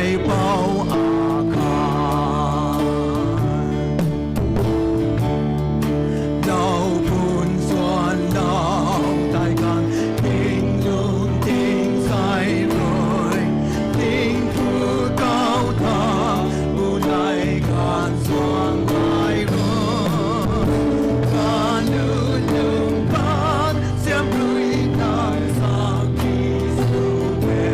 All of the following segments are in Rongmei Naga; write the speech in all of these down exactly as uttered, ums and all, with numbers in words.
Kaipouc a kha. Lou pun suan lou tei kan, ting lun ting sai rui, ting thu kau tha, bu nai kan suang ai rui. Kan lun lung kan, siam rui nang sa ki su e.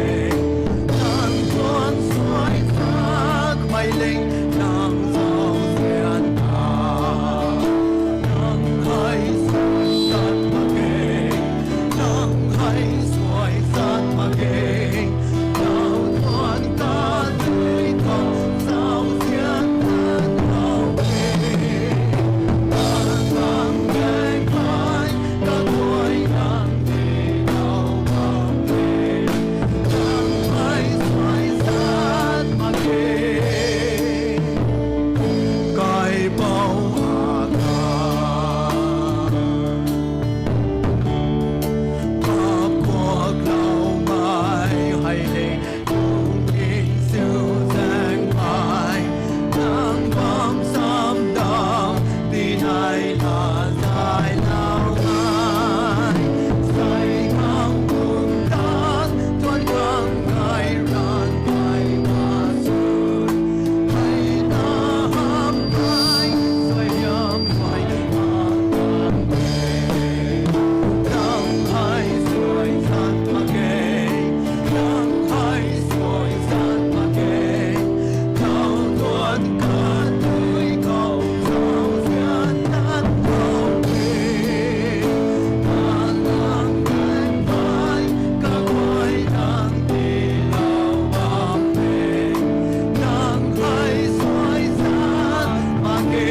Nang tuan suai sak mei ling, nang zauzian ta. Nang hei suai sat mak ge, nang hei suai sat mak ge. Nang tuan ta tui khou zauzian ta nau e. Nang nang gaeng hei, kaguay nang di nau bam e. Nang hei suai sat mak ge. Kaipouc a kha. Paap kuaklou mei hei le, lungning su zaeng mei, nang bam sam dam, tinei la zay lou mei. Sai khang bun tan, tuan khang nai ran mei ma sw. Hei ta ham hei, suaihiam hei, nang hei suai sat mak ge, nang hei suai sat mak ge. Nang tuan kan tui khou zauzian tan nau e. Nang nang gaeng hei, kaguay nang di nau bam e. Nang hei suai sat mak ge.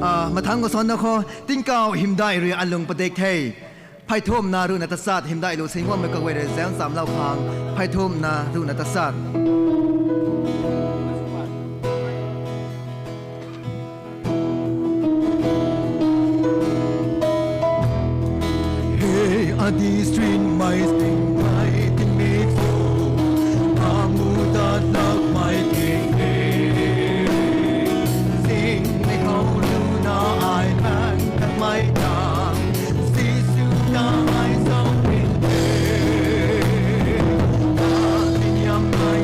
Ah, mathangc khou suanna khou, tingkauh hymdaih rui alung padik the. Pheythumhna ruhna tachat, hymdaih lu sin guangmei kaguay rui zaeng chamlou khang, pheythumhna ruhna tachat. Hei adi street mei sing mei tingmik sw, amu dat lak mei king e. Sing mei khou luna ai pang tat mei tang, Jisu ta ai zauc rin the. Tat tingniam ai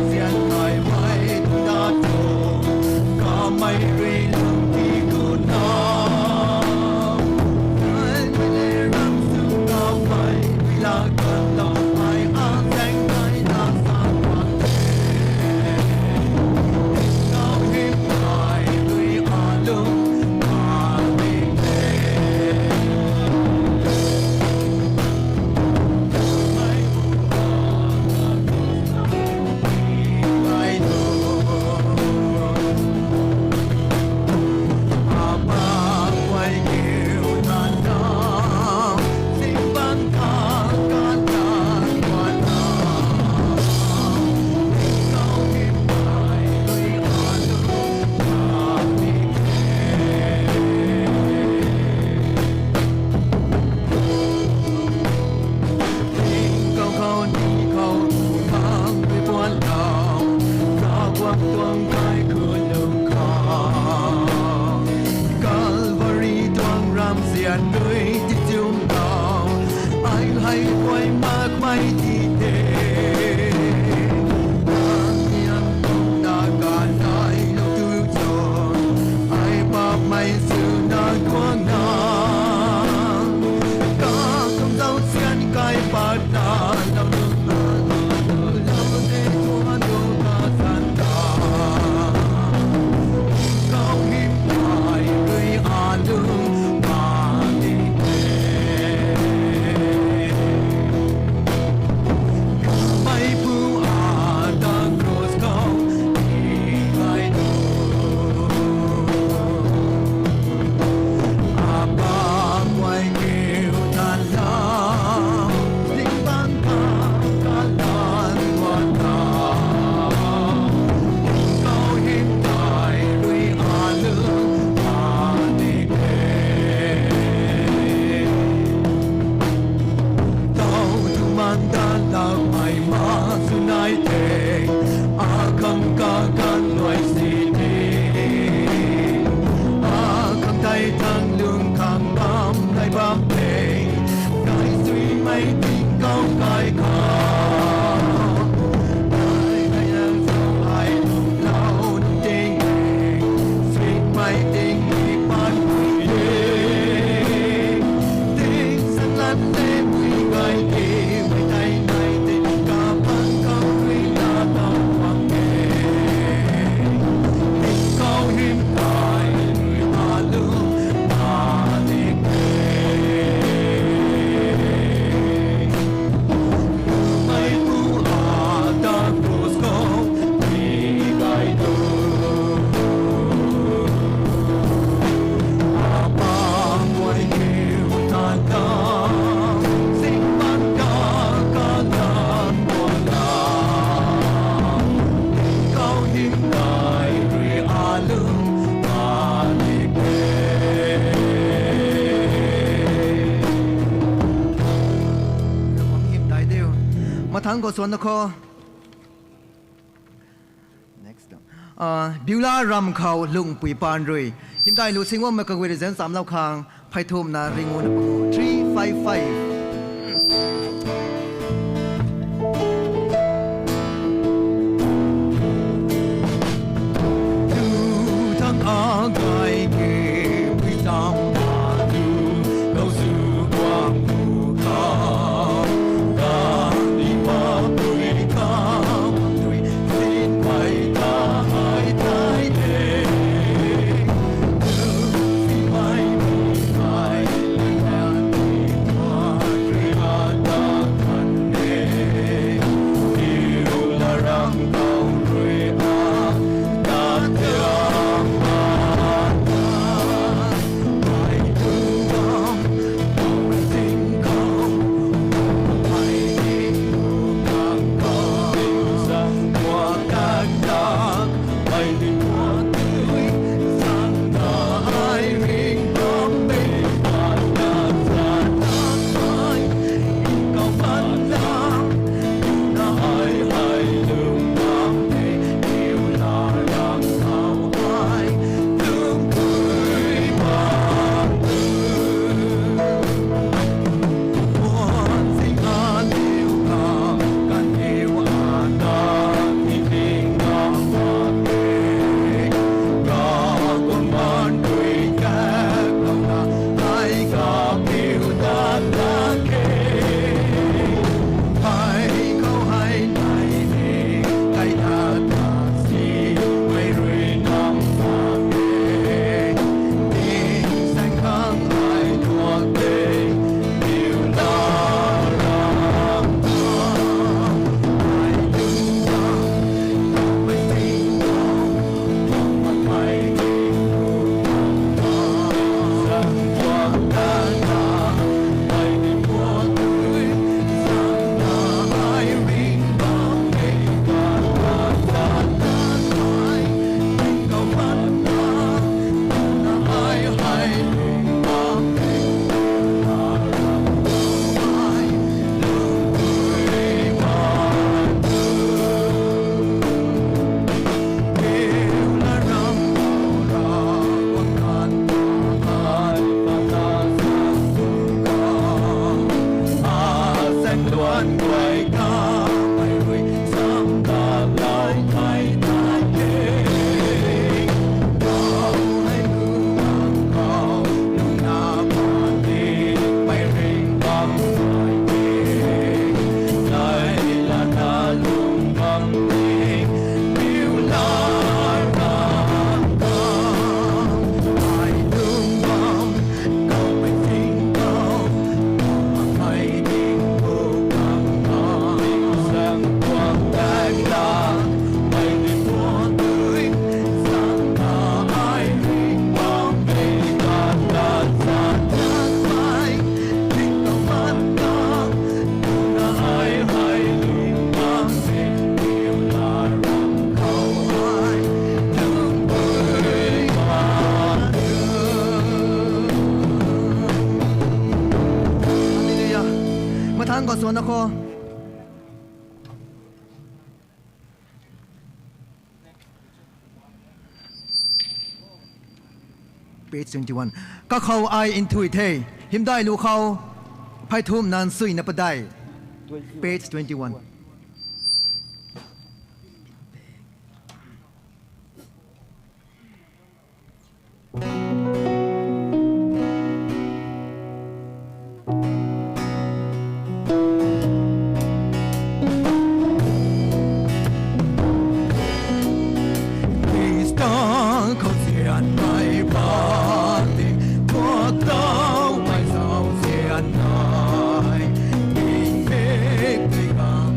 Thank you, suan na khou. Next. Ah, Biula ram khou lungpui paan rui. Hymdaih lu singwangmei kaguay rui zanc chamlou khang. Phey thumna ringu na pangu. Three five five. Hallelujah. Mathang khou suan na khou. Page twenty-one. Kakhou ai nthui the. Hymdaih lu khou. Phey thumna nsuina padeih. Page twenty-one. Khrista khou sianmei pati, kuak tau mei sau sian nai, ning pik tei kang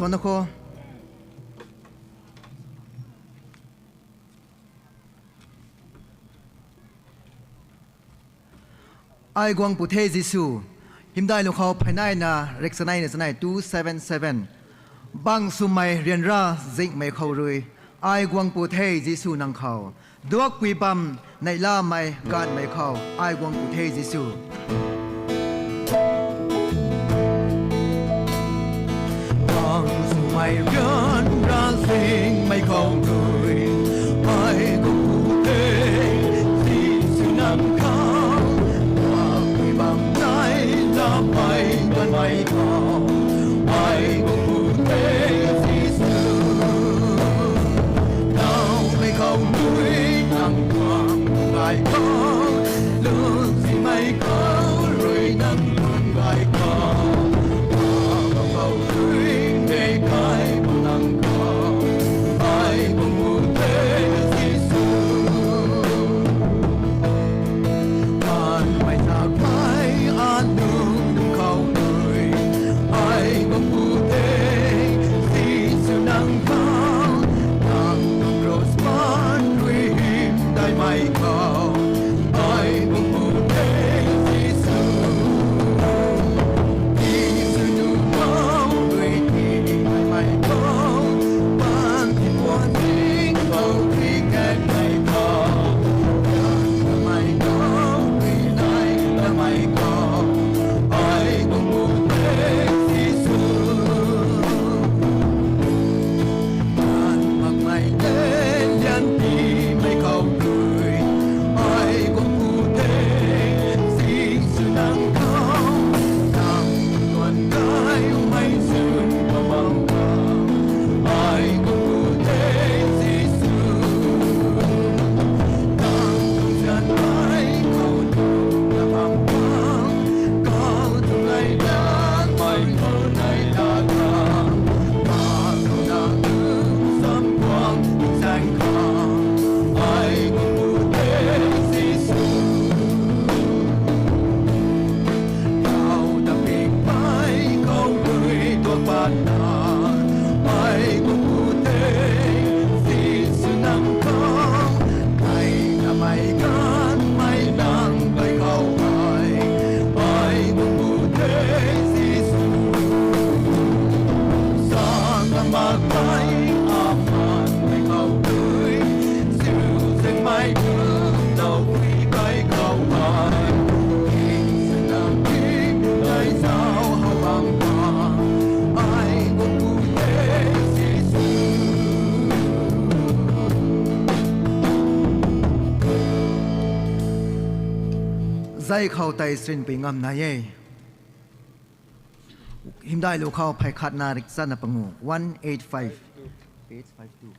Tuanna khou. Ai guang pu the Jisu. Hymdaih lu khou pheynaina rikchanei na chanei two seven seven. Bang swmei ryanra zingmei khou rui, ai guang pu the Jisu nang khou. Duakpui bam neihlamei gaanvmei khou, ai guang pu the Jisu. Bang swmei ryanra zingmei khou rui, ai guang pu the Jisu nang khou. Duakpui bam neihlamei gaanvmei khou, ai guang pu the Jisu. Nowmei khou rui nang tuang gay khou, lungsimei khou rui nang tuang gay khou, nowmei khou rui mei kai pu nang khou, ai guang pu the Jisu. Kanmei takmei anunc khou rui, ai guang pu the Jisu nang khou. Nang tuang cross pan rui hymdaihmei khou, ai guang pu the Jisu. Jisu nunc khou rui tiimei khou, pan tipuan ning khou rui kanmei khou, kanmei khou rui naimei khou, ai guang pu the Jisu. Tan makmei le lian tiimei khou rui, ai guang pu the Jisu nang khou. Nang tuang gaymei zun kabam khou, ai guang pu the Jisu. Nang tuang zanmei khou nung kabam khou, kau tuang lay danmei khou nai la khang, ma khou nang tuang sam guang tuang zaeng khou, ai guang pu the Jisu. Kau ta pingmei khou rui tuang patna, ai guang pu the Jisu nang khou. Ai namei ganmei nang kai khou ai, ai guang pu the Jisu. Sa ngam mak kai aman mei khou rui, ziu zengmei tu, tau pui kai khou ai, king sw nang king kai zau how bam khang, ai guang pu the Jisu. Zay khou tei srinpui ngam nai e. Hymdaih lu khou phey khatna rikchanna pangu, one eight five. Page five two.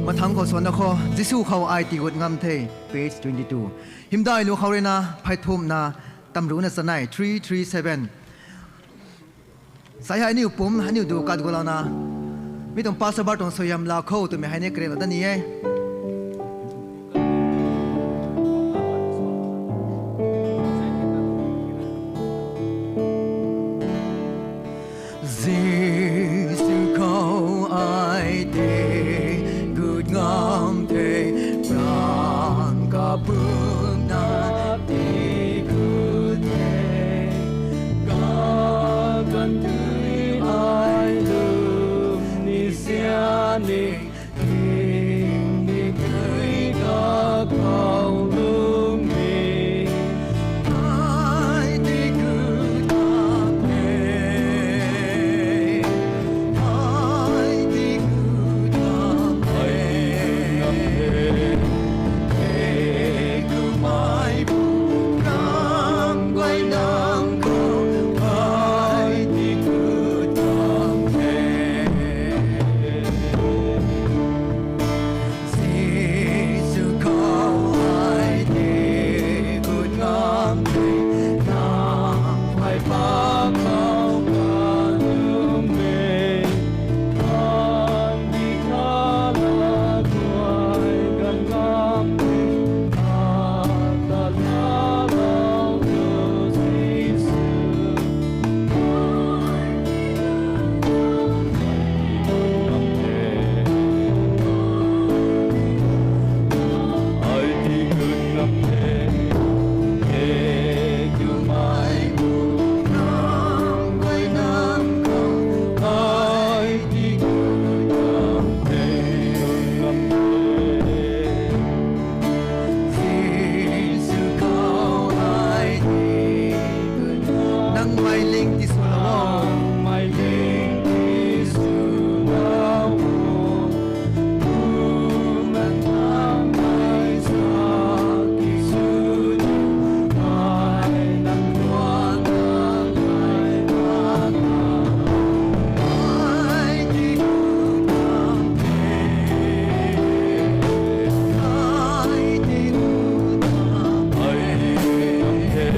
Mathangc khou suanna khou, Jisu khou ai tii gut ngam the, page twenty-two. Hymdaih lu khou ruina pheythumhna tamruhna chanei, three three seven. Sai hei aniu pumc, aniu du kat gulouna, mi tuang pastor bar tuang suaihiam laa khou twmei hei ni kariulou dat ni e. Jisu khou ai tii gut ngam the, rang kapumna tii gut the, kaganv dui ai lum ni siani, king ni dui kakhou lum ni, ai tii gut ngam the, ai tii gut ngam the, e kumai bu, ram guay nang khou, ai tii gut ngam the. Jisu khou ai tii gut ngam the, nang phey paap khou kalum e, andi kala guay kan ngam the, ata lala tu Jisu. Nang mei ling tiswlou o. Mei ling tiswlou o. Bumaengh nang mei sa ki sw ni, ai nang tuang nang mei pa ta. Ai ti gut ngam the. Ai ti gut ngam the.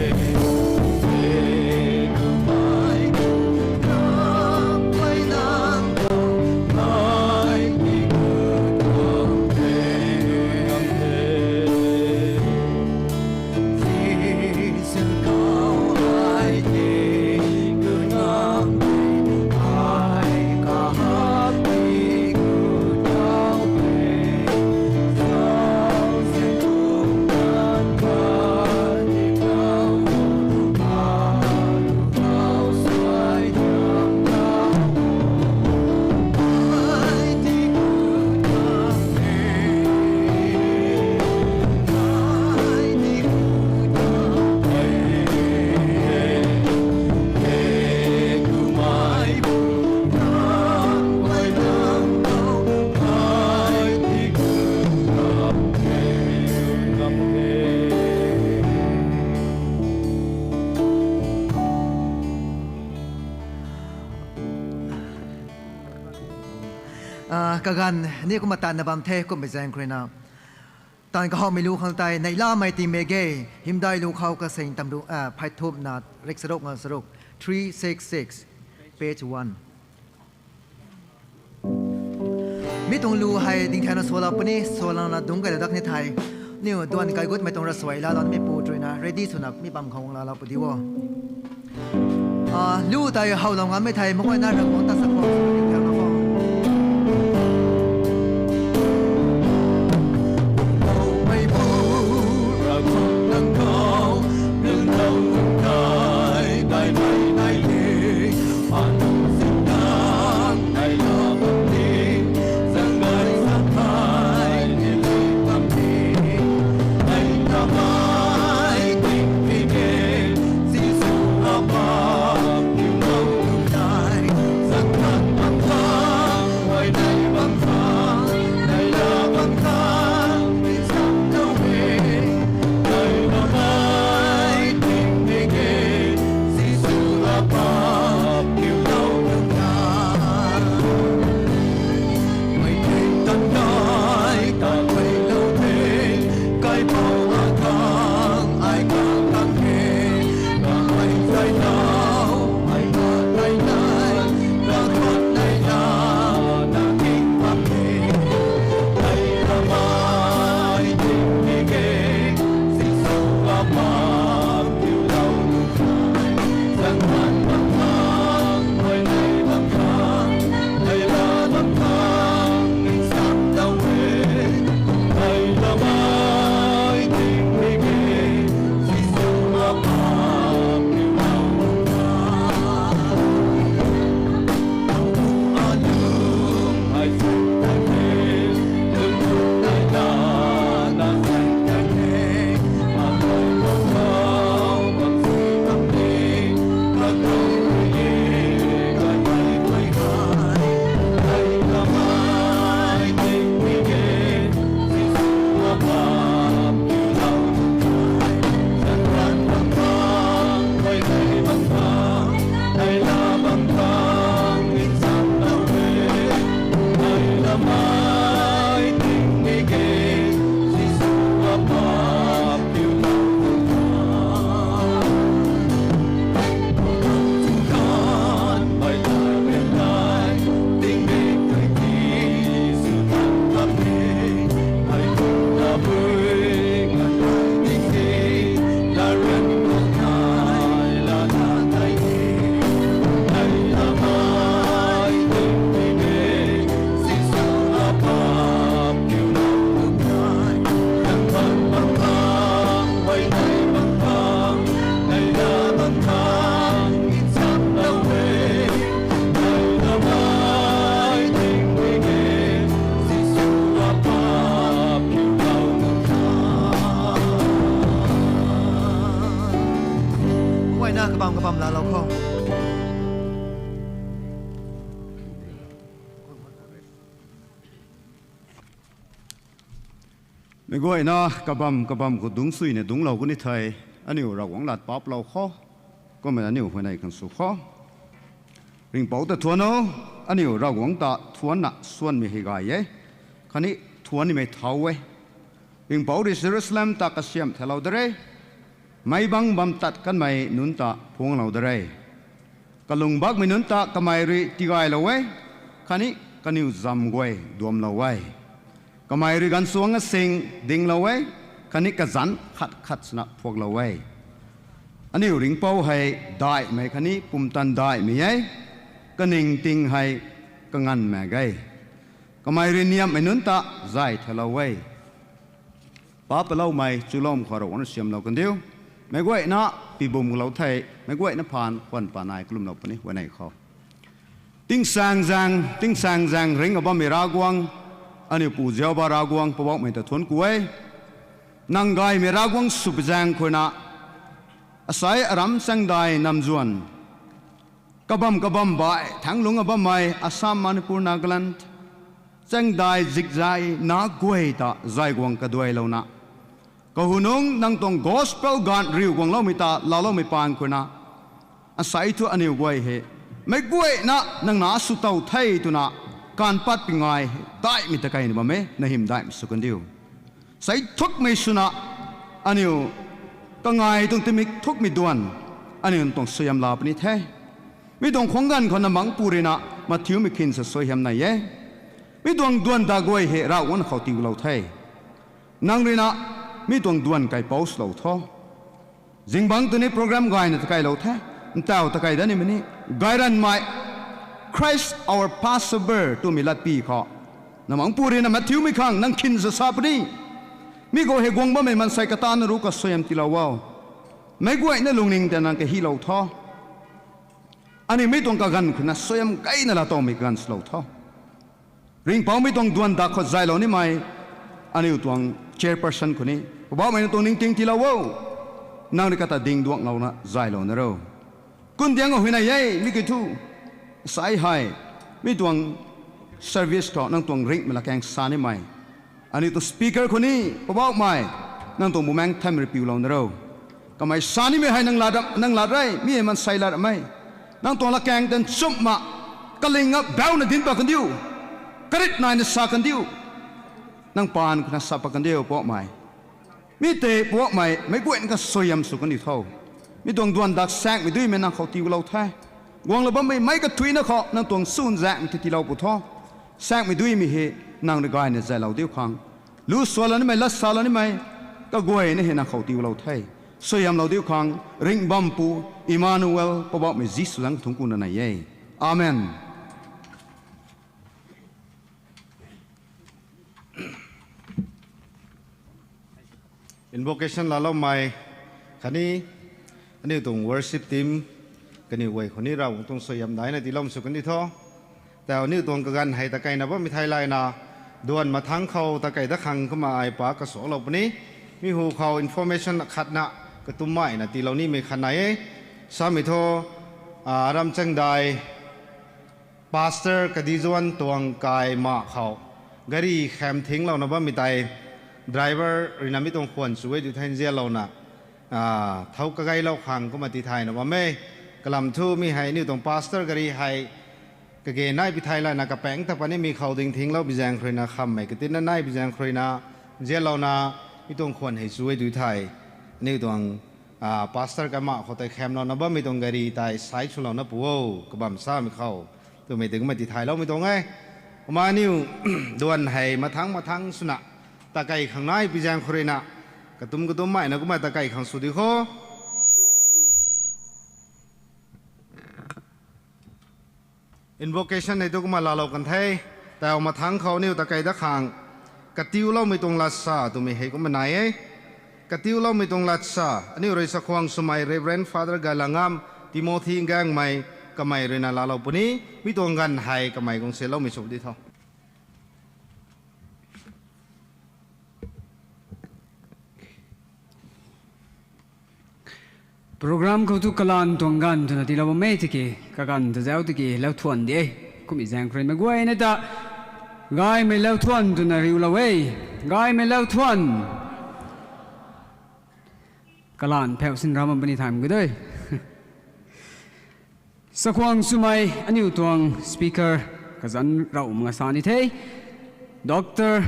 Ah, kaganv ni kumna taanvna bam the, kummei zaeng khou ruina. Taanv kahawmei lu khang tei, neihlamei tingmik ge, hymdaih lu khou kasing tamru, ah, pheythumhna riksaruk nga saruk, three six six, page one. Mi tuang lu hei dingthauna sualou puni, sualouna dungc kei la dak ni thei. Niw duan kai gutmei tuang ravsuai laalou nimei pu ruina, ready swna mi bam khou guang laalou pu di o. Ah, lu tei howlou ngammei thei, maguayna Ravguangc ta sa khou, dingthauna khou. Mei pu, Ravguangc nang khou, lungtau kai, bai bai bai le. Anunc singtang, nai la bam ni, zang gai zang kai, ni li bam ni, nai la bam. Kabam laalou khou. Meic guayna kabam kabam khou dungc suina dungclou kuni thei, aniu Ravguangc lat paplou kho, kumna aniu huayney khang sw kho. Ringhpouc ta thuan o, aniu Ravguangc ta thuanna suanmei hei gay e, khatni thuan nimei thau e. Ringhpouc rui Jerusalem ta kasiamh thalou de re, meic bangc bam tat kanmei nunc ta phungclou de re. Kalung bakmei nunc ta kamei rui tigaylou e, khatni kaniw zam guay duamlou e. Kamei rui gaanvsuangc asing dinglou e, khatni kazanc khat khat swna phuaklou e. Aniu ringhpouc hei daihmei khatni pumtan daihmei e, kaningting hei kanganv mak ge. Kamei rui niamhmei nunc ta zay thalou e. Paap paloumei chuloumei khou Ravguangc rui siamlou kandiu. Meic guayna pibum lou the, meic guayna phaan khwan pa nai kalumlou puni huayney khou. Tingsaengzaeng, tingsaengzaeng ringc a bammei Ravguangc, aniu Pu Jihova Ravguangc, Poubauhmei ta thuanc ku e. Nang gaymei Ravguangc swpui zaeng khou na, asei aram chaengdai namzuan, kabam kabam baih thaengc lungc a bammei Assam, Manipur, Nagaland, chaengdai zikzai na guay ta zay guang kaduailouna, kahunungc nang tuang gospel gaanv riu guangloumei ta laaloumei paan khou na, asei thu aniu guay hei, meic guayna nang na sw tow the twna, kaanv pat pi ngai, daihmei ta keyna bam e, na hym daihmei sw kandiu. Sei thukmei swna, aniu kangai tuang timik thukmei duan, aniu tuang suaihiam laa puni the. Mi tuang khuangc ganv khou na mangc pu rui na, mathiumei khin sa suaihiam nai e. Mi tuang duan da guay hei Ravguangc khou tiilou the. Nang rui na, mi tuang duan kaipouc swlou tho. Zingbangc tu ni program gayna ta keylou the, ntaw ta key dat nimei ni, gayranmei, Christ our Passover twmei latpy khou, na mangc pu rui na mathiumei khang nang khin sa sa puni. Mi khou hei guang bammei maansei kata na ruc kasuaihiam tiilou o. Meic guayna lungning ta nang kahilou tho. Aniu mi tuang kaganv khou na suaihiam gayna laatowmei kaganv swlou tho. Ringhpouc mi tuang duan dak khou zaylou nimei, aniu tuang chairperson khou ni, Poubauhmei nang tuang ningting tiilou o. Nang rui kata ding duanglouna zaylou na ro. Kundiang huayney e, mi kiu thu, sai hei, mi tuang service khou nang tuang ringhmei latkaeng sa nimei, aniu tuang speaker khou ni, Poubauhmei, nang tuang Bumaengc Nthanmei rui piulou na ro. Kamei sa nimei hei nang lat, nang lat re, mi hei maansei lat ramei. Nang tuang latkaeng tan chumhna, kaling a bauna dinc pat kandiu, karit naina sa kandiu, nang paan khou na sa pat kandiu Poubauhmei. Mi tei Poubauhmei, meic guayna kasuaihiam sw kandiu tho. Mi tuang duan dak saengmei duimei nang khou tiilou the. Guanglou bammei meic kathuicna khou nang tuang swn zaengmei ti tiilou pu tho. Saengmei duimei hei nang rui gayna zaylou diu khang, lu sualou nimei, lat salou nimei, kaguayna hei nang khou tiilou the. Suaihiamlou diu khang, ringh bam pu, Emmanuel, Poubauhmei Jisu zaeng thungc kuna nai e. Amen. Invocation laaloumei khatni aniu tuang worship team, kaniw guay khou ni Ravguangc tuang suaihiam daina tiiloumei sw kan di tho. Tau aniu tuang kaganv hei ta keyna bammei thei layna, duan mathangc khou ta key dat khang kumna ai pa kasuaklou puni. Mi hu khou information khatna, katummeina tiilou nimei khat nai e. Samei thu, a, Ramchangdai Pastor Kadizuan tuang kai ma khou, gari kham thinglouna bammei tei, driver rui na mi tuang khwan chu e tu thei nzianlouna, a, thau kageylou khang kumna tithayna bam e. Kalam thu mi hei aniu tuang pastor gari hei, kage nai pi thei layna kapaengc ta patnimei khou ding thinglou bi zaeng khou rui na khammei katinna nai bi zaeng khou rui na, nzianlouna, mi tuang khwan hei chu e tu thei, aniu tuang, a, pastor kai ma khou tei khamlouna bammei tuang gari tei sai swlouna pu o, kabam samei khou, twmei tei kumna tithayloumei tuang e. Kumna aniu duan hei mathangc mathangc swna, ta key khang nai pi zaeng khou rui na, katum katummeina kumna ta key khang sw di kho. Invocation hei tu kumna laalou kan the. Tau mathangc khou aniu ta key dat khang, katiuloumei tuang latsa twmei hei kumna nai e. Katiuloumei tuang latsa, aniu rui chakhwang swmei Reverend Father Gailangam Timothy Gaengmei, kamei rui na laalou puni. Mi tuang ganv hei kamei guang seloumei sw di tho. Program khou tu kalanv tuang ganv twna tiilou bam e tiki, kaganv ta zauc tiki lauthuan di e. Kummei zaeng khou rui meic guayna ta gaymei lauthuan twna riulou e. Gaymei lauthuan. Kalanv pheu sin ram bam puni thaymei gu de. Sakhwang swmei aniu tuang speaker kazanc rauh mak nga sa ni the. Doctor,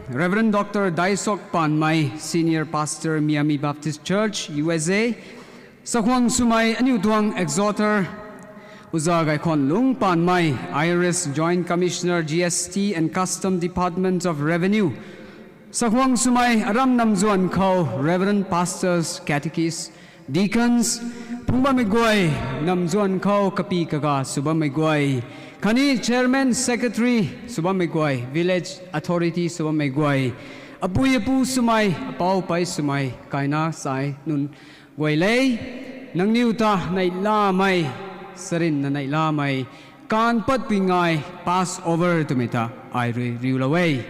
Reverend Doctor Daisok Panmei, Senior Pastor, Miami Baptist Church, U S A. Sakhwang swmei aniu tuang exhorter, Uza Gaikhwanlung Panmei, I R S Joint Commissioner, G S T and Custom Department of Revenue. Sakhwang swmei aram namzuan khou Reverend Pastors, Catechist, Deacons, phungc bammei guay, namzuan khou kapi kaga sw bammei guay, khatni Chairman, Secretary sw bammei guay, Village Authority sw bammei guay, apui apu swmei, apou pei swmei, kaina sai nunc guay le, nangniw ta neihlamei, sarinna neihlamei, kaanv patpui ngai Passover twmei ta ai rui riulou e.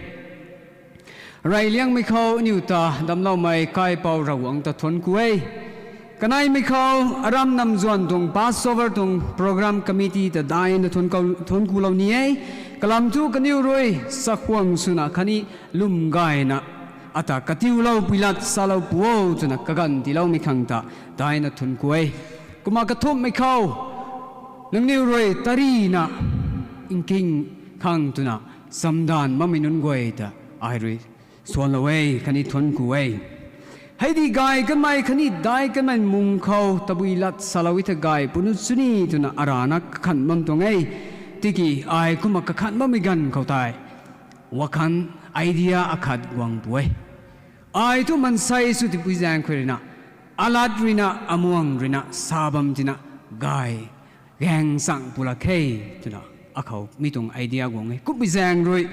Reyliangmei khou aniu ta damcloumei kaipouc Ravguangc ta thuanc ku e. Kaneimei khou aram namzuan tuang Passover tuang program committee ta daina thuanc ku, thuanc kulou ni e. Kalam thu kaniw rui sakhwang swna khatni lwm gayna ata katiulou pui lat salou pu o twna kaganv tiiloumei khang ta daina thuanc ku e. Kumna kathumhmei khou nangniw rui tarina nking khang twna chamdanv makmei nunc guay ta ai rui suanlou e khatni thuanc ku e. Hei di gay kanmei khatni dai kanmei mung khou tabui lat salou e the gay puni sw ni twna arana kakhan bam tuang e. Tiki ai kumna kakhan bammei ganv khou tei wakhan, idea akhat guang pu e. Ai thu mansei sw tipui zaeng khou ruina, alat ruina, amuang ruina sa bam tina gay gaeng chang pu lak khe twna akhou mi tuang idea guang e. Kummei zaeng rui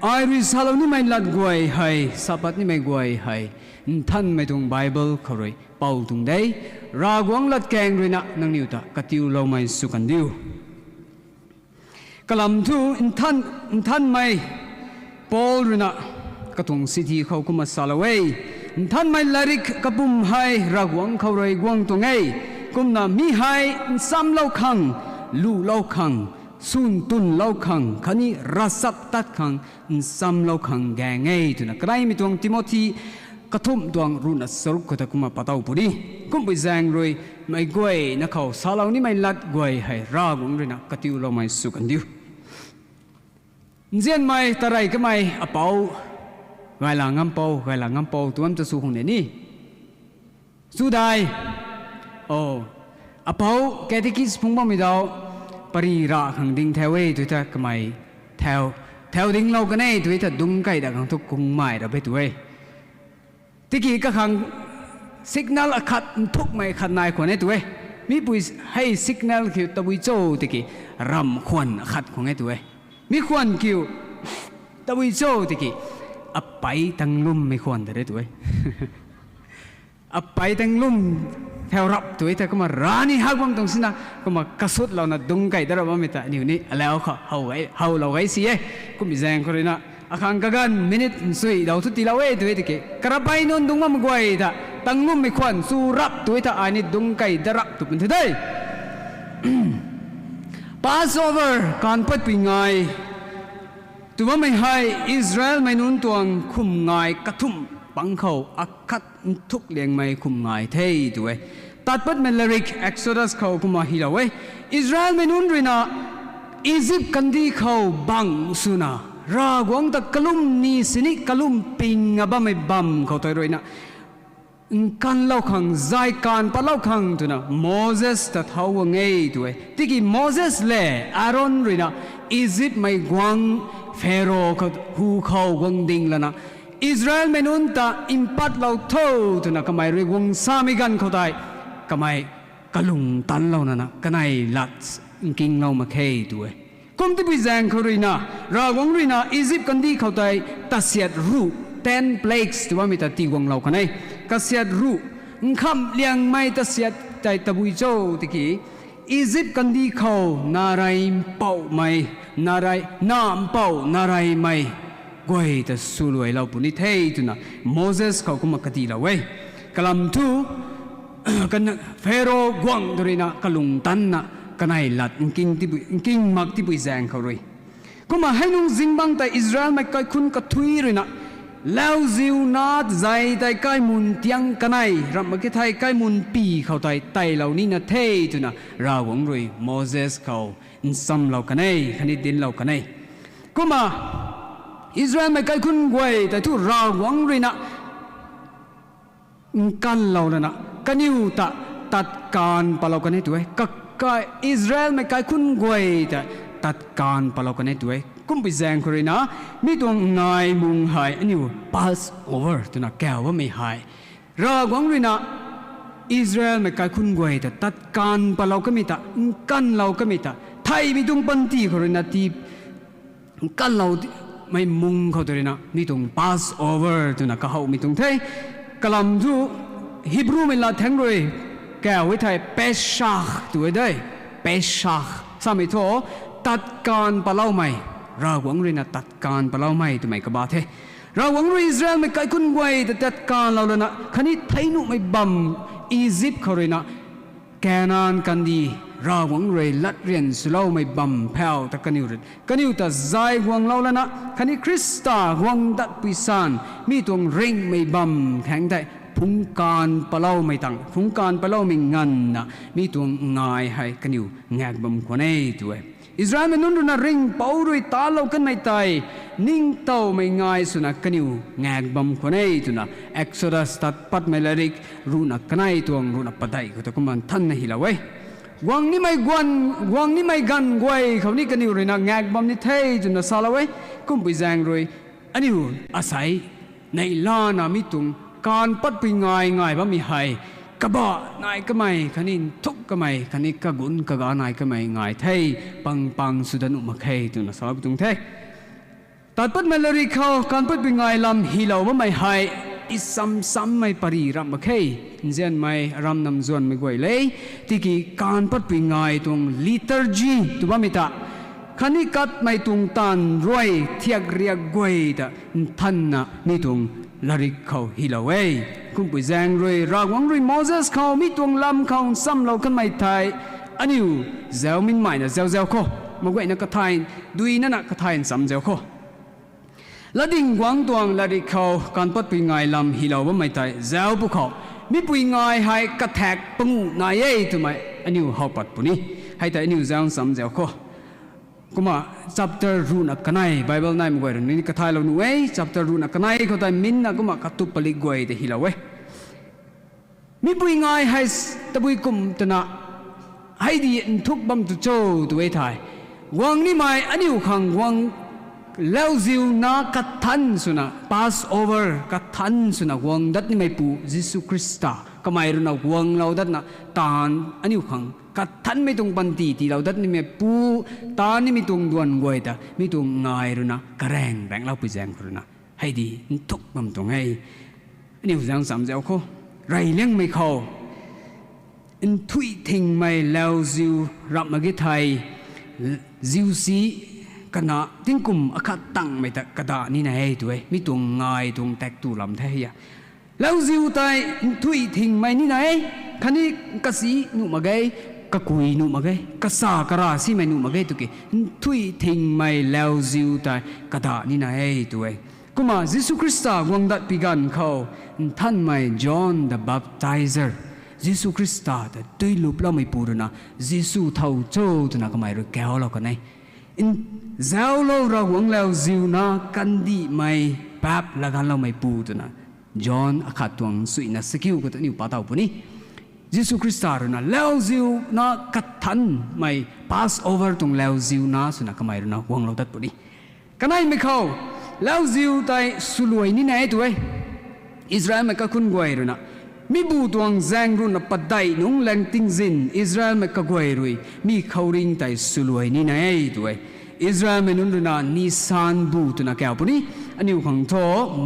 ai rui salou nimei lat guay hei, sa pat nimei guay hei, nthanmei tuang Bible khou rui pou tuang de. Ravguangc latkaeng ruina nangniw ta katiuloumei sw kan diu. Kalam thu nthan, nthanmei Paul ruina katuang sithi khou kumna salou e. Nthanmei latrik kapwm hei Ravguangc khou rui guang tuang e. Kumna mi hei nchamlou khang, lulou khang, swn twnlou khang khatni ravchaptat khang nchamlou khang gaeng e twna kaneimei tuang Timothy kathumh tuang ruhna charuk khou ta kumna patow puni. Kumpui zaeng rui meic guayna khou salou nimei lat guay hei Ravguangc ruina katiuloumei sw kan diu. Nzianmei tarey kamei apou, gayla ngampou, gayla ngampou tw bam ta sw khang de ni. Sw dai. O, apou catechist phungc bammei dau, pary ra khang ding thau e tw ta kamei thau, thau dinglou kan e tw ta dungc kai da khang thu kungmei ra be tw e. Tiki kakhang signal akhat nthukmei khat nai khwan e tw e. Mipui hei signal kiu tabui cho tiki ramh khwan akhat khwan e tw e. Mi khwan kiu tabui cho tiki apei tanglwmmei khwan ta re tw e. Apei tanglwm thau rap tw e ta kumna rani hak bam tuang sina kumna kasutlouna dungc kai da ra bammei ta aniu ni alau khou how, howlou gay si e. Kummei zaeng khou ruina akhang kaganv minute nsui dau thu tiilou e tw e tiki karapei nunc dungc bam guay ta tanglwmmei khwan chu rap tw e ta ai ni dungc kai da rap tw pun the de. Passover kaanv patpui ngai tw bammei hei Israelmei nunc tuang khum ngai kathumh pang khou akhat nthuk liangmei khum ngai the tw e. Tat patmei latrik Exodus khou kumna hylou e. Israelmei nunc ruina Egypt kandih khou bang swna Ravguangc ta kalum ni sini kalum ping a bammei bam khou tei ruina nkanlou khang, zay kaanv patlou khang twna Moses ta thau guang e tw e. Tiki Moses le Aaron ruina Egyptmei guangc Pharaoh khou, hu khou guang ding lana Israelmei nunc ta mpatlou tho twna kamei rui guang samei ganv khou tei kamei kalung tanlouna na kanei lat nkinglou mak khe tw e. Kum tipui zaeng khou ruina Ravguangc ruina Egypt kandih khou tei tasiat ruh, ten plagues tw bammei ta tiguanglou kan e. Kasiat ruh, nkhamh liangmei tasiat tei tabui cho tiki Egypt kandih khou narei mpouhmei, narei, na mpouh nareymei guay ta swluailou puni the twna Moses khou kumna katilou e. Kalam thu Pharaoh guangc tu ruina kalung tanna kanei lat nking mak tipui zaeng khou rui. Kumna hei nungc zingbangc tei Israelmei kaikhunc kathuic ruina lauziu nac zei tei kaimun tiang kanei ramh mak ki thei kaimun py khou tei teilou nina the twna Ravguangc rui Moses khou nchamlou kan e khatni dinclou kan e. Kumna Israelmei kaikhunc guay tei thu Ravguangc ruina nkanlou lana kaniw ta tatkaanv patlou kan e tu e. Kakai Israelmei kaikhunc guay ta tatkaanv patlou kan e tu e. Kumpui zaeng khou ruina mi tuang ngai mung hei aniu Passover twna kauc bammei hei Ravguangc ruina Israelmei kaikhunc guay ta tatkaanv patlou kamei ta nkanlou kamei ta theihmei tuang panty khou ruina ti nkanloumei mung khou tu ruina mi tuang Passover twna kahowmei tuang the. Kalam thu Hebrewmei lat thangc rui kauc e thei Pesach tu e de. Pesach samei thu tatkaanv patloumei, Ravguangc ruina tatkaanv patloumei twmei kaba the. Ravguangc rui Israelmei kaikhunc guay ta tatkaanvlou lana khatni theic nuhmei bam Izip khou ruina Kanan kandih Ravguangc rui latryan swloumei bam phau ta kaniw ta zay guanglou lana khatni Khrista guang datpui san mi tuang ringhmei bam khaeng tei phungc kaanv patloumei tang, phungc kaanv patloumei nganvna mi tuang ngai hei kaniw ngaek bam khwan e tu e. Israelmei nunc ruina ringhpouc rui talou kanmei tei ningtowmei ngai swna kaniw ngaek bam khwan e twna Exodus tat patmei lairik ruhna kanei tuang ruhna padeih khou ta kumna nthanna hylou e. Guang nimei ganv, guang nimei ganv guay khou ni kaniw ruina ngaek bam ni the twna salou e. Kumpui zaeng rui aniu asei neihlana mi tuang kaanv patpui ngai ngai bammei hei kabah nai kamei khatni nthuk kamei khatni kagunc kaga nai kamei ngai the, pang pang sw dat nuh mak khe twna salou tuang the. Tat patmei lairik khou kaanv patpui ngai lam hylou bammei hei isam sammei pary ramh mak khe. Nzianmei aram nam zuanmei guay le, tiki kaanv patpui ngai tuang liturgy tw bammei ta khatni katmei tuang taanv rui thiak riak guay ta nthanna mi tuang lairik khou hylou e. Kumpui zaeng rui Ravguangc rui Moses khou mi tuang lam khou nchamlou kanmei thei aniu zauc minmeina zauc zauc kho, maguayna kathay, duinana kathay ncham zauc kho. Latdyng guangc tuang lairik khou kaanv patpui ngai lam hylou bammei tei zauc pw khou mipui ngai hei kathaek panguh nai e twmei aniu how pat puni. Hei tei aniu zauc ncham zauc kho. Kumna chapter ruhna kanei Bible naimei guay rui ni kathaylou nuh e, chapter ruhna kanei khou tei minna kumna katup palik guay tei hylou e. Mipui ngai hei tabui kum twna hei di nthuk bam tu cho tw e thei, guang nimei aniu khang guang lauziu nac kathanc swna, Passover kathanc swna guang dat nimeipu Jisu Khrista kamei ruina guanglou datna taanv aniu khang kathanmei tuang panty tiilou dat nimeipu, taanv nimei tuang duan guay ta mi tuang ngai ruina karaeng raengcloupui zaeng khou ruina hei di nthuk bam tuang e. Aniu zauc ncham zauc kho. Reyliangmei khou nthuih thingmei lauziu ramh mak ge thei, ziu si kana tingkum akhat tangmei ta kada nina e tw e. Mi tuang ngai tuang tak tu lam the hei a. Lauziu tei nthuih thingmei nina e, khatni kasi nuh mak ge, kakui nuh mak ge, kasa kara simei nuh mak ge tiki nthuih thingmei lauziu tei kada nina e tw e. Kumna Jisu Khrista guang dat pi ganv khou nthanmei John the Baptizer, Jisu Khrista ta dui luploumeipu ruina Jisu thow cho twna kamei rui kaulou kan e. Zauclou, Ravguangc lauziu nac kandihmei paap laganloumeipu twna John akhat tuang suina sakiu khou ta aniu pa taw puni. Jisu Khrista ruina lauziu nac kathanmei, Passover tuang lauziu nac swna kamei ruina guanglou dat puni. Kaneimei khou lauziu tei swluai nina e tw e. Israelmei kaikhunc guay ruina mibu tuang zaeng ruhna padeih nungc lang tingzin Israelmei kaguay rui mi khouringh tei swluai nina e tw e. Israelmei nunc ruina Nisan bu twna kau puni. Aniu khang thu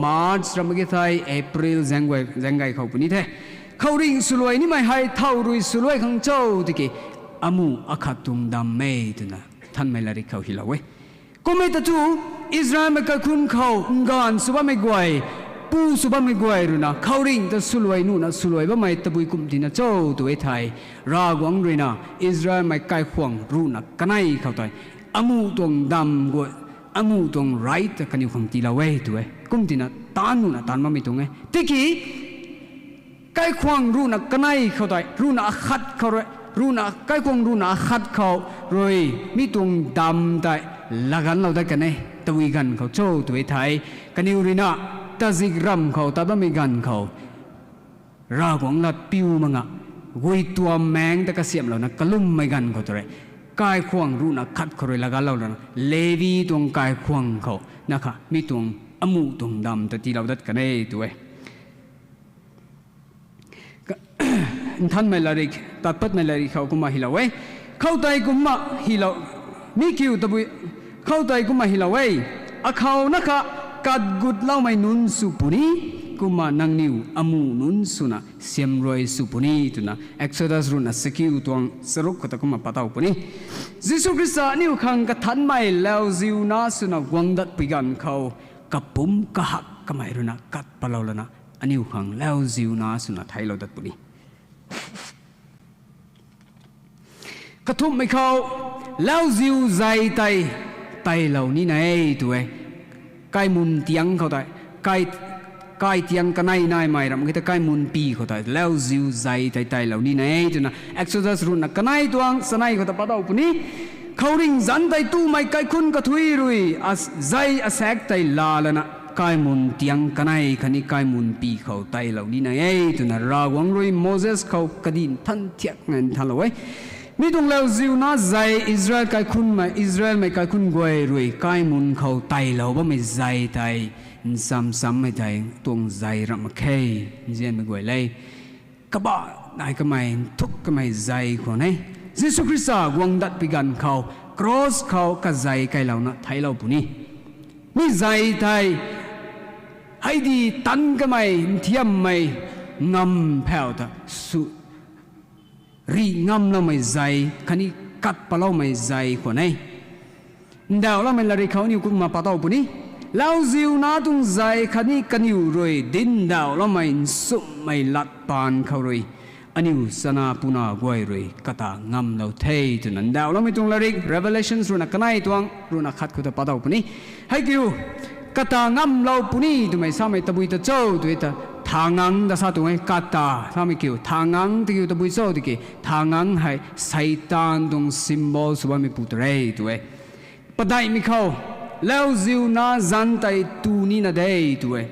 March ramh mak ge thei April zaeng gay khou puni the. Khouringh swluai nimei hei thow rui swluai khang cho tiki amuh akhat tuang dam e twna nthanmei lairik khou hylou e. Kummei ta thu Israelmei kaikhunc khou nganv sw bammei guay pu sw bammei guay ruina khouringh ta swluai nuhna swluai bammei tabui kum tina cho tw e thei, Ravguangc ruina Israelmei kaikhwang ruhna kanei khou tei amuh tuang dam guay, amuh tuang right ta kaniw khang tiilou e tw e. Kum tina taanv nuhna taanv bammei tuang e. Tiki kaikhwang ruhna kanei khou tei, ruhna akhat khou rui, ruhna, kaikhwang ruhna akhat khou rui mi tuang dam tei laganlou dat kan e, tabui ganv khou cho tw e thei, kaniw ruina tazik ramv khou tat bammei ganv khou, Ravguangc lat piu mak nga, guituam maengc ta kasiamhlouna kalummei ganv khou tw rui, kaikhwang ruhna khat khou rui laganlouna, Levi tuang kaikhwang khou na kha mi tuang amuh tuang dam ta tiilou dat kan e tw e. Nthanmei latrik, tatpatmei latrik khou kumna hylou e. Khoutei kumna hylou, mi kiu tabui, khoutei kumna hylou e. Akhou na kha katgutloumei nunc sw puni, kumna nangniw amuh nunc swna siamruai sw puni twna Exodus ruhna sakiu tuang charuk khou ta kumna patow puni. Jisu Khrista aniu khang kathanmei lauziu na swna guang datpui ganv khou, kapumc kahak kamei ruina kat patlou lana, aniu khang lauziu na swna theiclou dat puni. Kathumhmei khou, lauziu zei tei, teilou nina e tw e. Kaimun tiang khou tei, kai, kai tiang kanei naimei ram ki ta kaimun pi khou tei lauziu zei tei teilou nina e twna Exodus ruhna kanei tuang chanei khou ta patow puni. Khouringh zanc tei tumei kaikhun kathui rui, zei asaekc tei laa lana kaimun tiang kanei khatni kaimun pi khou teilou nina e twna Ravguangc rui Moses khou kadih nthan thiak nai nthanlou e. Mi tuang lauziu na zei Israel kaikhunmei, Israelmei kaikhun guay rui kaimun khou teilou bammei zei tei, nchamchammei tei tuang zei ramh mak khe, nzianmei guay le. Kabah nai kamei, nthuk kamei zei khwan e. Jisu Khrista guang datpui ganv khou, cross khou kazei kailouna theiclou puni. Mi zei tei, heidi tanc kamei, nthiammei, ngamv phau ta sw rih ngamloumei zei khatni kat patloumei zei khwan e. Ndauhloumei latrik khou aniu kumna patow puni. Lauziu na tuang zei khatni kaniw rui dinc ndauhloumei nsumhmei lat paan khou rui, aniu chana puna guay rui kata ngamlou the twna ndauhloumei tuang latrik Revelations ruhna kanei tuang ruhna khat khou ta patow puni. Hei kiu, kata ngamlou puni twmei samei tabui ta cho tw e ta, thangang ta sa tuang e, kata samei kiu, thangang ta kiu tabui cho tiki, thangang hei Seitaan tuang symbol sw bammei pu ta re tw e. Padeihmei khou, lauziu na zanc tei tu nina de tw e.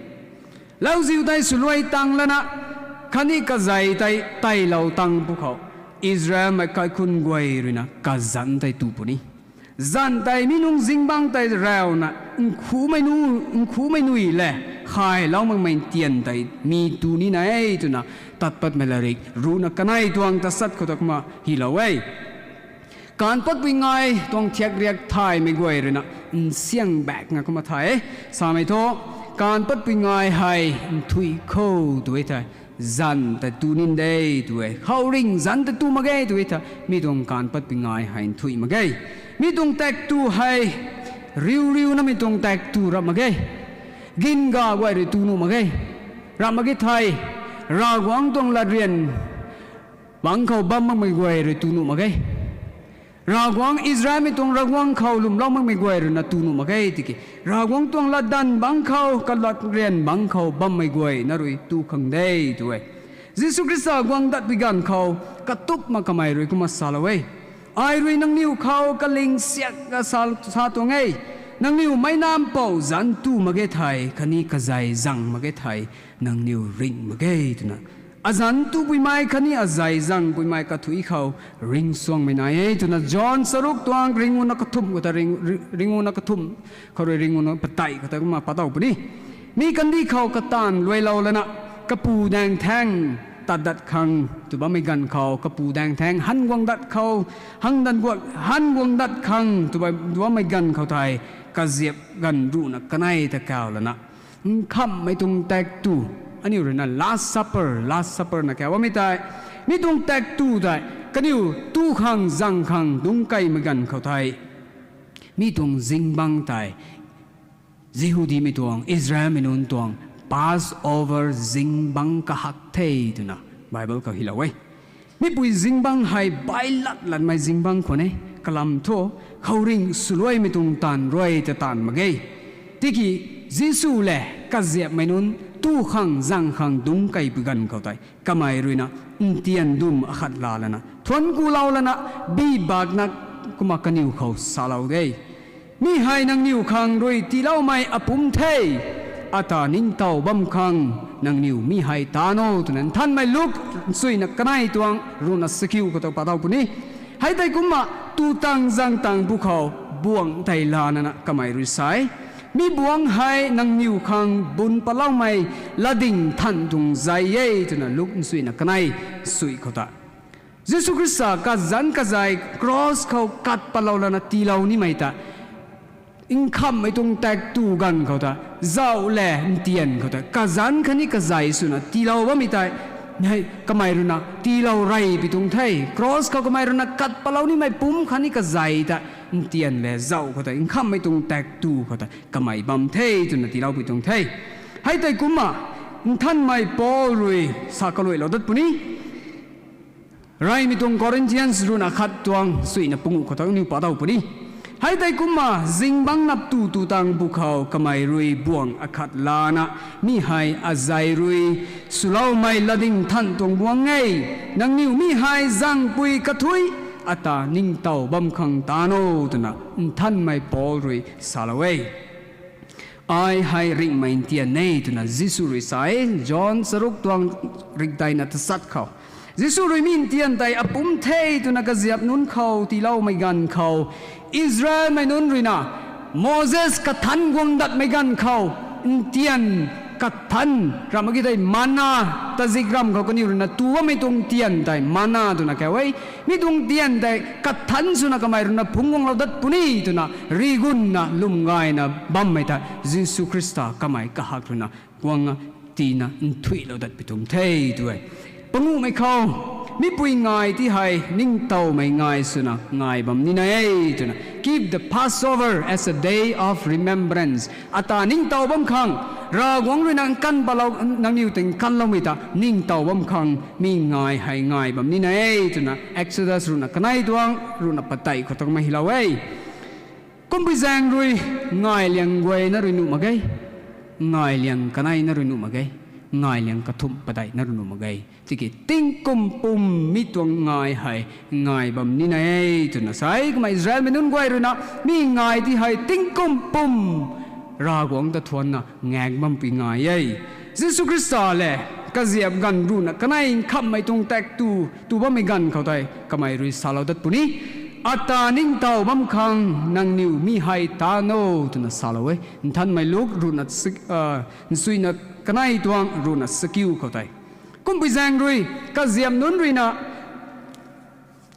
Lauziu tei swluai tang lana, khatni kazei tei teilou tang pu khou, Israelmei kaikhun guay ruina kazanc tei tu puni. Zanc tei mi nungc zingbangc tei rauna, nkhumei nu, nkhumei nui le, khaylou makmei ntian tei mi tu nina e twna, tatpatmei latrik ruhna kanei tuang tasat khou ta kumna hylou e. Kaanv patpui ngai tuang thiak riak thaymei guay ruina, nsiang bak nga kumna thay e. Samei thu, kaanv patpui ngai hei nthuih kho tw e thei, zanc ta tu nin de tw e, khouringh zanc ta tu mak ge tw e thei, mi tuang kaanv patpui ngai hei nthuih mak ge. Mi tuang tak tu hei, riu riunamei tuang tak tu rap mak ge. Ginga guay rui tu nuh mak ge. Rap mak ge thei, Ravguangc tuang latryan bangc khou bam makmei guay rui tu nuh mak ge. Ravguangc Israelmei tuang Ravguangc khou lwmlou makmei guay ruina tu nuh mak ge tiki, Ravguangc tuang latdanv bangc khou, kalatryan bangc khou bammei guay na rui tu khang de tw e. Jisu Khrista guang datpui ganv khou, katup mak kamei rui kumna salou e. Ai rui nangniw khou kaling siak ka sa, sa tuang e. Nangniw meic nam pou zanc tu mak ge thei, khatni kazei zang mak ge thei, nangniw ringh mak ge twna. Azanc tupuimei khatni azei zangpuimei kathuic khou ringcsuangmei nai e twna John charuk tuang ringunna kathumh khou ta ring, ri-, ringunna kathumh khou rui ringunna padeih khou ta kumna patow puni. Mi kandih khou kataanv luailou lana, kapu daeng thaeng tat dat khang tw bammei ganv khou, kapu daeng thaeng han guang dat khou, han dan guang, han guang dat khang tw bam, tw bammei ganv khou thei, kaziap ganv ruhna kanei ta kau lana, nkhamhmei tuang tak tu, aniu ruina Last Supper, Last Supper na kau bammei tei, mi tuang tak tu tei, kaniw tu khang zang khang dungc keymei ganv khou thei, mi tuang zingbangc tei, Jihudimei tuang, Israelmei nunc tuang, Passover zingbangc kahak the twna Bible khou hylou e. Mipui zingbangc hei bailat lanmei zingbangc khwan e, kalam thu khouringh swluaimei tuang taanv rui ta taanv mak ge. Tiki Jisu lev kaziapmei nunc tu khang zang khang dungc kei pui ganv khou tei kamei ruina ntian dum akhat laa lana thuanc kulou lana bibakna kumna kaniw khou salou de. Mi hei nangniw khang rui tiiloumei apumc the. Ata ningtow bam khang nangniw mi hei taan o twna Nthanmei Luk nsuina kanei tuang ruhna sakiu khou ta patow puni. Hei tei kumna tu tang zang tang bu khou buangc tei lana kamei rui sa e, mi buangc hei nangniw khang bun patloumei latdyng than tuang zei e twna Luk nsuina kanei sui khou ta Jisu Khrista kazanc kazei cross khou kat patlou lana tiilou nimei ta nkhamhmei tuang tak tu ganv khou ta zauh le ntian khou ta kazanc khatni kazei swna tiilou bammei tei kamei ruina tiilou reypui tuang the. Cross khou kamei ruina kat patlou nimei pumc khatni kazei ta ntian le zauh khou ta nkhamhmei tuang tak tu khou ta kamei bam the twna tiiloupui tuang the. Hei tei kumna Nthanmei Paul rui sa kaluailou dat puni. Reymei tuang Corinthians ruhna khat tuang suina panguh khou ta aniu patow puni. Hei tei kumna zingbangc nap tu tu tang bu khou kamei rui buangc akhat lana mi hei azei rui swloumei latdyng than tuang buangc e. Nangniw mi hei zangpui kathuic ata ningtow bam khang taan o twna Nthanmei Paul rui salou e. Ai hei ringhmei ntian e twna Jisu rui sa e, John charuk tuang rikdeina tachat khou. Jisu rui mi ntian tei apumc the twna kaziap nunc khou tiiloumei ganv khou, Israelmei nunc ruina Moses kathanc guang datmei ganv khou ntian kathanc ramh mak ki tei manna, tazik ramh khou kaniw ruina tu bammei tuang ntian tei manna twna kau e. Mi tuang ntian tei kathanc swna kamei ruina phungc guanglou dat puni twna rigunna lwm gayna bammei ta Jisu Khrista kamei kahak ruina guang tiina nthuihlou datpui tuang the tu e. Panguhmei khou, mipui ngai ti hei ningtowmei ngai swna ngai bam nina e twna, keep the Passover as a day of remembrance. Ata ningtow bam khang, Ravguangc ruina nkan palou, nangniw tei nkanloumei ta ningtow bam khang mi ngai hei ngai bam nina e twna Exodus ruhna kanei tuang ruhna padeih khou ta kamei hylou e. Kumpui zaeng rui ngai liang guay na rui nuh mak ge, ngai liang kanei na rui nuh mak ge, ngai liang kathumh padeih na rui nuh mak ge. Tiki tingkum pum mi tuang ngai hei ngai bam nina e twna sa e. Kumna Israelmei nunc guay ruina mi ngai ti hei tingkum pum Ravguangc ta thuanna ngaek bampui ngai e. Jisu Khrista lev kaziap ganv ruhna kanei nkhamhmei tuang tak tu, tu bammei ganv khou tei kamei rui salou dat puni. Ata ningtow bam khang nangniw mi hei taan o twna salou e. Nthanmei Luk ruhna sik-, nsuina kanei tuang ruhna sakiu khou tei. Kumpui zaeng rui, kaziap nunc ruina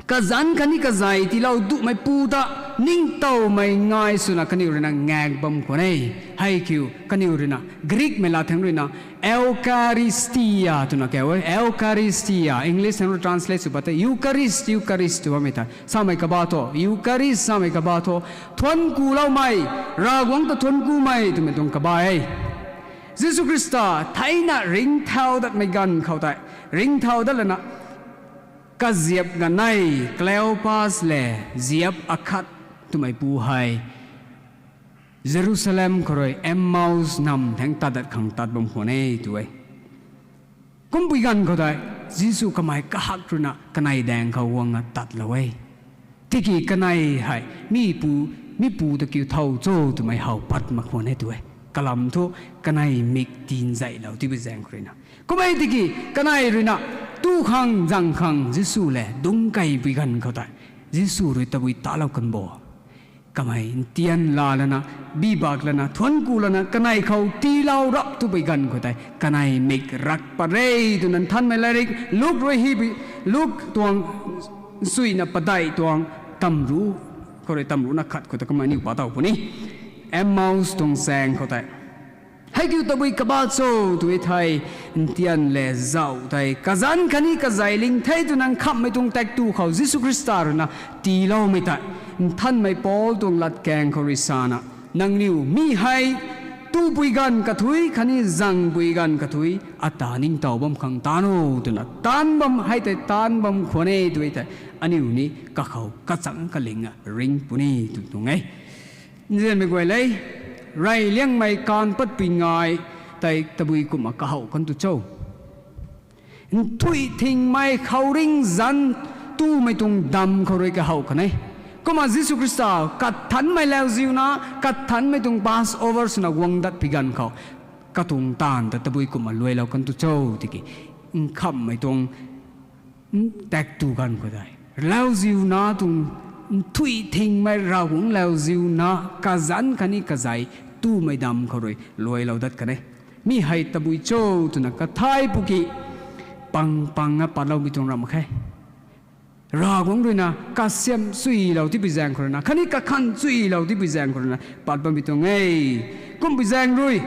kazanc khatni kazei tiilou duhmeipu ta ningtowmei ngai swna kaniw ruina ngaek bam khwan e. Hei kiu kaniw ruina Greekmei lat thangc ruina Eucharistia twna kau e. Eucharistia, English thangc rui translate sw pat tei Eucharist, Eucharist tw bammei ta samei kaba thu, Eucharist samei kaba thu, thuanc kuloumei, Ravguangc ta thuanc kumei twmei tuang kaba e. Jisu Khrista theina ringcthau datmei ganv khou tei, ringcthau dat lana kaziap ganei Cleopas le ziap akhat twmeipu hei Jerusalem khou rui Emmaus nam thangc tat dat khang tat bam khwan e tu e. Kumpui ganv khou tei Jisu kamei kahak ruina kanei daeng khou guangna tatlou e. Tiki kanei hei mipu, mipu ta kiu thow cho twmei how pat mak khwan e tu e. Kalam thu kanei mik tinzeilou tipui zaeng khou ruina. Kum e tiki kanei ruina tu khang zang khang Jisu lev dungc keipui ganv khou tei Jisu rui tabui talou kan bo. Kamei ntian laa lana, bibak lana, thuanc ku lana, kanei khou tiilou rap twpui ganv khou tei kanei mik rak pat re twna Nthanmei Lairik Luk rui hei, Luk tuang nsuina padeih tuang tamruh khou rui tamruhna khat khou ta kumna aniu patow puni. Emmaus tuang saeng khou tei hei kiu tabui kaba cho tw e thei, ntian le zauh tei kazanc khatni kazei ling the twna nkhamhmei tuang tak tu khou Jisu Khrista ruina tiiloumei tei Nthanmei Paul tuang latkaeng khou rui sana, nangniw mi hei Tupui ganv kathuic khatni zangpui ganv kathuic ata ningtow bam khang taanv o twna taanc bam hei tei taanc bam khwan e tw e thei, aniu ni kakhou kachang kaling a ringc puni tw tuang e. Nzianmei guay le, rey liangmei kaanv patpui ngai tei tabui kumna kahow kan tu cho? Nthuih thingmei khouringh zanc tumei tuang dam khou rui kahow kan e. Kumna Jisu Khrista kathanmei lauziuna, kathanmei tuang Passover swna guang dat pi ganv khou, katuang taanv ta tabui kumna luailou kan tu cho tiki, nkhamhmei tuang, n-, tak tu ganv khou tei, lauziuna tuang nthuih thingmei Ravguangc lauziuna kazanc khatni kazei tumei dam khou rui luailou dat kan e. Mi hei tabui cho twna kathay puki, pang pang a patloumei tuang ram mak khe. Ravguangc ruina kasiamh chuilou tipui zaeng khou ruina, khatni kakhan chuilou tipui zaeng khou ruina pat bammei tuang e. Kumpui zaeng rui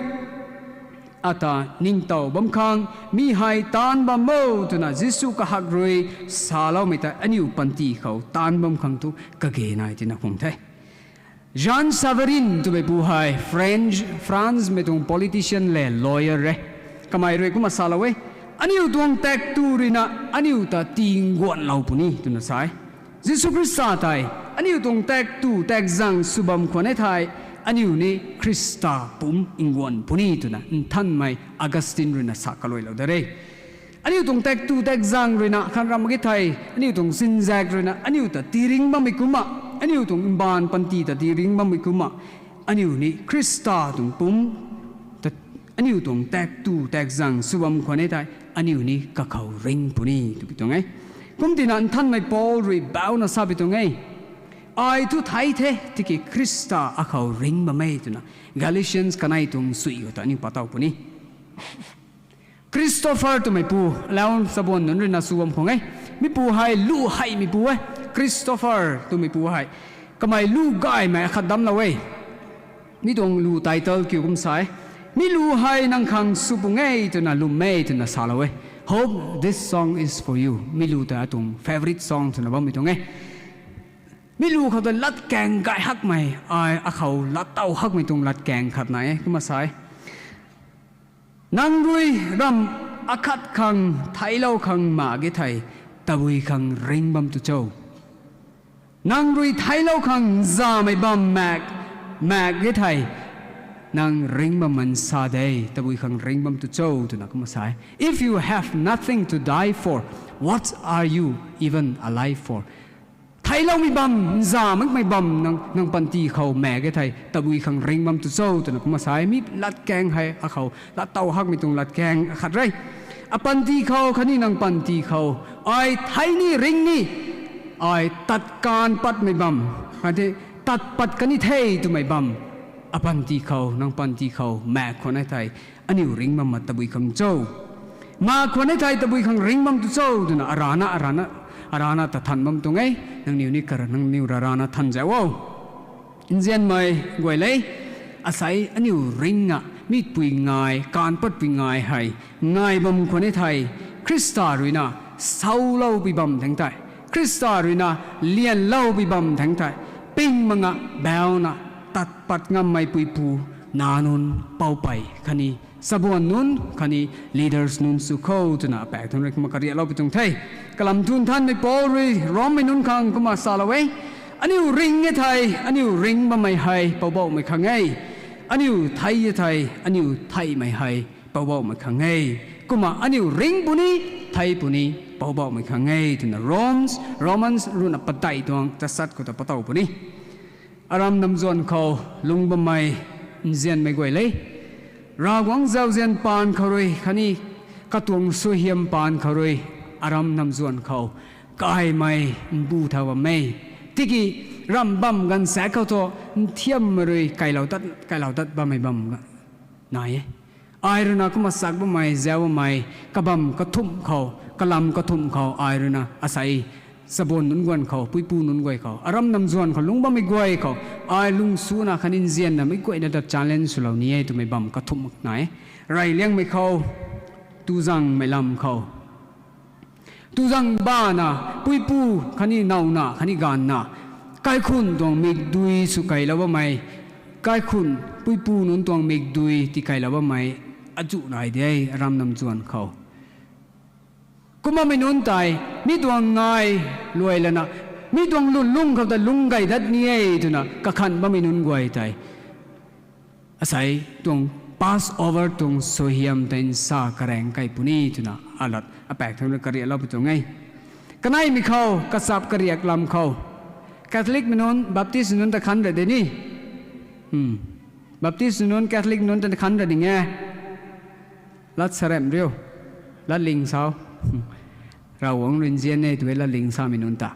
ata ningtow bam khang mi hei taanc bam o twna Jisu kahak rui saloumei ta aniu panty khou taanc bam khang thu kage nai tina khung the. Jean Sévérin twmeipu hei French, France mei tuang politician le lawyer e. Kamei rui kumna salou e, aniu tuang tak tu ruina aniu ta tii nguanlou puni twna sa e. Jisu Khrista tei aniu tuang tak tu tak zang sw bam khwan e thei, aniu ni Khrista pumc nguan puni twna nthanmei Augustine ruina sa kaluailou da re. Aniu tuang tak tu tak zang ruina khan ram mak e thei, aniu tuang sinzak ruina aniu ta tii ringc bammei kumna, aniu tuang mbaanv panty ta tii ringc bammei kumna, aniu ni Khrista tuang pumc ta, aniu tuang tak tu tak zang sw bam khwan e thei, aniu ni kakhou ringc puni twpui tuang e. Kumtina nthanmei Paul rui bauna sapui tuang e, ai thu thei the tiki Khrista akhou ringc bam e twna, Galatians kanei tuang sui khou ta aniu patow puni. Christopher twmeipu, alau chabuan nunc ruina sw bam khang e. Mipu hei lu heimeipu e. Christopher twmeipu hei, kamei lu gaymei akhat damclou e. Mi tuang lu title kiu kum sa e, mi lu hei nang khang sw pung e twna lwm e twna salou e. Hope this song is for you. Mi lu ta atuang favourite song twna bammei tuang e. Mi lu khou ta latkaeng gay hakmei, ai akhou lattow hakmei tuang latkaeng khat nai e, kumna sa e. Nang rui ramh akhat khang theiclou khang mak ge thei, tabui khang ringc bam tu cho? Nang rui theiclou khang nzamei bam maek, maek ge thei, nang ringc bam man sa de, tabui khang ringc bam tu cho twna kumna sa e. If you have nothing to die for, what are you even alive for? Theicloumei bam, nza makmei bam nang, nang panty khou maek ge thei, tabui khang ringc bam tu cho twna kumna sa e. Mi latkaeng hei akhou lattow hakmei tuang latkaeng akhat re. Apanty khou khatni nang panty khou, ai thei ni ringc ni, ai tat kaanv patmei bam, khatni tat pat kan ni the twmei bam, apanty khou, nang panty khou maek khwan e thei, aniu ringc bam mak tabui khang cho? Maek khwan e thei tabui khang ringc bam tu cho twna arana, arana, arana ta than bam tuang e. Nangniw ni kara, nangniw rarana than zau o. Nzianmei guay le, asei aniu ringc a, mipui ngai, kaanv patpui ngai hei, ngai bam khwan e thei, Khrista ruina sauloupui bam thangc tei, Khrista ruina lianloupui bam thangc tei, ping mak nga bauna tat pat ngammei puipu, nac nunc, poupei khatni chabuan nunc khatni leaders nunc sw kho twna apaek thangc rui kumna kariaklou pi tuang the. Kalam thu nthanmei Paul rui Rommei nunc khang kumna salou e, aniu ringc e thei, aniu ringc bammei hei Poubauhmei khang e. Aniu thei e thei, aniu theihmei hei Poubauhmei khang e. Kumna aniu ringc puni, thei puni, Poubauhmei khang e twna Romans, Romans ruhna padeih tuang tasat khou ta patow puni. Aram namzuan khou lungc bammei nzianmei guay le, Ravguangc zauzian paan khou rui khatni katuang suaihiam paan khou rui, aram namzuan khou kaimei mbu thau bam e. Tiki ramh bam ganv saekc khou thu nthiammei rui kailou tat, kailou tat bammei bam nai e. Ai ruina kumna sak bammei, zau bammei, kabam kathumh khou, kalam kathumh khou, ai ruina asei chabuan nunc guan khou, puipu nunc guay khou, aram namzuan khou lungc bammei guay khou, ai lung suna khatni nzianna mei guayna ta challenge swlou ni e twmei bam kathumh nai e. Rey liangmei khou, tuzangmei lam khou, tuzang bana, puipu khatni nowna khatni ganvna, kaikhunc tuang mikdui sw kailou bammei, kaikhunc Puipu nunc tuang mikdui tikailou bammei azuh nai de, aram namzuan khou. Kumna mi nunc tei, mi tuang ngai luai lana, mi tuang lwnlung khou ta lungc gay dat ni e twna kakhan bammei nunc guay tei, asei tuang Passover tuang suaihiam tei nsa karaeng kai puni twna alat apaek thangc rui kariaklou pi tuang e. Kaneimei khou, kachap kariak lam khou, Catholicmei nunc, Baptistmei nunc ta khan ra de ni. Baptistmei nunc, Catholicmei nunc ta khan ra ding e. Lat sarem riu. Latling sau. Ravguangc rui nzian e tw e latling samei nunc ta.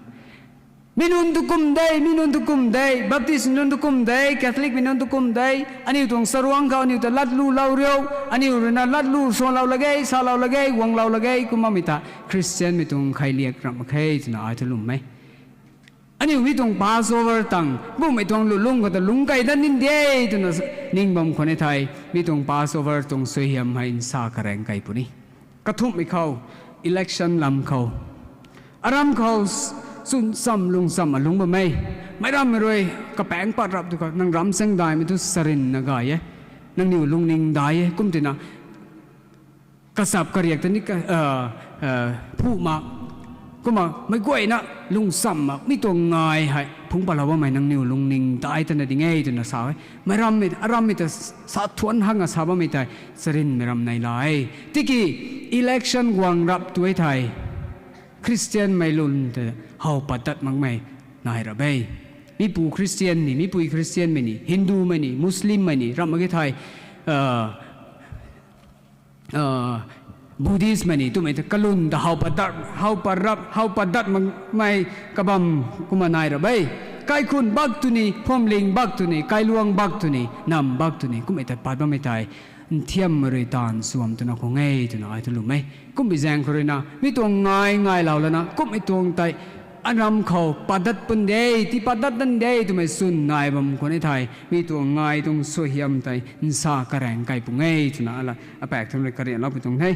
Mi nunc tu kum de, mi nunc tu kum de, Baptistmei nunc tu kum de, Catholicmei nunc tu kum de, aniu tuang saruangc khou aniu ta latlu lou riu, aniu ruina latlu suanlou lak ge, salou lak ge, guanglou lak ge, kumna mi ta Christianmei tuang kheiliak ramh mak khe twna ai thu lwm e. Aniu mi tuang Passover tang, bumaeng tuang lwnlung khou ta lungc kai dat ni de twna ning bam khwan e thei, mi tuang Passover tuang suaihiam hei nsa karaeng kai puni. Kathumhmei khou, election lam khou, aram khou, chwncham lungcham a lungc bam e. Meic rammei rui kapaengc pat rap tu khou, nang ram chaeng daihmei thu sarinna gay e, nangniw lungning dai e, kum tina kachap kariak ta ni ka, phu mak, kumna meic guayna lungcham mak mi tuang ngai hei phungc patlou bammei nangniw lungning dai tana ding e twna sa e. Meic rammei, arammei ta sa thuanc hanga sa bammei tei charynmei ram nei la e. Tiki election guang rap tu e thei, Christianmei lun ta how pat dat makmei nai rap e. Mipu Christian ni, mipui Christianmei ni, Hindumei ni, Muslimmei ni ramh mak ge thei, Buddhistmei ni twmei ta kalun ta how pat dat, how pat rap, how pat dat makmei kabam kumna nai rap e. Kaikhun bak tw ni, Phwamling bak tw ni, Kailuang bak tw ni, Nam bak tw ni, kummei ta pat bammei tei nthiammei rui taanv suam twna khwan e twna ai thu lwm e. Kumbi zaeng khou ruina mi tuang ngai ngailou lana kummei tuang tei aram khou pat dat pun de, tii pat dat dan de twmei chwn nai bam khwan e thei, mi tuang ngai tuang suaihiam tei nsa karaeng kai pung e twna alat apaek thangc rui kariaklou pi tuang the.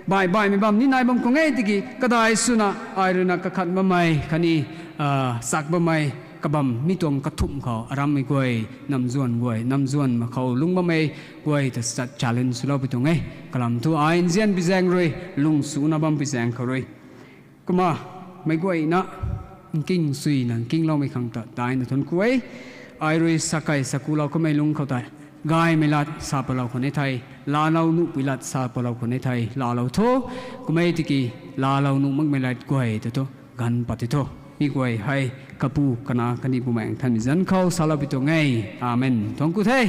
Baih baihmei bam ni nai bam khwan e tiki kadai swna ai ruina kakhan bammei khatni chak bammei kabam mi tuang kathumh khou arammei guay, namzuan guay, namzuan mak khou lungc bammei guay ta chat challenge swlou pi tuang e. Kalam thu ai nzian pi zaeng rui, lung suna bam pi zaeng khou rui, kumna meic guayna nking suina nkingloumei khang ta daina thuanc ku e. Ai rui sakai sakulou kamei lungc khou tei gaymei lat sa palou khwan e thei, laalou nuhpui lat sa palou khwan e thei laalou tho. Kum e tiki laalou nuh makmei lat guay ta thu ganv pat ti tho. Mi guay hei Kapu, Kanac khatni Bumaengh Nthanmei zanc khou salou pi tuang e. Amen. Thuanc ku the.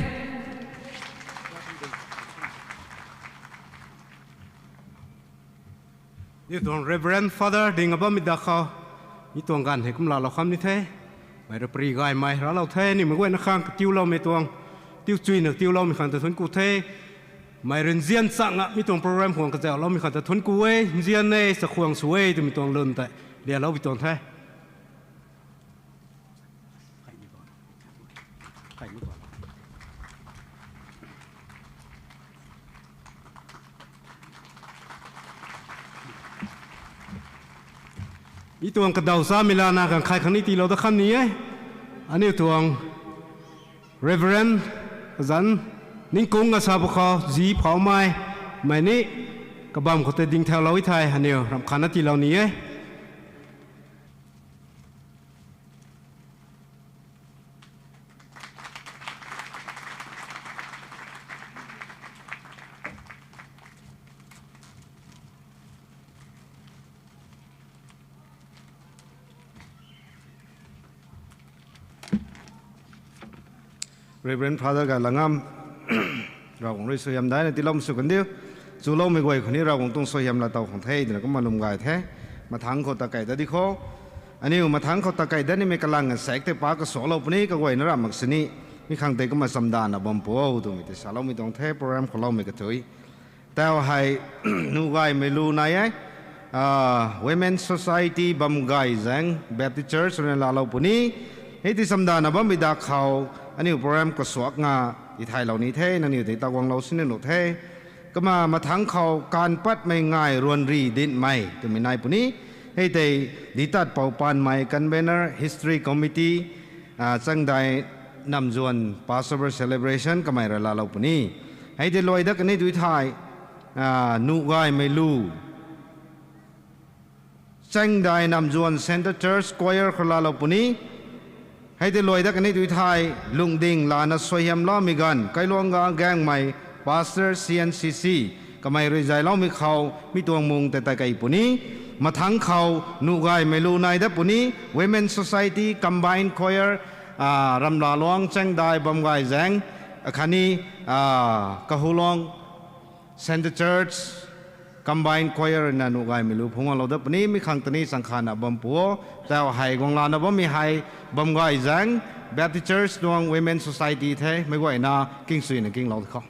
Ni tuang Reverend Father ding a bammei da khou, mi tuang ganv hei kum laalou kham ni the. Mei rui pary gaymei raclou the, nimei guayna khang katiuloumei tuang, tiuchuina katiuloumei khang ta thuanc ku the. Mei rui nzian changna mi tuang program khwang kazauhloumei khang ta thuanc ku e, nzian e, chakhwang sw e twmei tuang lun tei lialou pi tuang the. Mi tuang kadaw chamei lana kangkhai khang ni tiilou dat kham ni e. Aniu tuang Reverend zanc ningkungc a sa pwkhou zi phoumei, mei ni kabam khou tei ding thaulou e thei aniu ramh khatna tiilou ni e. Reverend Father Gailangam, Ravguangc rui suaihiam daina tiiloumei sw kan diu. Chuloumei guay khou ni Ravguangc tuang suaihiam laa tow khang the twna kumna lwm gay the. Mathangc khou ta kei dat di kho. Aniu mathangc khou ta kei dat nimei kalang a saekc tei pa kasuaklou puni kaguayna ramh mak sini. Mi khang tei kumna chamdana bam pu o twmei tei saloumei tuang the program khou loumei kathui. Tau hei nuh gaymei lu nai e, Women Society bam gay zaeng Baptist Church rui laalou puni. Hei ti chamdana bammei da khou aniu program kasuak nga tithaylou ni the, nangniw tei ta guanglou sini nuh the. Kumna mathangc khou kaanv patmei ngai ruanri dinmei twmei nai puni. Hei tei Ditatpou Panmei, Convener, History Committee, Changdai Namzuan Passover celebration kamei rui laalou puni. Hei tei luai dat kani tu thei, nuh gaymei lu Chaengdai Namzuan Centre Church Choir khou laalou puni. Hei tei luai dat kani tu thei, lungding lana suaihiamloumei ganv kailuang ga gaengmei Pastor C N C C kamei rui zayloumei khou mi tuang mung tei tat kei puni. Mathangc khou nuh gaymei lu nai dat puni, Women Society Combined Choir, Ramlaluang Chaengdai bam gay zaeng, akhatni Kahulong Centre Church Combined Choir na nuh gaymei lu phungc lou dat puni. Mi khang tani changkhana bam pu o. Tau hei guanglana bammei hei bam gay zaeng Baptist Church tuang Women Society the, meic guayna kingsuina kinglou khou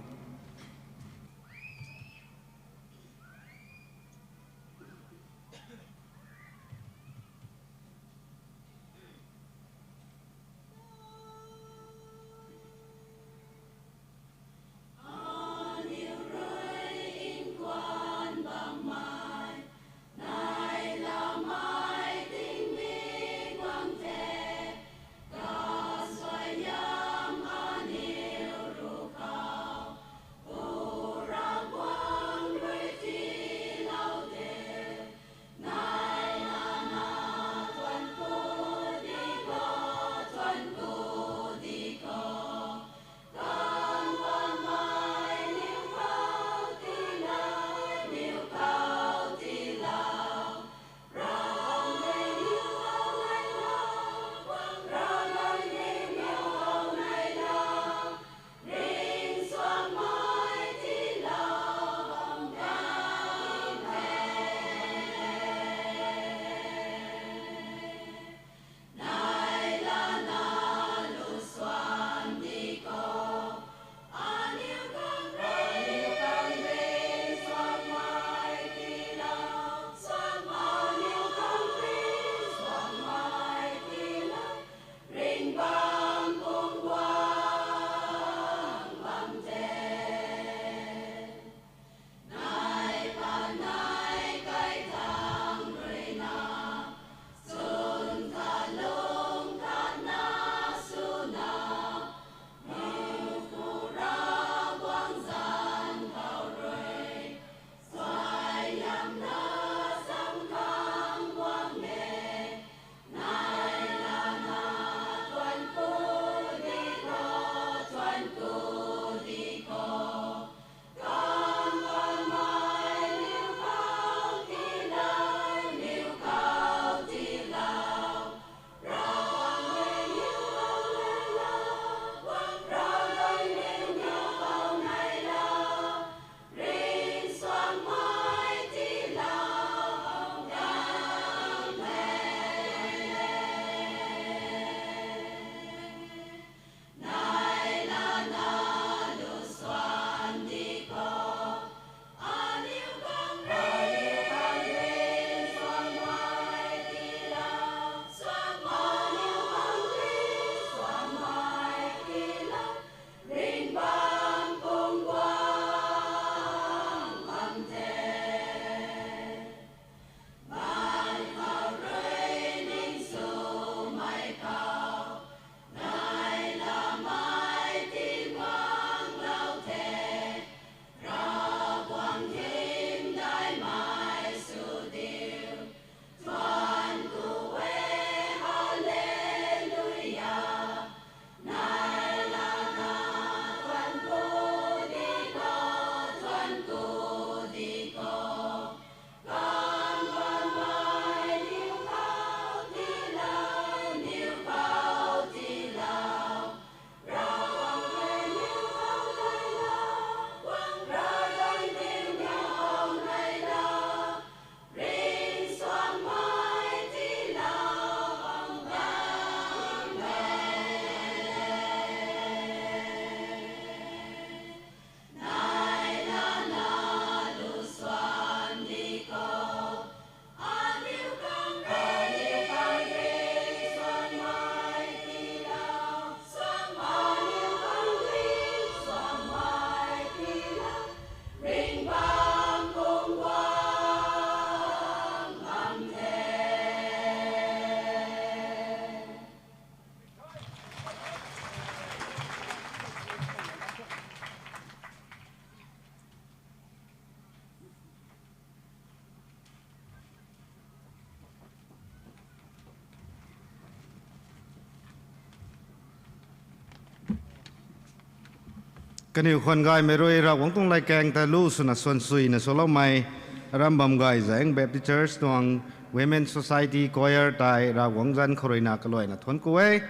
Kaniw khwan gaymei rui Ravguangc tuang latkaeng ta lu swna suansuina swloumei, Rambam Gayzaeng Baptist Church tuang Women Society Choir tei Ravguangc zanc khou ruina kaluaina thuanc ku e.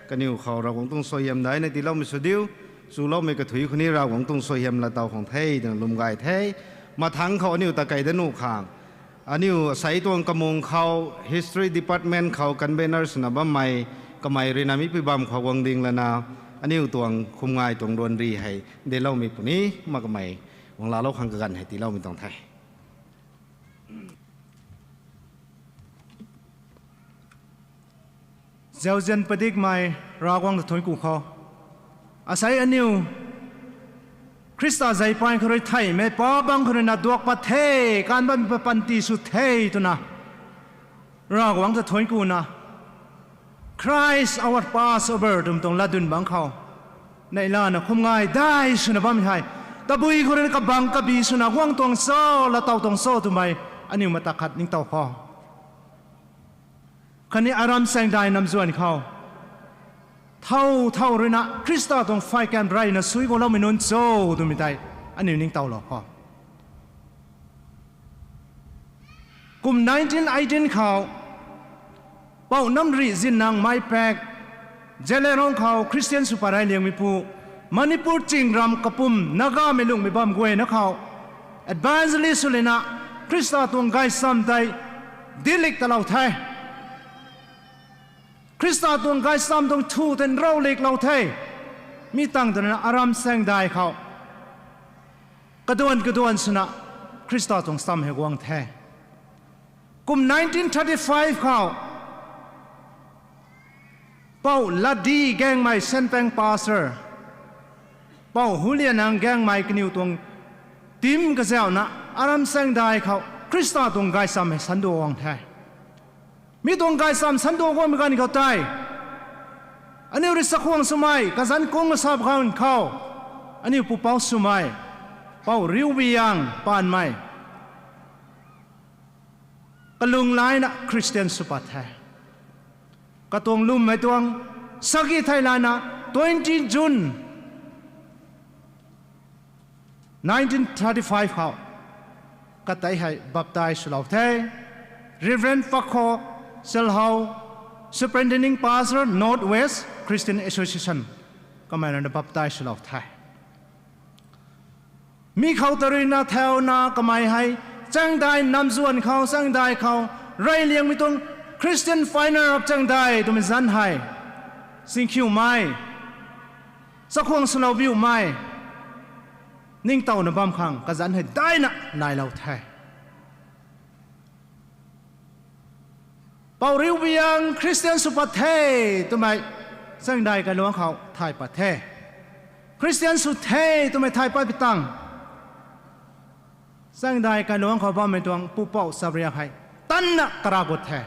Kaniw khou Ravguangc tuang suaihiam daina tiiloumei sw diu, chuloumei kathuic khou ni Ravguangc tuang suaihiam laa tow khang the twna lwm gay the. Mathangc khou aniu ta kei dat nuh khang, aniu asei tuang kamung khou History Department khou convener swna bammei, kamei ruina mipui bam khou guang ding lana, aniu tuang khumngai tuang ruanri hei dincloumei puni, kumna kamei guang laalou khang kaganv hei tiiloumei tuang the. Zauzian padikmei Ravguangc ta thuanc ku khou, asei aniu Khrista zeipaeng khou rui theihmei pa bang khou ruina duak pat the, kan bammei papanty sw the twna Ravguangc ta thuanc kuna, Christ our Passover twmei tuang latdyn bangc khou neihlana khumngai dai swna bammei hei, tabui khou ruina kabang kabi swna guang tuang cho, laa tow tuang cho twmei aniu mata khat ningtow khou, khatni aram saengdai namzuan khou thow thow ruina Khrista tuang phay kan reyna sui guloumei nunc cho twmei tei aniu ningtowlou khou, kum nineteen eighteen khou Pou Namrihzinnang Meipak, Zeliangrong khou Christian sw pat rey liangmeipu, Manipur chingram kapwm Nagamei lunghmei bam guayna khou evangelist sw lana Khrista tuang gaychamv tei dilik talou the. Khrista tuang gaychamv tuang thu tei nrauliklou the. Mi tangv twna aram saengdai khou kaduan kaduan swna Khrista tuang cham hei guang the. Kum nineteen thirty-five khou Pou Latdi Gaengmei Senpeng pastor, Pou Hulianang Gaengmei kaniw tuang team kazauhna aram saengdai khou Khrista tuang gaychamv hei sanduak guang the. Mi tuang gaychamv sanduak guangmei ganv khou tei aniu rui chakhwang swmei kazanc kung sap ganv khou aniu pupouc swmei Pou Riubiyang Paanmei kalung layna Christian sw pat the. Katuang lwmmei tuang sagi thei layna twenty June nineteen thirty-five khou katei hei baptize swlou the. Reverend Pakho Chelhou, Superintending Pastor, North West Christian Association, kamei ruina baptize swlou the. Mi khou ta ruina thauna kamei hei Chaengdai namzuan khou, Chaengdai khou rey liangmei tuang Christian Pioneer of Chaengdai twmei zanc hei singkhiumei, chakhwang swlou biumei, ningtowna bam khang kazanc hei daina nailou the. Pou Riubiyang Christian sw pat the twmei Chaengdai kailuangc khou thay pat the. Christian sw the twmei thay pat pi tangv Chaengdai kailuangc khou bammei tuang pupouc chapriak hei tanna kara gut the.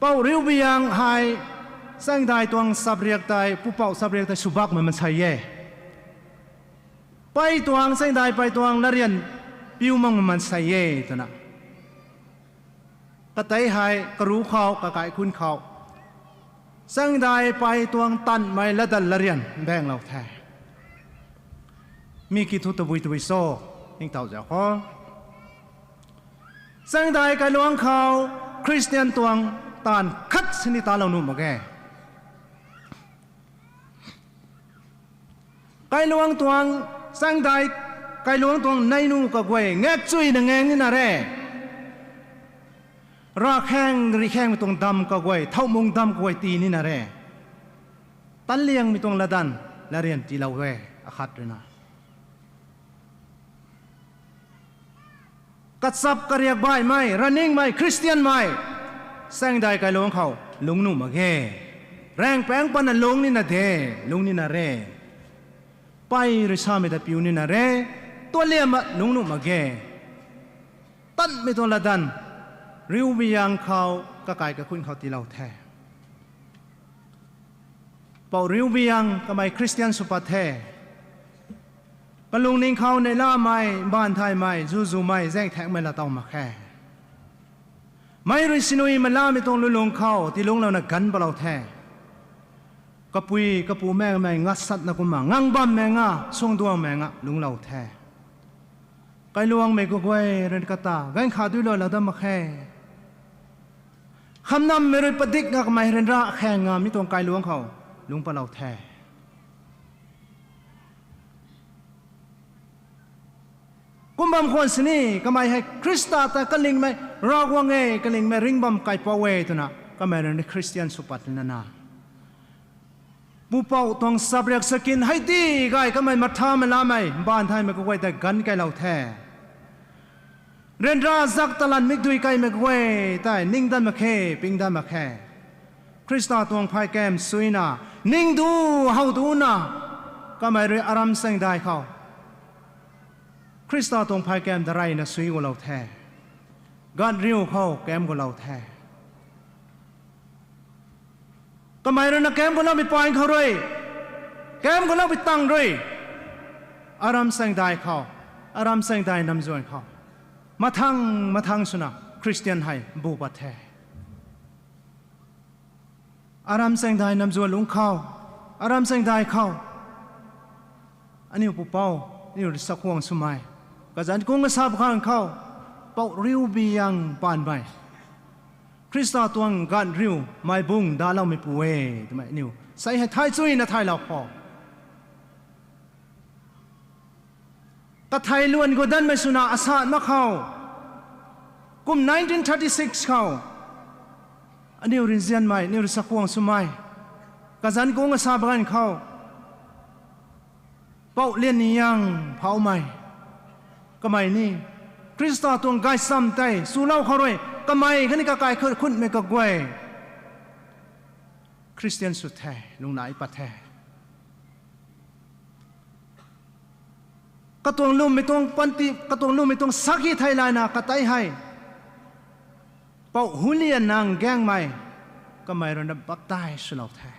Pou Riubiyang hei Chaengdai tuang chapriak tei, pupouc chapriak tei swbakmei maansei e. Pei tuang, Chaengdai pei tuang latryan piu makmei maansei e twna katei hei karu khou, kakai khun khou Chaengdai pei tuang tanmei latdanv latryan baenglou the. Mi kiu thu tabui tabui cho, ningtow zauc khou Chaengdai kailuangc khou Christian tuang taanv khat sini talou nuh mak ge. Kailuangc tuang, Chaengdai kailuangc tuang neihnu kaguay ngakchuina ngaeng nina re. Ravkhaeng rikhaengmei tuang dam kaguay, thowmung dam kaguay tii nina re. Tanliangmei tuang latdanv latryan tiilou e, akhat ruina kachap kariak baihmei, raningmei, Christianmei Chaengdai kailuangc khou lungc nuh mak ge. Raengpaeng pana lungc nina de, lungc nina re. Pei rui samei ta piu nina re, tualiamna lungc nuh mak ge. Tanmei tuang latdanv Riubiyang khou, kakai kakhun khou tiilou the. Pou Riubiyang kamei Christian sw pat the. Kalungning khou neihlamei, mbaanv thaymei, zuzumei, zaengthaekmei laatow mak khe. Mei rui sinui malamei tuang lulung khou tiilungclouna ganv patlou the. Kapui kapu mei mei ngasatna kumna ngang bammei nga, suangduangmei nga lungclou the. Kailuangmei kaguay rui kata ganv khat dui lou la dam mak khe. Khamnammei rui padik nga kamei ryanra khaeng nga mi tuang kailuang khou lungc patlou the. Kum bam khwan sini kamei hei Khrista ta kalingmei Ravguangc e, kalingmei ringh bam kaipouc e twna kamei rui ni Khristian sw pat nana, pupouc tuang sapriak sakin hei ti gay kamei mathamei lamei mbaanv thaymei kaguay tei ganv kailou the. Ryanra zak talan mikdui kaimei kaguay tei ning dat mak khe, ping dat mak khe. Khrista tuang phay kam suina, ning du, how duna, kamei rui aram saengdai khou Khrista tuang phay kam dareyna sui gulou the. Ganhriu khou kam gulou the. Kamei rui na kam guloumei paan khou rui, kam guloumei tang rui, aram saengdai khou, aram saengdai namzuan khou mathang mathang swna Khristian hei bu pat the. Aram saengdai namzuan lungc khou, aram saengdai khou, aniu pupouc, aniu rui chakhwang swmei, kazanc kung asa bakanv khou, Pou Riubiang Paanmei, Khrista tuang ganhriu, mei bung daloumeipu e, twmei aniu sei hei thay chuyna thaylou khou, kathei luan gu danmei swna asat mak khou, kum nineteen thirty-six khou, aniu rui nzianmei, aniu rui chakhwang swmei, kazanc kung asa bakanv khou, Pou Lianniang Phouhmei, kamei ni Khrista tuang gaychamv tei chulou khou rui kamei khatni kakai khunmei kaguay Khristian sw the, lunghlaic pat the. Katuang lwmmei tuang panty, katuang lwmmei tuang sakhi theilayna katei hei, Pou Hulianang Gaengmei, kamei rui na baptize swlou the.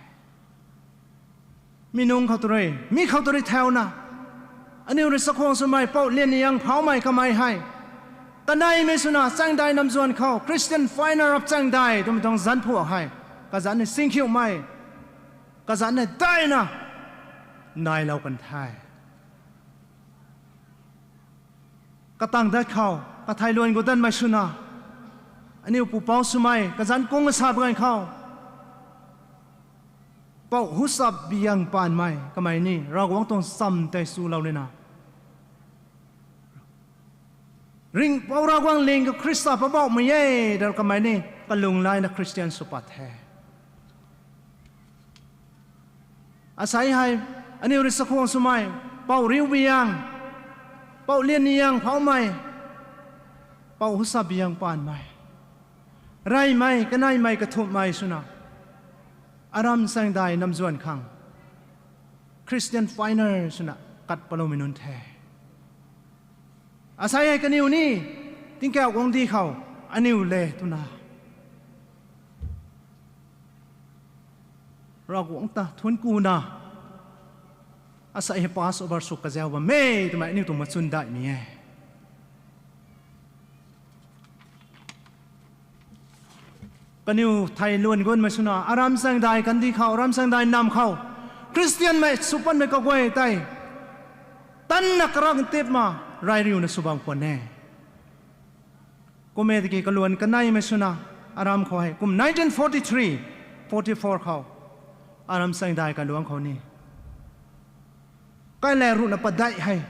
Mi nunc khou tu rui, mi khou tu rui thauna, aniu rui chakhwang swmei Pou Lianniang Phouhmei kamei hei, kaneimei swna chaengdai namzuan khou Christian Pioneer of Chaengdai twmei tuang zanc phuak hei, kazanc ni singkhiumei, kazanc ni daina nailou kan the. Katang dat khou, kathei luan gu danmei swna, aniu pupouc swmei kazanc kung asa bakanv khou, Pou Huchapbiang Paanmei kamei ni Ravguangc tuang cham tei chulou nina, Ringhpouc Ravguangc ling khou Khrista Poubauhmei e, ta kamei ni kalunglaina Khristian sw pat the. Asei hei, aniu rui chakhwang swmei, Pou Riubiang, Pou Lianniang Phouhmei, Pou Huchapbiang Paanmei, reymei, kaneimei, kathumhmei swna, aram chaengdai namzuan khang Christian Pioneer swna kat paloumei nunc the. Asei hei kaniw ni tingkauh guangcdic khou aniw le twna Ravguangc ta thuanckuna, asei hei Passover sw kazau bam e twmei aniu tuang machun daihmei e. Kaniw thei luan guanmei swna aram chaengdai kandih khou, aram chaengdai nam khou, Khristianmei sw patmei kaguay tei tanna karak tipna reyriuna sw bam khwan e. Kum e tiki kaluan kaneimei swna aram khou hei kum nineteen forty-three, forty-four khou aram chaengdai kaluang khou ni kailay ruhna padeih hei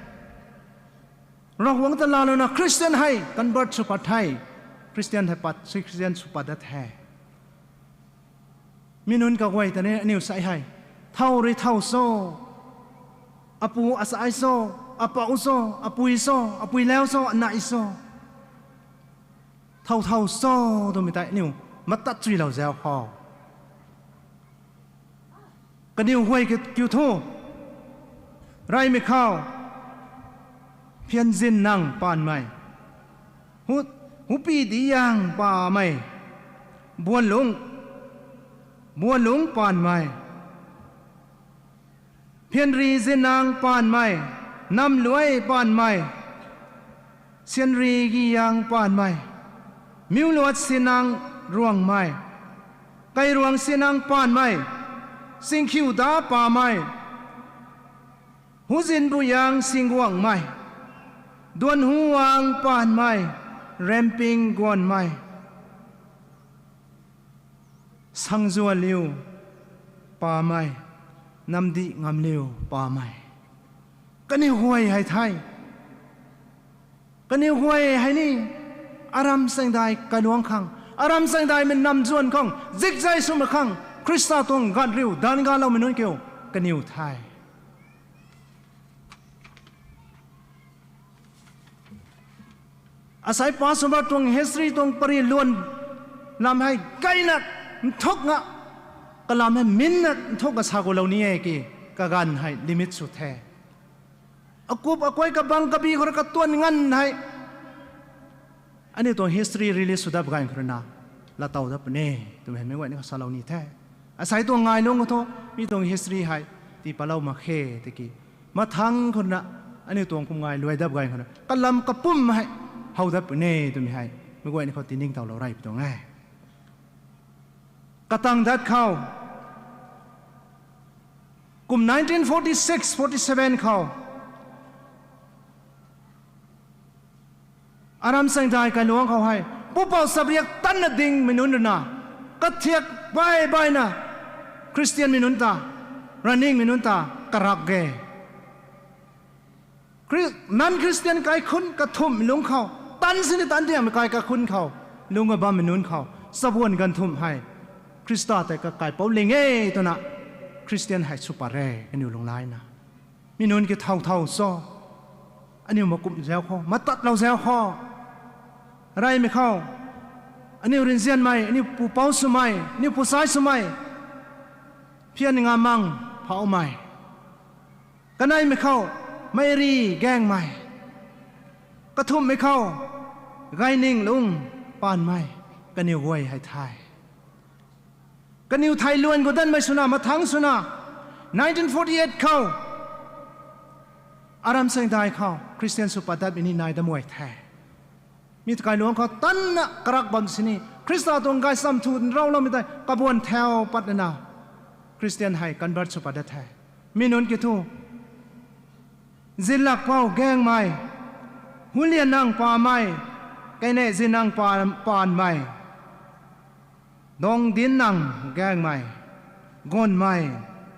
Ravguangc ta laalouna Khristian hei convert sw pat the. Khristian hei pat, Khristian sw pat dat the. Mi nunc kaguay ta ni aniw sei hei, thow rui thow cho, apu asei cho, apou cho, apui cho, apui lau cho, anei cho, thow thow cho twmei tei aniw matat chuilou zau khou, kaniw guay kiu thu, reymei khou, Phianzinnang Paanmei, Hu, Hupidiyang Paanmei, Buanlungc, Buanlungc Paanmei, Phianrizinnang Paanmei, Namluai Paanmei, Sianrigiyang Paanmei, Miuluatsinnang Ruangmei, Kairuangsinnang Paanmei, Singkhiu da pamei, Huzin Buyang Singuangmei, Duanhuang Panmei, Remping Guanmei, Sangzualiu Pamei, Namdih Ngamliu Pamei. Kaniw guay hei the. Kaniw guay hei ni aram saengdai kailuangc khang, aram saengdaimei namzuan khang, zikzai swmei khang, Khrista tuang ganriu danv galoumei nunc kiu kaniw the. Asei Passover tuang history tuang pary luan lam hei kaina nthuk nga, kalam hei minna nthuk nga sa gulou ni e ki, kaganv hei limit sw the. Akup akai kabang kabi khou rui katuan nganv hei aniu tuang history release sw dat ganv khou rui na, laatow dat puni twmei hei meic guayna khou salou ni the. Asei tuang ngailungc khou thu, mi tuang history hei tii patlou mak khe tiki, mathangc khou rui na, aniu tuang kum ngai luai dat ganv khou rui kalam kapwm hei how dat puni twmei hei meic guayna khou tiningtowlou rey pi tuang e. Katang dat khou, kum nineteen forty-six forty-seven khou, aram saengdai kailuangc khou hei pupouc chapriak tanna dingmei nunc rui na, kathiak baih baihna, Khristianmei nunc ta, raningmei nunc ta karak e. Khri-, non-Khristian kaikhunc kathumhmei lungc khou, tan sini tan diangmei kai kaikhunc khou, lungc a bammei nunc khou chabuan ganv thumh hei Khrista tei kakaipouc ling e twna Khristian hei sw pat re kaniw lunglaina. Mi nunc ki thow thow cho, aniu makumh zauc khou, matatlou zauc khou, reymei khou, aniu rinzianmei, aniu pupouc swmei, aniu puchai swmei, Phian Ngamang Phauhmei. Kaneimei khou, Meiri Gaengmei. Kathumhmei khou, Gayninglung Panmei. Kaniw guay hei the. Kaniw thei luan khou danmei swna, mathangc swna, nineteen forty-eight khou, aram saengdai khou Khristian sw pat datmei ni nai dam guay the. Mi kailuangc khou tanna karak bam sini, Khrista tuang gaychamv thu nrauloumei tei kabuan thau patna, Khristian hei convert sw pat dat the. Mi nunc ki thu, Zinlakpou Gaengmei, Huliannang Pamei, Kaine Zinnang Pa-, Panmei, Dongdinnang Gaengmei, Guanmei,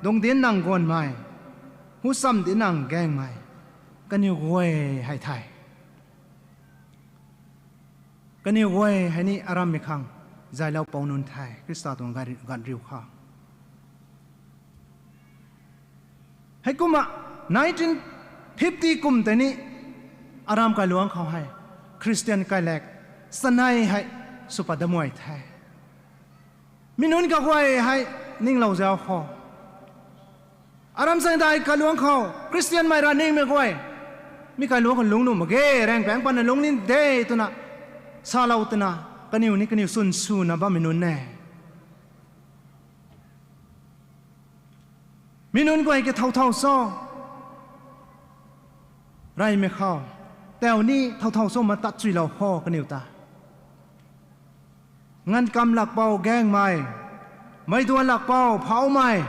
Dongdinnang Guanmei, Huchamdinnang Gaengmei, kaniw guay hei the. Kaniw guay hei ni arammei khang zayloupou nunc the, Khrista tuang gari-, ganriu khou. Heikumna nineteen fifty kum tei ni aram kailuangc khou hei Khristian kailak chanei hei sw pat dat muay the. Mi nunc kaguay hei ninglou zauc khou, aram saengdai kailuangc khou Khristianmei raningmei guay, mi kailuangc khou lungc nuh mak ge, raengpaeng patna lungc ni de twna salou twna, kaniw ni kaniw chwn swna bammei nunc e. Mi nunc guay ki thow thow cho, reymei khou, tau ni thow thow cho matat chuilou kho kaniw ta. Ngankamlakpou Gaengmei, Meiduanlakpou Phauhmei,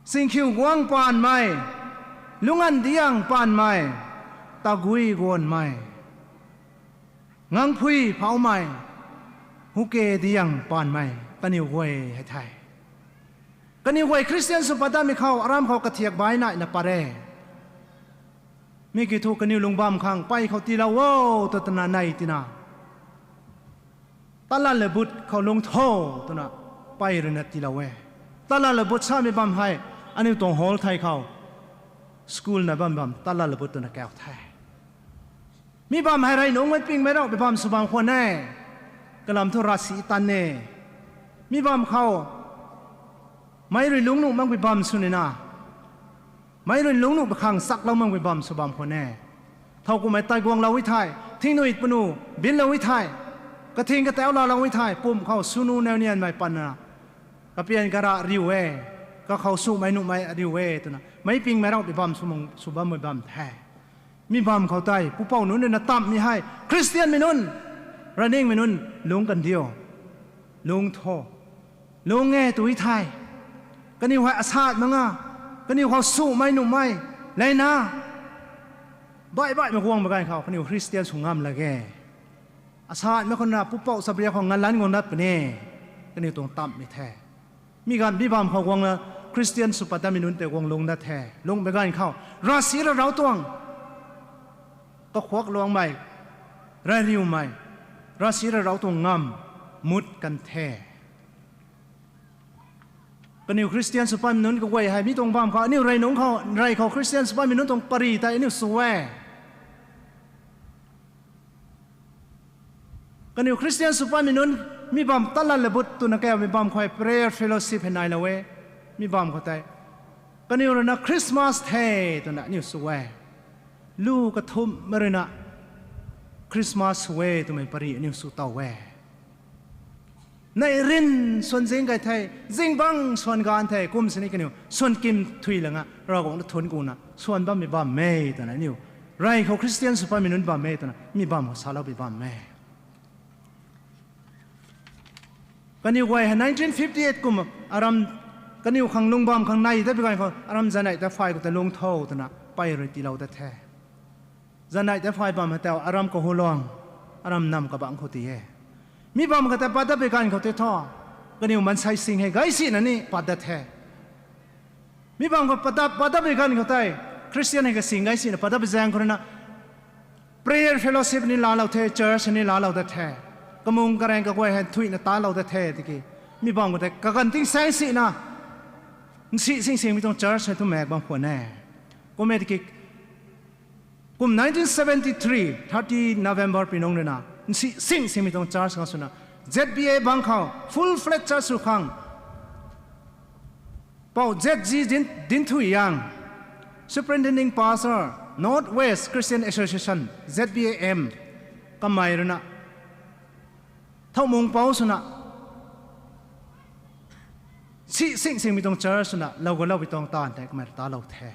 Singkhiuguang Panmei, Lungandiang Panmei, Tagui Guanmei, Ngangphui Phauhmei, Huke Diang Panmei, kaniw guay hei the. Kaniw guay Khristian sw pat datmei khou aram khou kathiak bai naina pat e. Mi ki thu kaniw lungc bam khang pey khou tiilou o, tw twna nei tina, Tala Lebut khou lungc tho, twna pey ruina tiilou e. Tala Lebut samei bam hei aniu tuang hall thei khou, school na bam bam Tala Lebut twna kau the. Mi bam hei rey nungc mei pingmei rau pui bam sw bam khwan e. Kalam thu ravsic tan e. Mi bam khou meic rui lungc nuh makpui bam sw nina, meic rui lungc nuh pui khang chaklou makpui bam sw bam khwan e. Thowkumhmei tei guanglou e thei, thingnui panu binlou e thei, kathing katau laalou e thei, pumh khou swnu nau nianmei patna, kapian kara riu e, kakhou swmei nuhmei riu e twna meic pingmei rau pui bam sw mang, sw bammei bam the. Mi bam khou tei pupouc nunc rui na tamhmei hei Khristianmei nunc, raningmei nunc lungc kan diu, lungc tho. Lung e tu thei, kaniw hei asat mak nga, kaniw khou sumei nuhmei lena, baih baihmei guangmei ganv khou kaniw Christian sw ngam lak e. Asatmei khou na pupouc sabriak khou ngalanc guang dat puni, kaniw tuang tammei the. Mi ganv mi bam khou guangna Christian sw pat datmei nunc tei guang lung dat the. Lungmei ganv khou ravsic rarau tuang kakhuak luangmei, rariumei, ravsic rarau tuang ngam mut kan the. Kaniw Christian sw patmei nunc kaguay hei mi tuang bam khou, aniu rey nunc khou, rey khou Christian sw patmei nunc tuang pary tei aniu sw e. Kaniw Christian sw patmei nunc, mi bam tat lat le but twna kaumei bam khou prayer fellowship hei nailou e. Mi bam khou tei, kaniw rui na Christmas the twna aniu sw e. Lu kathumhmei rui na Christmas sw e twmei pary aniu sw tow e. Neih ryn swan zing kai the, zingbangc swan ganv the, kum sini kaniw swan kim thui lana Ravguangc na thuanc kuna swan bammei bam e twna aniu rey khou Christian sw patmei nunc bam e twna mi bam khou saloupui bam e. Kaniw guay hei nineteen fifty-eight kum aram, kaniw khang lung bam khang nei ta bi ganv khou aram zaneih ta phay khou ta lung tho twna pey rui tiilou dat the. Zaneih ta phay bam hei tau aram kahuluang, aram nam kabangc khou ti e. Mi bam khou ta pat dat bi ganv khou tei thu, kaniw maansei sing hei gay sina ni pat dat the. Mi bam khou pat dat, pat dat bi ganv khou tei, Christian hei kasing gay sina pat dat bi zaeng khou rui na prayer fellowship ni laalou the, church ni laalou dat the. Kamung karaeng kaguay hei thuina talou dat the tiki, mi bam khou tei kaganv tingsaeng sina nsi sing singmei tuang church hei thu mak bam khwan e. Kum e tiki, kum nineteen seventy-three, thirty November pi nung rui na nsi sing singmei tuang church khang swna Z B A bang khou full fledged church sw khang Pou Z G Din, Dinthuiyang, Superintending Pastor, North West Christian Association, Z B A M, kamei rui na thow mung pou swna nsi sing singmei tuang church swna lou galoupui tuang taanv tei kamei rui talou the.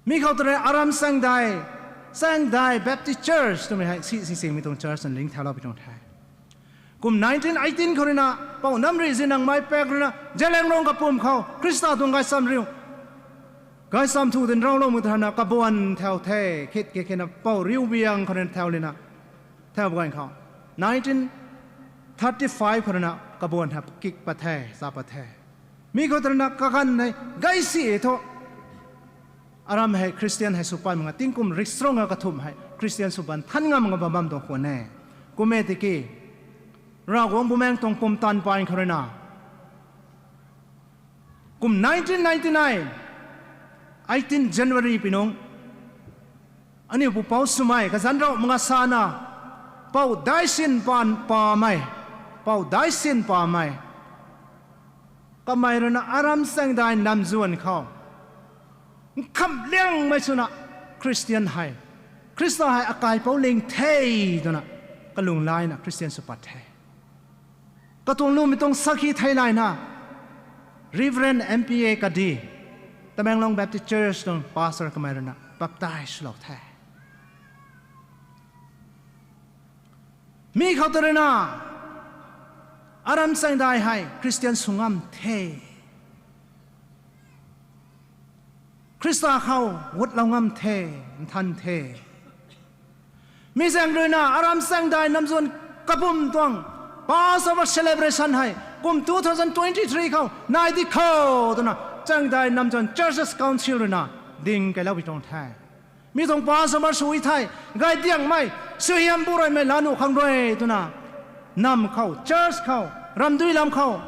Mi khou ta rui aram Chaengdai, Chaengdai Baptist Church twmei hei nsi sing singmei tuang church swna ling thauloupui tuang the. Kum nineteen eighteen khou rui na, Pou Namri Zinangmei Pak rui na Zeliangrong kapwm khou Khrista tuang gaychamv riu, gaychamv thu dinc rauloumei ta rui na kabuan thau the, khit khe khe na Pou Riubiang khou rui na thau lina, thau bam ganv khou nineteen thirty-five khou rui na kabuan hei kik pat the, sa pat the. Mi khou ta rui na kaganv hei gay si e thu, aram hei Christian hei sw pat mak nga, tingkum riksrong a kathumh hei Christian sw pat than ngam nga bam bam tuang khwan e. Kum e tiki, Ravguangc Bumaengh tuang pumtan pan khou rui na, kum nineteen ninety-nine, eighteen January pi nung, aniu pupouc swmei kazanc rauh mak nga sana, Pou Daisin pan pamei, Pou Daisin pamei, kamei rui na aram Chaengdai namzuan khou nkhamh liangmei swna Christian hei, Khrista hei akaipouc ling the twna kalung layna Christian sw pat the. Katuang lwmmei tuang sakhi thei layna Reverend M P A Kadi, Tamenglong Baptist Church tuang pastor kamei rui na baptize swlou the. Mi khou ta rui na aram Chaengdai hei Christian sw ngam the. Khrista khou gutlou ngam the, nthan the. Mi zaeng rui na aram Chaengdai namzuan kapwm tuang Passover celebration hei kum two thousand twenty-three khou nai di kho twna Chaengdai namzuan Churches Council rui na ding kailoupui tuang the. Mi tuang Passover sw e thei, gaydiangmei, suaihiam bu ruimei laa nuh khang rui twna, nam khou, church khou, ramdui lam khou,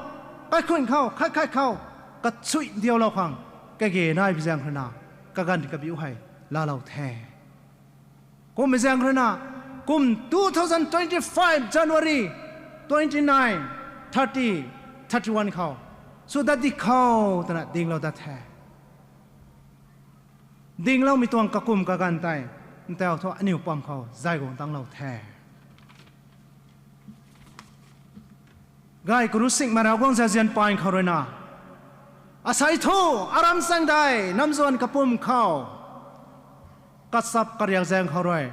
kaikhunc khou, khat khat khou, kachui diulou khang kage nai bi zaeng rui na, kaganv kabiu hei laalou the. Kummei zaeng rui na, kum two thousand twenty-five January twenty-nine, thirty, thirty-one khou sw dat di kho twna dinglou dat the. Dingloumei tuang kakum kaganv tei ntau thu aniu pam khou zay guang tanglou the. Gay karu singmei Ravguangc zazian pan khou rui na, asei thu aram Chaengdai namzuan kapwm khou, kachap kariak zaeng khou rui,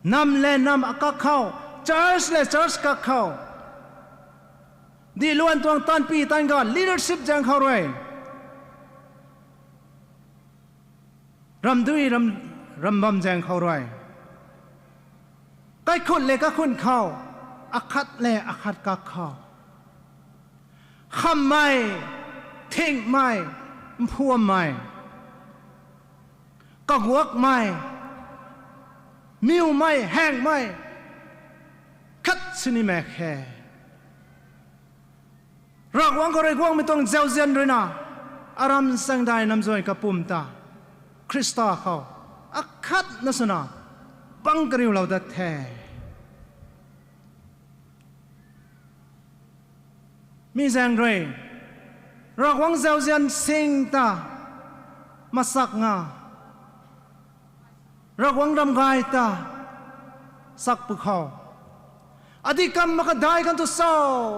nam le nam akak khou Church le church kak khou, dihluan tuang tanpi tan ga leadership zaeng khou rui, ramdui ram, rambam zaeng khou rui, kaikhun le kaikhun khou, akhat le akhat kak khou, khammei, thingmei, mphuammei, kaguakmei, miwmei, haengmei, khat sini mak khe. Ravguangc khou rui guangmei tuang zauzian ruina, aram chaengdai namzuan kapwm ta, Khrista khou, akhatna swna, bang kariulou dat the. Mi zaeng rui, Ravguangc zauzian sing ta, masak nga, Ravguangc ramgay ta, sak pwkhou, adih kam mak kadai kan tu so,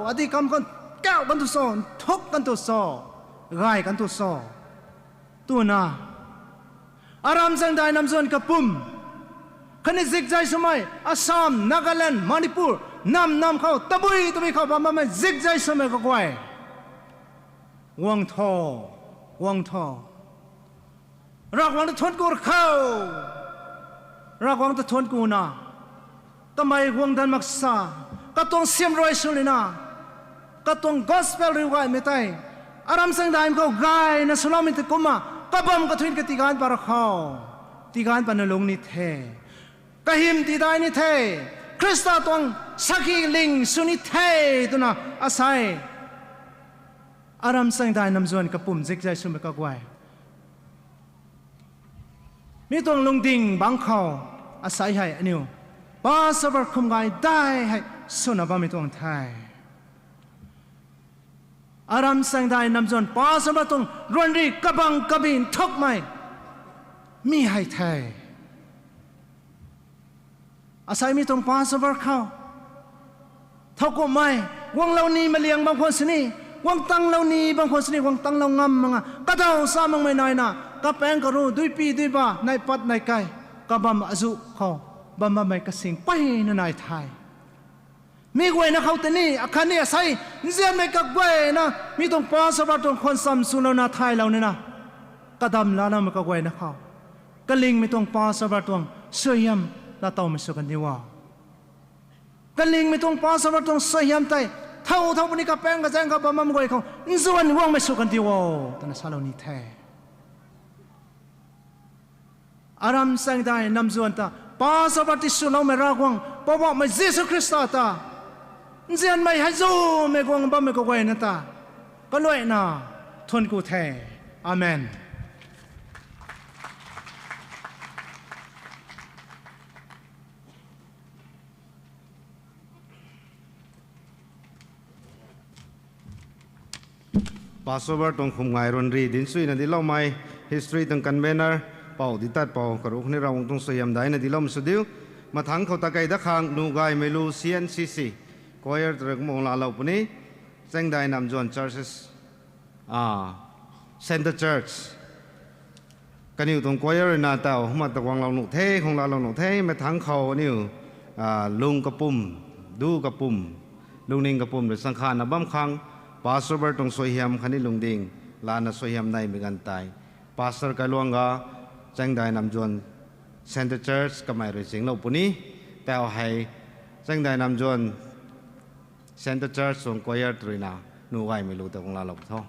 adih kam kan, kauh kan tu so, nthuk kan tu so, gay kan tu so, twna, aram chaengdai namzuan kapwm, khatni zikzai swmei, Assam, Nagaland, Manipur, nam nam khou, tabui tabui khou bam bammei zikzai swmei kaguay, guang tho, guang tho. Ravguangc ta thuanc ku khou, Ravguangc ta thuanc kuna, kamei guang dan mak sa, katuang siamruai sw lina, katuang gospel riu gaymei tei, aram chaengdaimei khou gayna swloumei tei kumna, kabam kathuic ka tiganv pat ra khou, tiganv patna lung ni the, kahym tidai ni the, Khrista tuang sakhi ling sw ni the, twna asei, aram chaengdai namzuan kapwm zikzai swmei kaguay, mi tuang lungding bangc khou, asei hei aniu, Passover khum gay dai hei, swna bammei tuang the. Aram chaengdai namzuan Passover tuang ruanri kabang kabi nthukmei, mi hei the. Asei mi tuang Passover khou, thowkumhmei, guanglou ni maliang bam khwan sini, guang tanglou ni bam khwan sini, guang tanglou ngam mak nga, kadaw sa makmei naina, kapaeng karu, duipi duiba, nai pat nai kai, kabam azu khou, bam bammei kasing peyna nai the. Mi guayna khou tei ni, akhatni asei, nzianmei kaguayna, mi tuang Passover tuang khwan cham swlouna thaylou nina, kadam laloumei kaguayna khou, kalingmei tuang Passover tuang suaihiam laatowmei sw kan diu o. Kalingmei tuang Passover tuang suaihiam tei, thow thow puni kapaeng kazaeng khou bam bam guay khou, nzuan guangmei sw kan diu o, twna salou ni the. Aram chaengdai namzuan ta, Passover tiswloumei Ravguangc, Poubauhmei Jisu Khrista ta, nzianmei hei zumei guang bammei kaguayna ta, kaluaina, thuanc ku the. Amen. Passover tuang khum ngai ruanri dinc suina diloumei, history tuang convener, Pou Ditatpou, karuc khou ni Ravguangc tuang suaihiam daina diloumei sw diu. Mathangc khou ta kei dat khang, Nuhgaymeilu C N C C, choir tw rui kumna laalou puni, Chaengdai Namzuan churches, Centre Church, kaniw tuang choir ruina taw, kumna ta guanglou nuh the, khang laalou nuh the, mathangc khou aniu, lung kapwm, du kapwm, lungning kapwm rui changkhatna bam khang, Passover tuang suaihiam khatni lungding, lana suaihiam naimei ganv tei, Pastor Kailuangc ga, Chaengdai Namzuan Centre Church kamei rui zinglou puni, taw hei, Chaengdai Namzuan Centre Church tuang choir tw ruina, Nuhgaymeilu ta guang laalou tho.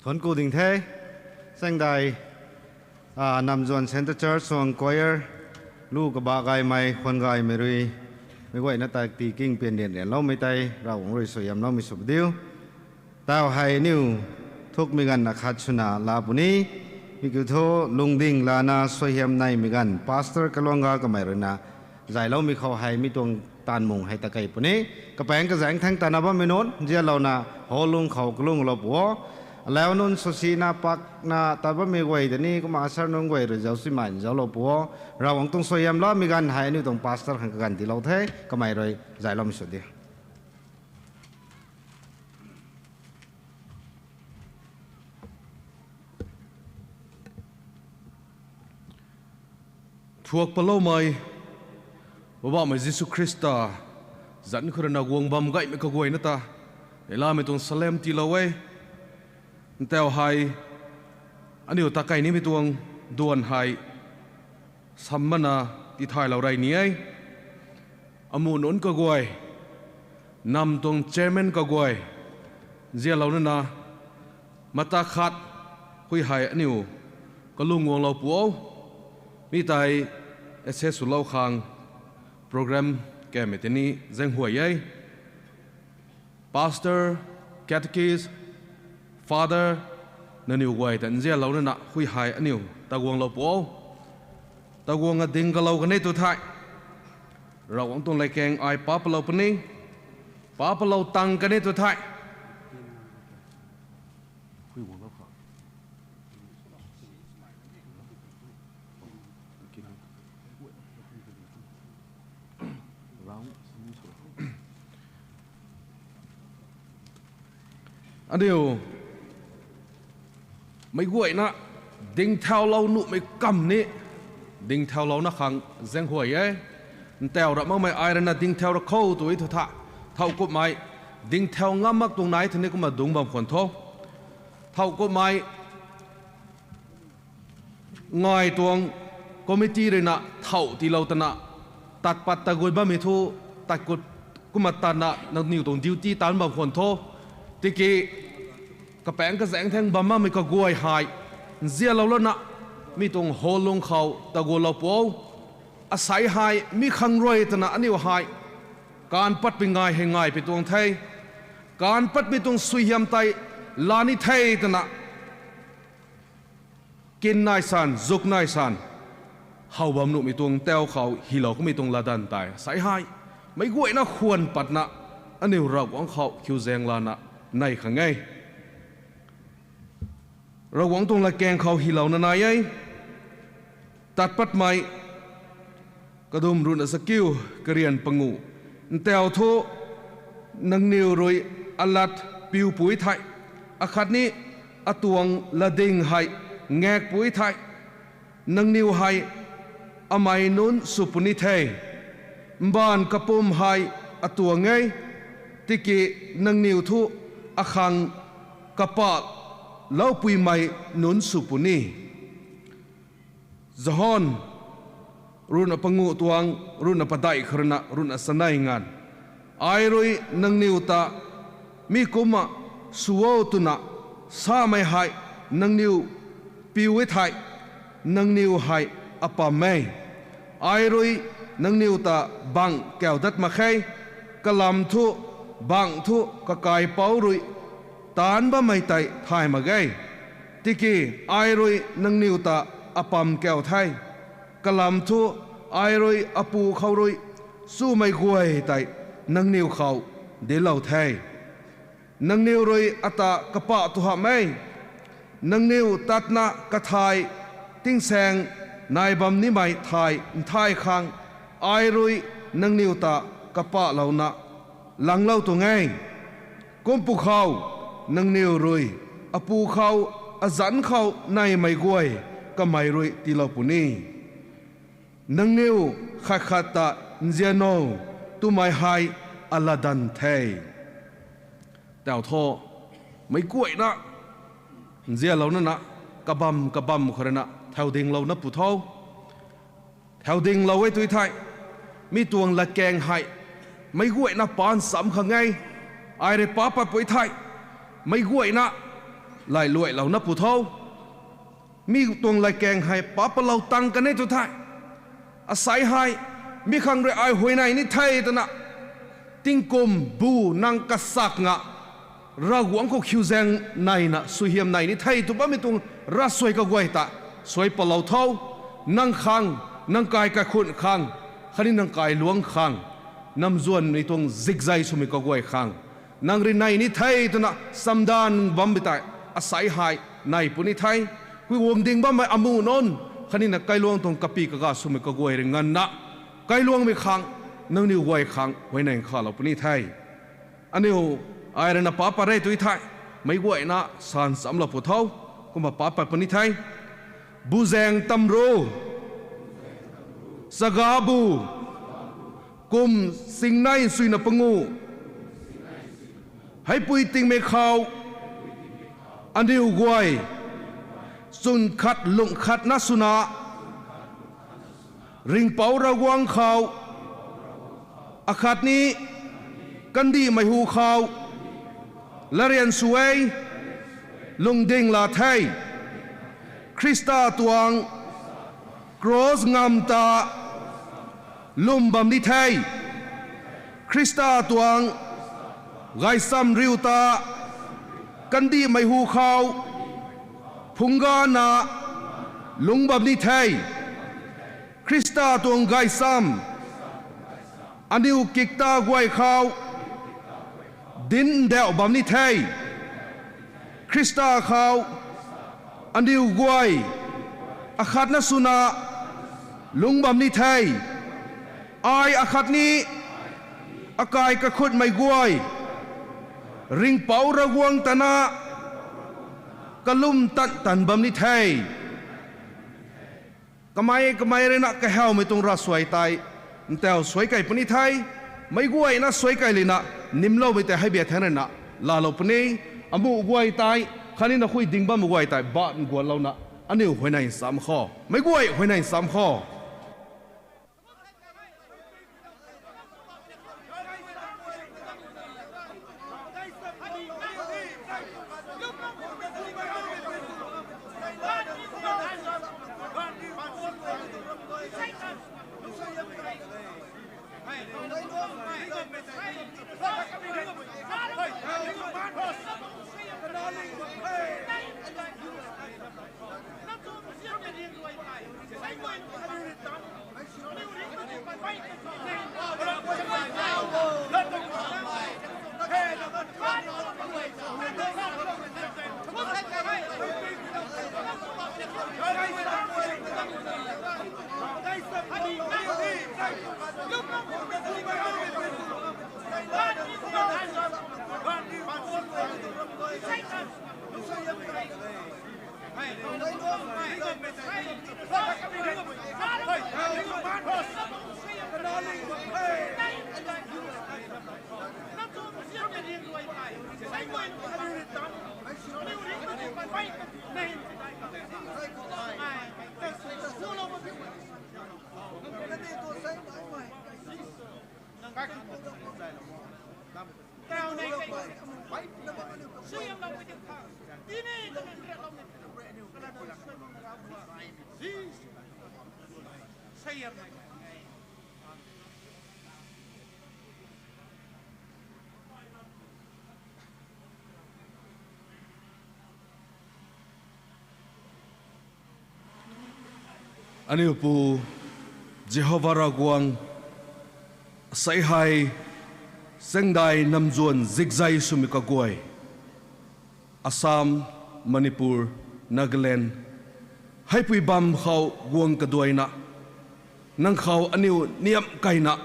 Thuanc ku ding the, Chaengdai, a, Namzuan Centre Church suang choir, lu kabah gaymei, khwan gaymei rui, meic guayna tak ti king pian rian rianloumei tei, Ravguangc rui suaihiamloumei sw diu. Tau hei aniu thukmei ganv akhat swna laa puni, mi kiu thu lungding lana suaihiam naimei ganv, Pastor Kaluangga kamei ruina, zayloumei khou hei mi tuang taanv mung hei ta kei puni. Kapaengc kazaengc thangc tana bammei nunc, nzianlouna, hall lung khou kalunglou pu o. Alau nunc swsina pakna tat bammei guay ta ni, kumna usher nunc guay rui zauc swmei zauclou pu o. Ravguangc tuang suaihiam lamei ganv hei aniu tuang pastor khang kaganv tiilou the, kamei rui zayloumei sw di. Thuak paloumei, Poubauhmei Jisu Khrista, zanc khou ruina guang bam gaymei kaguayna ta, neilamei tuang salem tiilou e. Ntau hei, aniu ta kei nimei tuang duan hei, sam mana tithaylou rey ni e. Amuh nunc kaguay, nam tuang chairman kaguay, nzianlou nana, mata khat, hui hei aniu, kalung guanglou pu o, mi tei, assess swlou khang, program kamei tei ni zaenghuay e. Pastor, catechist, father, nangniw guay ta nzianlou nana hui hei aniu ta guanglou pu o. Ta guang a ding kalou kan e tw thei, Ravguangc tuang latkaeng ai pa palou puni, pa palou tang kan e tw thei. Aniu, meic guayna, dingthaulou nuhmei kam ni, dingthaulouna khang zaenghuay e. Ntau ra makmei ai ruina dingthau ra khou tw e tw tha, thowkumhmei, dingthau ngam mak tuang nai tw ni kumna dungc bam khwan tho. Thowkumhmei, ngai tuang committee ruina thow tiilou tana, tat pat ta guay bammei thu, tat kut kumna tatna nangniw tuang duty taanc bam khwan tho. Tiki, kapaengc kazaengc thangc bam makmei kaguay hei, nzianlou lana, mi tuang hall lung khou ta guanglou pu o. Asei hei mi khang rui twna aniu hei, kaanv patpui ngai hei ngai pi tuang the. Kaanv patmei tuang suaihiam tei, laa ni the twna, kin nai san, zuk nai san, how bam nuhmei tuang tau khou hylou kamei tuang latdanv tei asei hei, Meic guayna khwan patna aniu Ravguangc khou khiuzaeng lana nei khang e. Ravguangc tuang latkaeng khou hylouna nai e. Tat patmei kadum ruhna chakiu, karian panguh. Ntau thu nangniw rui alat piupui thei, akhatni atuang latding hei ngakpui thei, nangniw hei amei nunc sw puni the. Mbaanv kapwm hei atuang e, tiki nangniw thu akhang kapahloupui mei nunc sw puni. John ruhna panguh tuang ruhna padeih khou ruhna ruhna chanei nganv. Ai rui nangniw ta mi kumna sw o twna samei hei nangniw piu e thei, nangniw hei apam e. Ai rui nangniw ta bangh kau dat mak khe. Kalam thu bangh thu kakaipouc rui taanc bammei tei thay mak ge. Tiki ai rui nangniw ta apam kau the. Kalam thu ai rui Apu khou rui chumei guay tei nangniw khou dinclou the. Nangniw rui ata kapah tu hamh e. Nangniw tatna kathai tingsaeng nai bam nimei thai nthai khang ai rui nangniw ta kapahlouna langlou tuang e. Kum pwkhou nangniw rui Apu khou azanc khou neimei guay kamei rui tiilou puni. Nangniw khat khat ta nzian o twmei hei alatdanv the. Tau thu, meic guayna nzianlouna na, kabamv kabamv khou ruina thaudinglouna pu tho. Thaudinglou e tu thei, mi tuang latkaeng hei meic guayna paan cham khang e. Ai rui paap pat pui thei, meic guayna lailuailouna pu tho. Mi tuang latkaeng hei paap patlou tang kan e tu thei, asei hei mi khang rui ai huayney ni the twna, tingkum bu nang kasak nga, Ravguangc khou khiuzaeng neina suaihiam nei ni the tw bammei tuang ravsuai kaguay ta suai patlou tho. Nang khang, nang kai kaikhun khang, khatni nang kailuangc khang, namzuanmei tuang zikzei swmei kaguay khang, nang rui nei ni the twna chamdanv bammei tei asei hei nei puni the. Kuiguang ding bammei amuh nunc khatni na kailuangc tuang kapy kaga swmei kaguay rui nganvna, kailuangmei khang, nangniw guay khang huayney khalou puni the. Aniu ai ruina paap pat re tu thei, meic guayna san chamlou pu tho. Kumna paap pat puni the. Buzaeng tamru, chaga bu, kum singnei nchuina panguh, heipui tingmei khou aniu guay chwn khat lungh khatna swna Ringhpouc Ravguangc khou, akhatni kandihmei hu khou latryan sw e, lungding la the. Khrista tuang kros ngamv ta lwm bam ni the. Khrista tuang gaychamv riu ta kandihmei hu khou phungc gana lungc bam ni the. Khrista tuang gaychamv aniu kikta guay khou dinc ndauh bam ni the. Khrista khou aniu guay akhatna swna lungc bam ni the. Ai akhatni akai kakhutmei guay Ringhpouc Ravguangc ta na kalum tan tan bam ni the. Kamei kamei ruina kahawmei tuang ravsuai tei ntau suai kei puni the. Meic guayna suai kei lina nimloumei tei hei bia thangc ruina laalou puni. Amuh guay tei khatni na khui ding bammei guay tei baanc guanlouna aniu huayney ncham kho. Meic guay huayney ncham kho. Aniu Pu Jihova Ravguangc, asei hei chaengdai namzuan zikzai swmei kaguay, Assam, Manipur, Nagaland, heipui bam khou guang kaduaina, nang khou aniu niamh kaina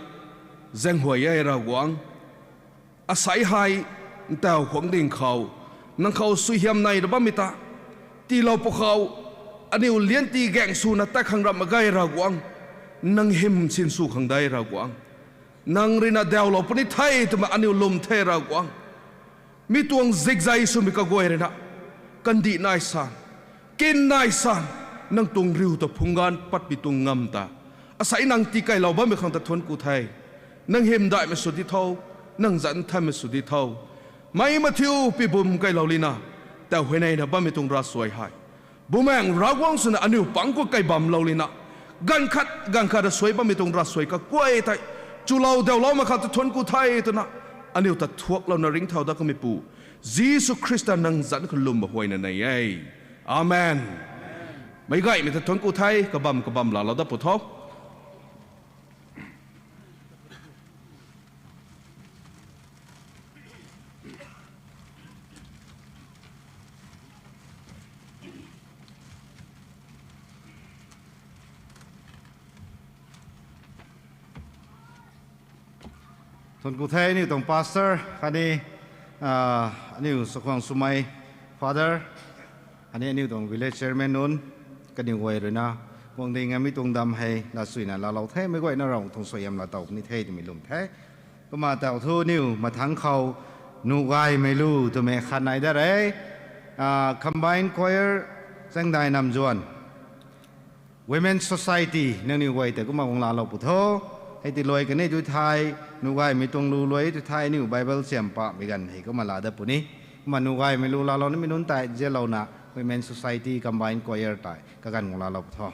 zaenghuay e Ravguangc. Asei hei ntaw khuang ding khou, nang khou suaihiam nei ra bammei ta, tiilou pwkhou, aniu lianti gaeng swna tat khang ramh mak ge Ravguangc, nang hym sinsw khang de Ravguangc. Nang ruina dawlou puni the twmei aniu lwm the Ravguangc. Mi tuang zikzai swmei kaguay ruina, kandih nai san, kin nai san, nang tuang riu ta phungc ganv patpui tuang ngam ta, asei nang tikeylou bammei khang ta thuanc ku the. Nang hymdaihmei sw di tho, nang zanc thanmei sw di tho. Mei mathiu pibum keylou lina, tau huayneyna bammei tuang ravsuai hei, Bumaengh Ravguangc swna aniu pang khou kei bamlou lina, ganv khat ganv khat asuai bammei tuang ravsuai kakuay tei, chulou dawlou mak khang ta thuanc ku the twna, aniu ta thuaklouna ringcthau dat kameipu, Jisu Khrista nang zanc khou lwm huayna nei e. Amen. Meic gaymei ta thuanc ku the, kabam kabam laalou dat pu tho. Thuanc ku the aniu tuang pastor khatni, ah, aniu sakhwang swmei father, khatni aniu tuang village chairman nunc, kaniw guay ruina, guang ding a mi tuang dam hei lasuina laalou the, meic guayna Ravguangc tuang suaihiam laa tow puni the twmei lwm the. Kumna tau thu aniu mathangc khou, nuh gaymei lu twmei khat nai dat re, ah, combined choir, chaengdai namzuan, Women Society, nangniw guay tei kumna guang laalou pu tho. Hei ti luai kani tu thei, nuh gaymei tuang lu luai tu thei, aniu Bible siam pamei ganv hei kumna laa dat puni. Kumna nuh gaymei lu laalou nimei nunc tei zialouna, Women Society, combined choir tei kaganv guang laalou pu tho.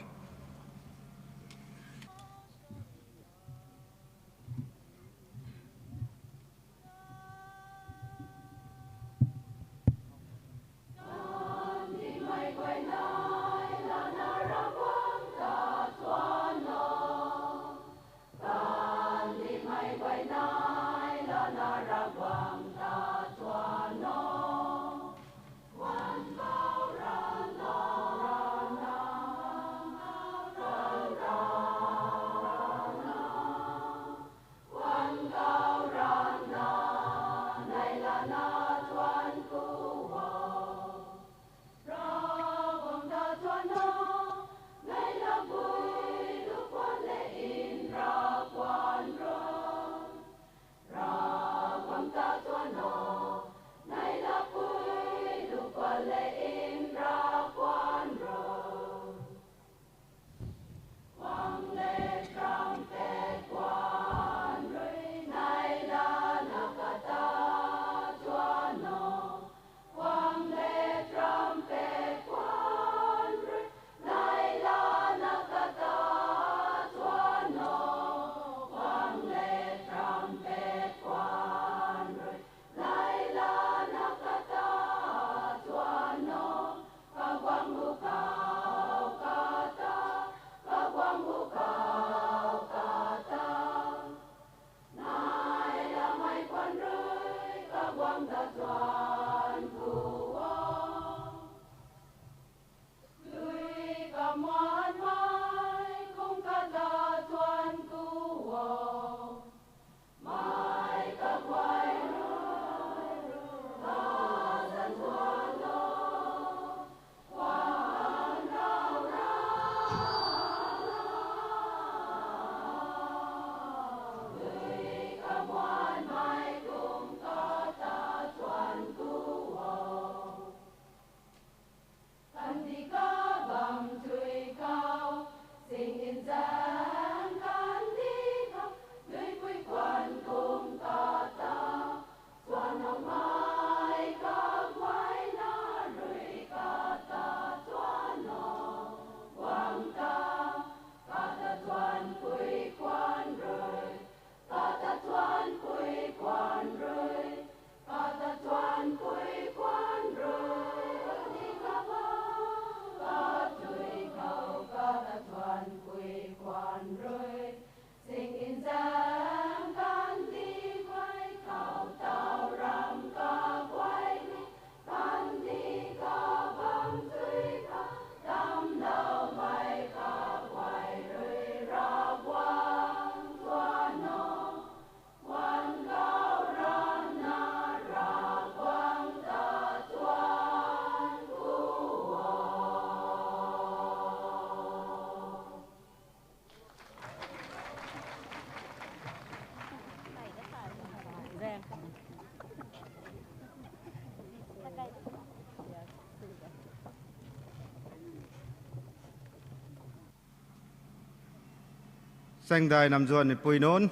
Saengdai namzuanmei pui nunc,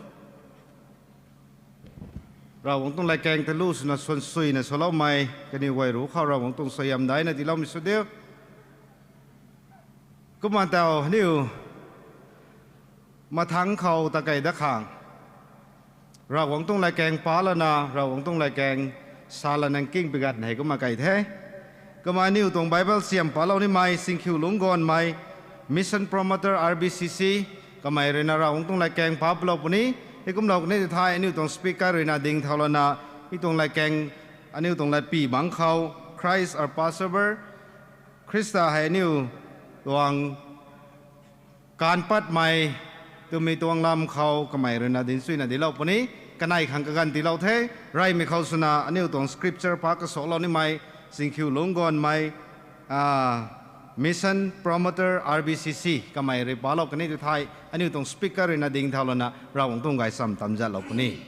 Ravguangc tuang latkaeng ta lu swna suan suina swloumei kaniw guay ruc khou Ravguangc tuang suaihiam daina tiiloumei sw diu. Kumna tau aniu mathangc khou ta kei dat khang, Ravguangc tuang latkaeng pac lana, Ravguangc tuang latkaeng sa lana nking pigat hei kumna kei the. Kumna aniu tuang Bible siam paclou nimei Singkhiu Lungc Ganmei, Mission Promoter R B C C, kamei ruina Ravguangc tuang latkaeng pac palou puni. Hei kumlou kani ti thei aniu tuang speaker ruina ding thau lana, mi tuang latkaeng, aniu tuang latpy bangc khou, Christ our Passover, Khrista hei aniu tuang kaanv patmei twmei tuang lam khou kamei ruina dinc suina dinclou puni. Kanei khang kaganv tiilou the. Reymei khou swna aniu tuang scripture pac kasalou nimei Singkhiu Lungc Ganmei, Mission Promoter R B C C kamei rui paclou kani ti thei aniu tuang speaker ruina ding thau lana Ravguangc tuang gaychamv tamzatlou puni.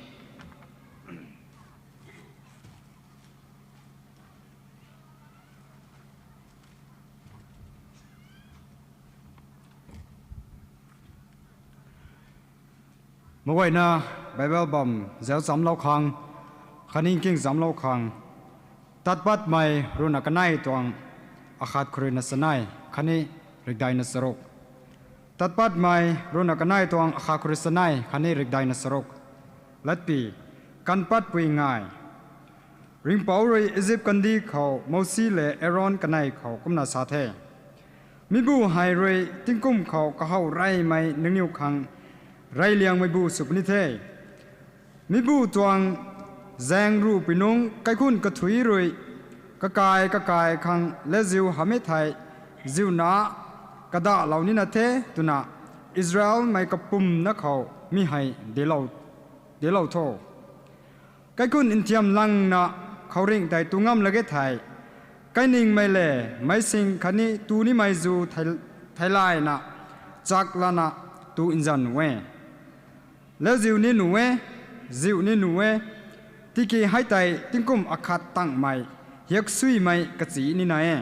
Meic guayna Bible bam zauc chamclou khang, khatni nking chamclou khang, Tatpatmei ruhna kanei tuang akhat khou ruina chanei khatni rikdaihna charuk. Tatpatmei ruhna kanei tuang akhat khou rui chanei khatni rikdaihna charuk. Latpy: Kaanv patpui ngai. Ringhpouc rui Izip kandih khou Mosi lev Aron kanei khou kumna sa the: Mi bu hei rui tingkum khou kahaw reymei nangniw khang reyliangmei bu sw puni the. Mi bu tuang zaeng ruhpui nungc kaikhunh kathuic rui kakai kakai khang lauziu hamh e thei ziuna kadahlou nina the twna Israelmei kapumna khou mi hei dinclou tho. Kaikhunh nthiam langna khouringh tei tu ngam lak e thei, kainingmei lev meic sing khatni tu nimei zu theilayna chak lana tu nzan nuh e. Lauziu ni nuh e, ziu ni nuh e, tiki hei tei tingkum akhat tangmei hiaksuimei kachi nina e.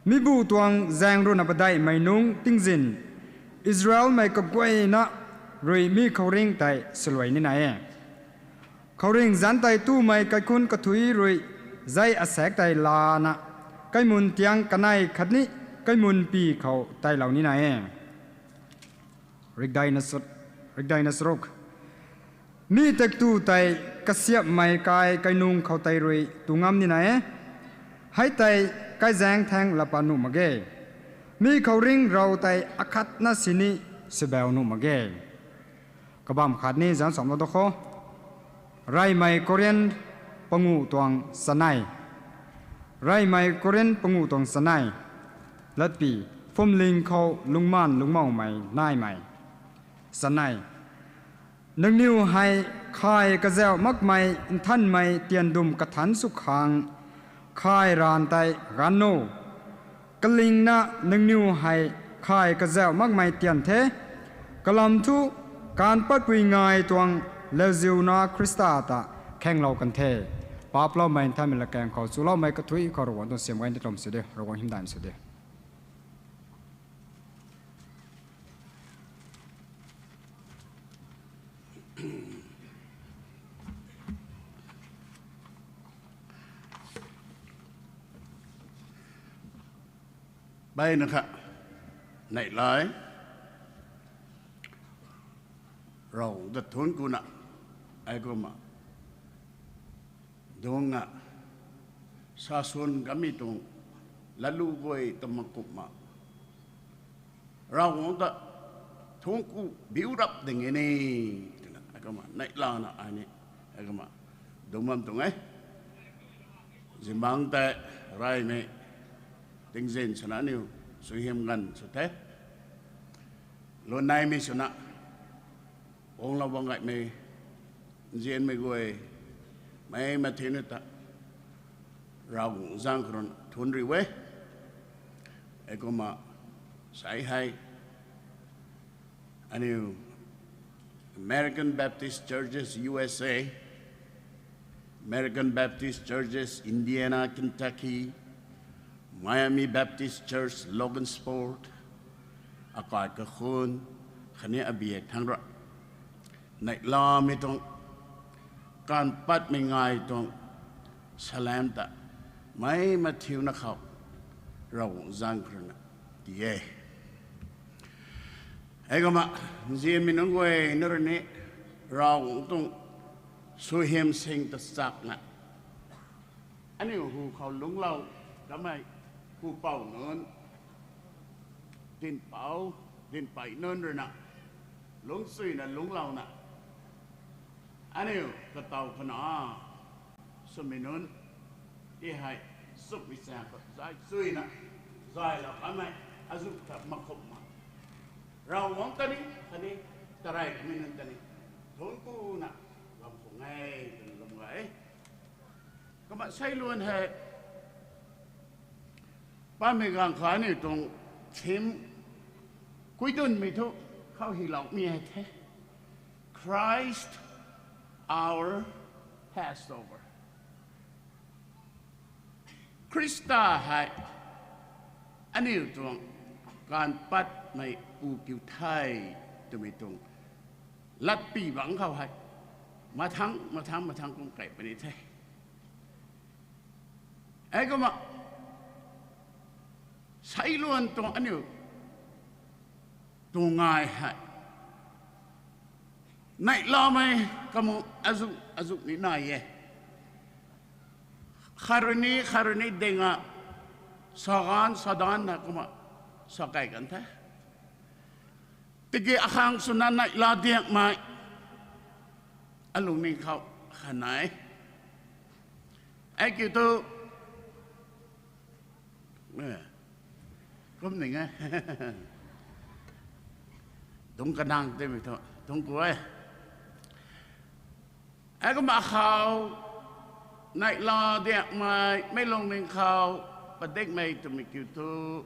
Mi bu tuang zaeng ruhna padeihmei nungc tingzin Israelmei kaguayna rui mi khouringh tei swluai nina e. Khouringh zanc tei tumei kaikhunh kathuic rui zei asaekc tei lana kaimun tiang kanei khatni kaimun py khou teilou nina e. Rikdaihna charuk. Mi taktu tei kasiamhmei kai kainung khou tei rui tu ngam nina e. Hei tei kaizaeng thaeng laa pat nuh mak ge. Mi khouringh rou tei akhatna sini swbau nuh mak ge. Kabamv khatni zanc chamclou da kho. Reymei Korinth panguh tuang chanei. Reymei Korinth panguh tuang chanei. Latpy: Phuamling khou lungcmaanv lungcmowmei naimei. Chanei: Nangniw hei khay kazauh makmei nthanmei tian dum kathanc sw khang khay ranv tei ganv o. Kalingna nangniw hei khay kazauh makmei tian the. Kalam thu, kaanv patpui ngai tuang lauziuna Khrista ta khaenglou kan the. Paaploumei nthanmei latkaeng khou chuloumei kathuic khou Ravguangc tuang siam gayna tiilou sw diu, Ravguangc hymdaihmei sw diu. Mpeyna kha, neihlay, Ravguangc ta thuanc kuna, heikumna dungcna sa swan kamei tuang latlu guay ta mak kumna Ravguangc ta thuanc ku biu rap ding e ni, twna heikumna neihlana ai ni, heikumna dungc bam tuang e. Zingbangc tei reymei tingzin swna aniu suaihiam ganv sw the. Lungneimei swna guanglou bam gaymei nzianmei guay, mei mathiuna ta Ravguangc zaeng khou rui thuanc riu e. Heikumna sai hei aniu American Baptist Churches U S A, American Baptist Churches Indiana, Kentucky, Miami Baptist Church Logansport, akai kakhun, Khatni abiak thangc rui, neihlamei tuang, kaanv patmei ngai tuang salem ta, mei mathiuna khou Ravguangc zaeng khou rui na ti e. Heikumna, nzianmei nunc guay na rui ni, Ravguangc tuang suaihiam sing ta chakna, aniu hu khou lungclou kamei, hu pou nunc, dinhpouc, dinhpei nunc rui na, lungcchuina lungclouna, aniu katow khana, swmei nunc, ti hei, sukmei chaeng khou zay chuina, zaylou kamei, azuh ta makumna, Ravguangc ta ni, khatni, tarey kamei nunc ta ni, thuanc kuna, bam khang e, twna lum e. Kumna seiluan hei, patmei ganv khou aniu tuang theme, kuidunmei thu, khou hyloumei hei the, Christ our Passover. Khrista hei, aniu tuang, kaanv patmei pu kiu the, twmei tuang, latpy bangc khou hei, mathang, mathang, mathang kum kei puni the. Heikumna, seiluan tuang aniu, tuang ngai hei, neihlamei, kamu, azuh, azuh ni nai e. Khat rui ni, khat rui ni dinga, saganv, sadanc na kumna, sa kei kan the. Tiki akhang swna neihla diakmei, alungning khou, khanei. Ei kiu thu, e, kum ning e. Dungc kanang timei thu, dungc ku e. Heikumna khou, neihla diakmei, meic lungning khou, padikmei twmei kiu thu,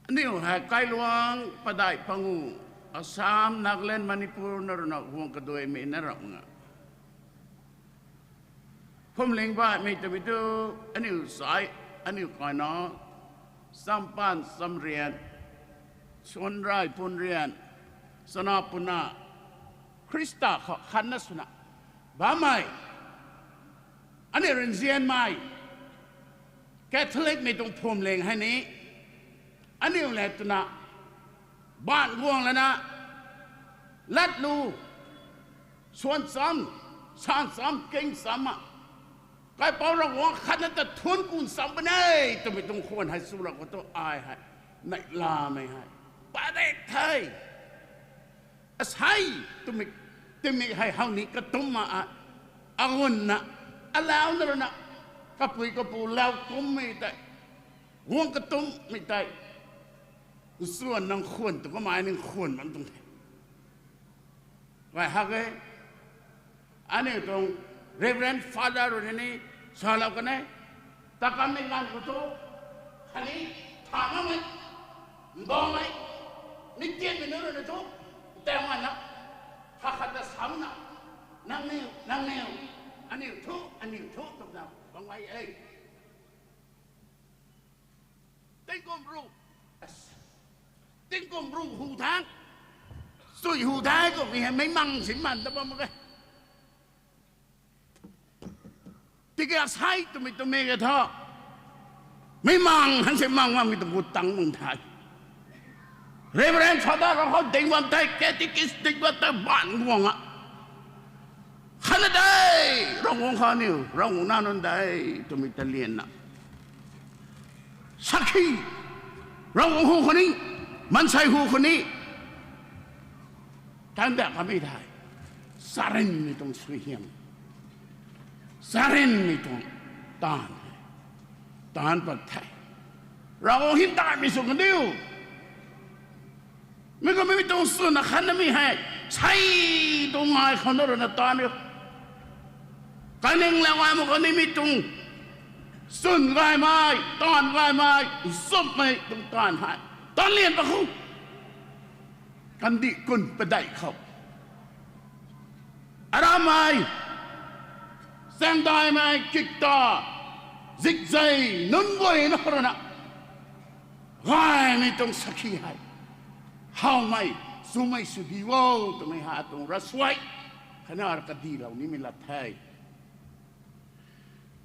aniu hei kailuang padeih panguh, Assam, Nagaland, Manipur na rui na guang kaduaimei na ram nga. Phuamling baihmei twmei thu, aniu sai, aniu kaina, Champaan, Chamrian, Suanrei, Punrian, Chanapuna, Khrista khou khatna swna bammei, aniu rui nzianmei, Catholicmei tuang phuamling hei ni, aniu le twna, baanc guang lana, latlu, suan cham, san cham, king cham a, kaipouc Ravguangc khatna ta thuanc kun cham puni e twmei tuang khwan hei chulou khou thu ai hei, neihlamei hei, padik the. Asei, twmei, twmei hei how ni katumc ma a, agunna, alauna rui na, kapui kapu lau kumcmei tei, guang katumcmei tei, nsuan nang khwan tu kamei ning khwan bam tuang the. Gay hak e, aniu tuang Reverend Father rui ni salou kan e, ta kanmei ganv khou thu, khatni, tha makmei, mbawmei, mi tianmei nunc rui na thu, tei mana, khat khat ta samna, nangniw, nangniw, aniu thu, aniu thu twna bam gay e. Tingkum ru, tingkum ru hu thang, sui hu thang kummei hei meic mang sin man ta bam mak e. Tiki asei twmei twmei ke thu, meic mang han si mang makmei tuang gut tang mang the. Reverend Father rui khou ding bam tei, catechist ding bam tei, baanc guang a, khatna de, Ravguangc kha niw, Ravguangc nac nunc de, twmei ta lianna, sakhi, Ravguangc hu khou ni, maansei hu khou ni, taanv dat kamei thei, charynmei tuang suaihiam, charynmei tuang taanv, taanv pat the. Ravguangc hymdaihmei sw kan diu. Mi kumhmei tuang chwn akhatnamei hei, sei tuang ngai khou na rui na taanv riu. Kaning lau ai mak kanimei tuang chwn gaymei, taanv gaymei, nchumhmei tuang taanv hei, taanv lian pa khou, kandih kun padeih khou, arammei, chaengdaimei, kikta, zikzei, nunc guayna khou rui na gaymei tuang sakhi hei, Thaumei, swmei sw di o, twmei ha tuang ravsuai. Khatni ar kadilou nimei lat the.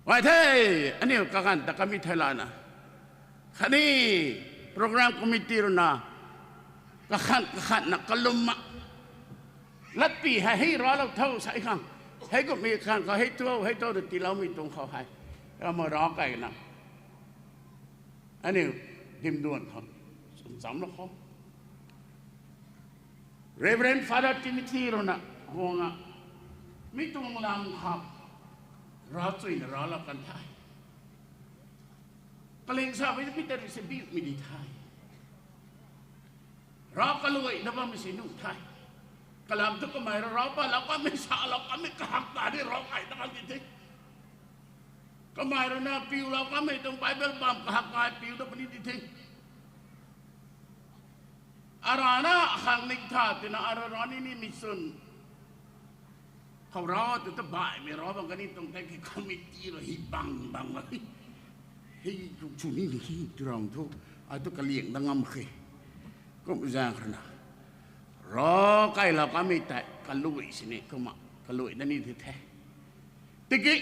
Ai the, aniu kaganv ta kamei thei lana. Khatni program committee rui na, kakhan, kakhan na kalum ma. Latpi hei hei raclou tho sa khang. Hei kummei khang khou hei thu, hei thu ta tiiloumei tuang khou hei. Ama rav kai na. Aniu dimduan khou. Sum chamlou khou. Reverend Father Timothy rui na, guang a, mi tuang lam khou, ravchuina raclou kan the. Kaling sa pei mi ta rui se bimei di the. Rav kaluai na bammei si nuh the. Kalam thu kamei rui rav palou kamei, salou kamei, kahak ta di rav kai ta kan di the. Kamei rui na piulou kamei tuang Bible bam kahak kai piu ta puni di the. Arana akhang ning tha twna ara rani ni mission. Khou rav tu ta baihmei rav bang kani tuang tei ki committee rui hi bang bang ma. Hei tu chu ni ni hi tu rang thu. Ai tu kaliang da ngam khe. Kum zaeng kha na. Rav kailou kamei tei kaluai sini kumna kaluai na ni di the. Tiki,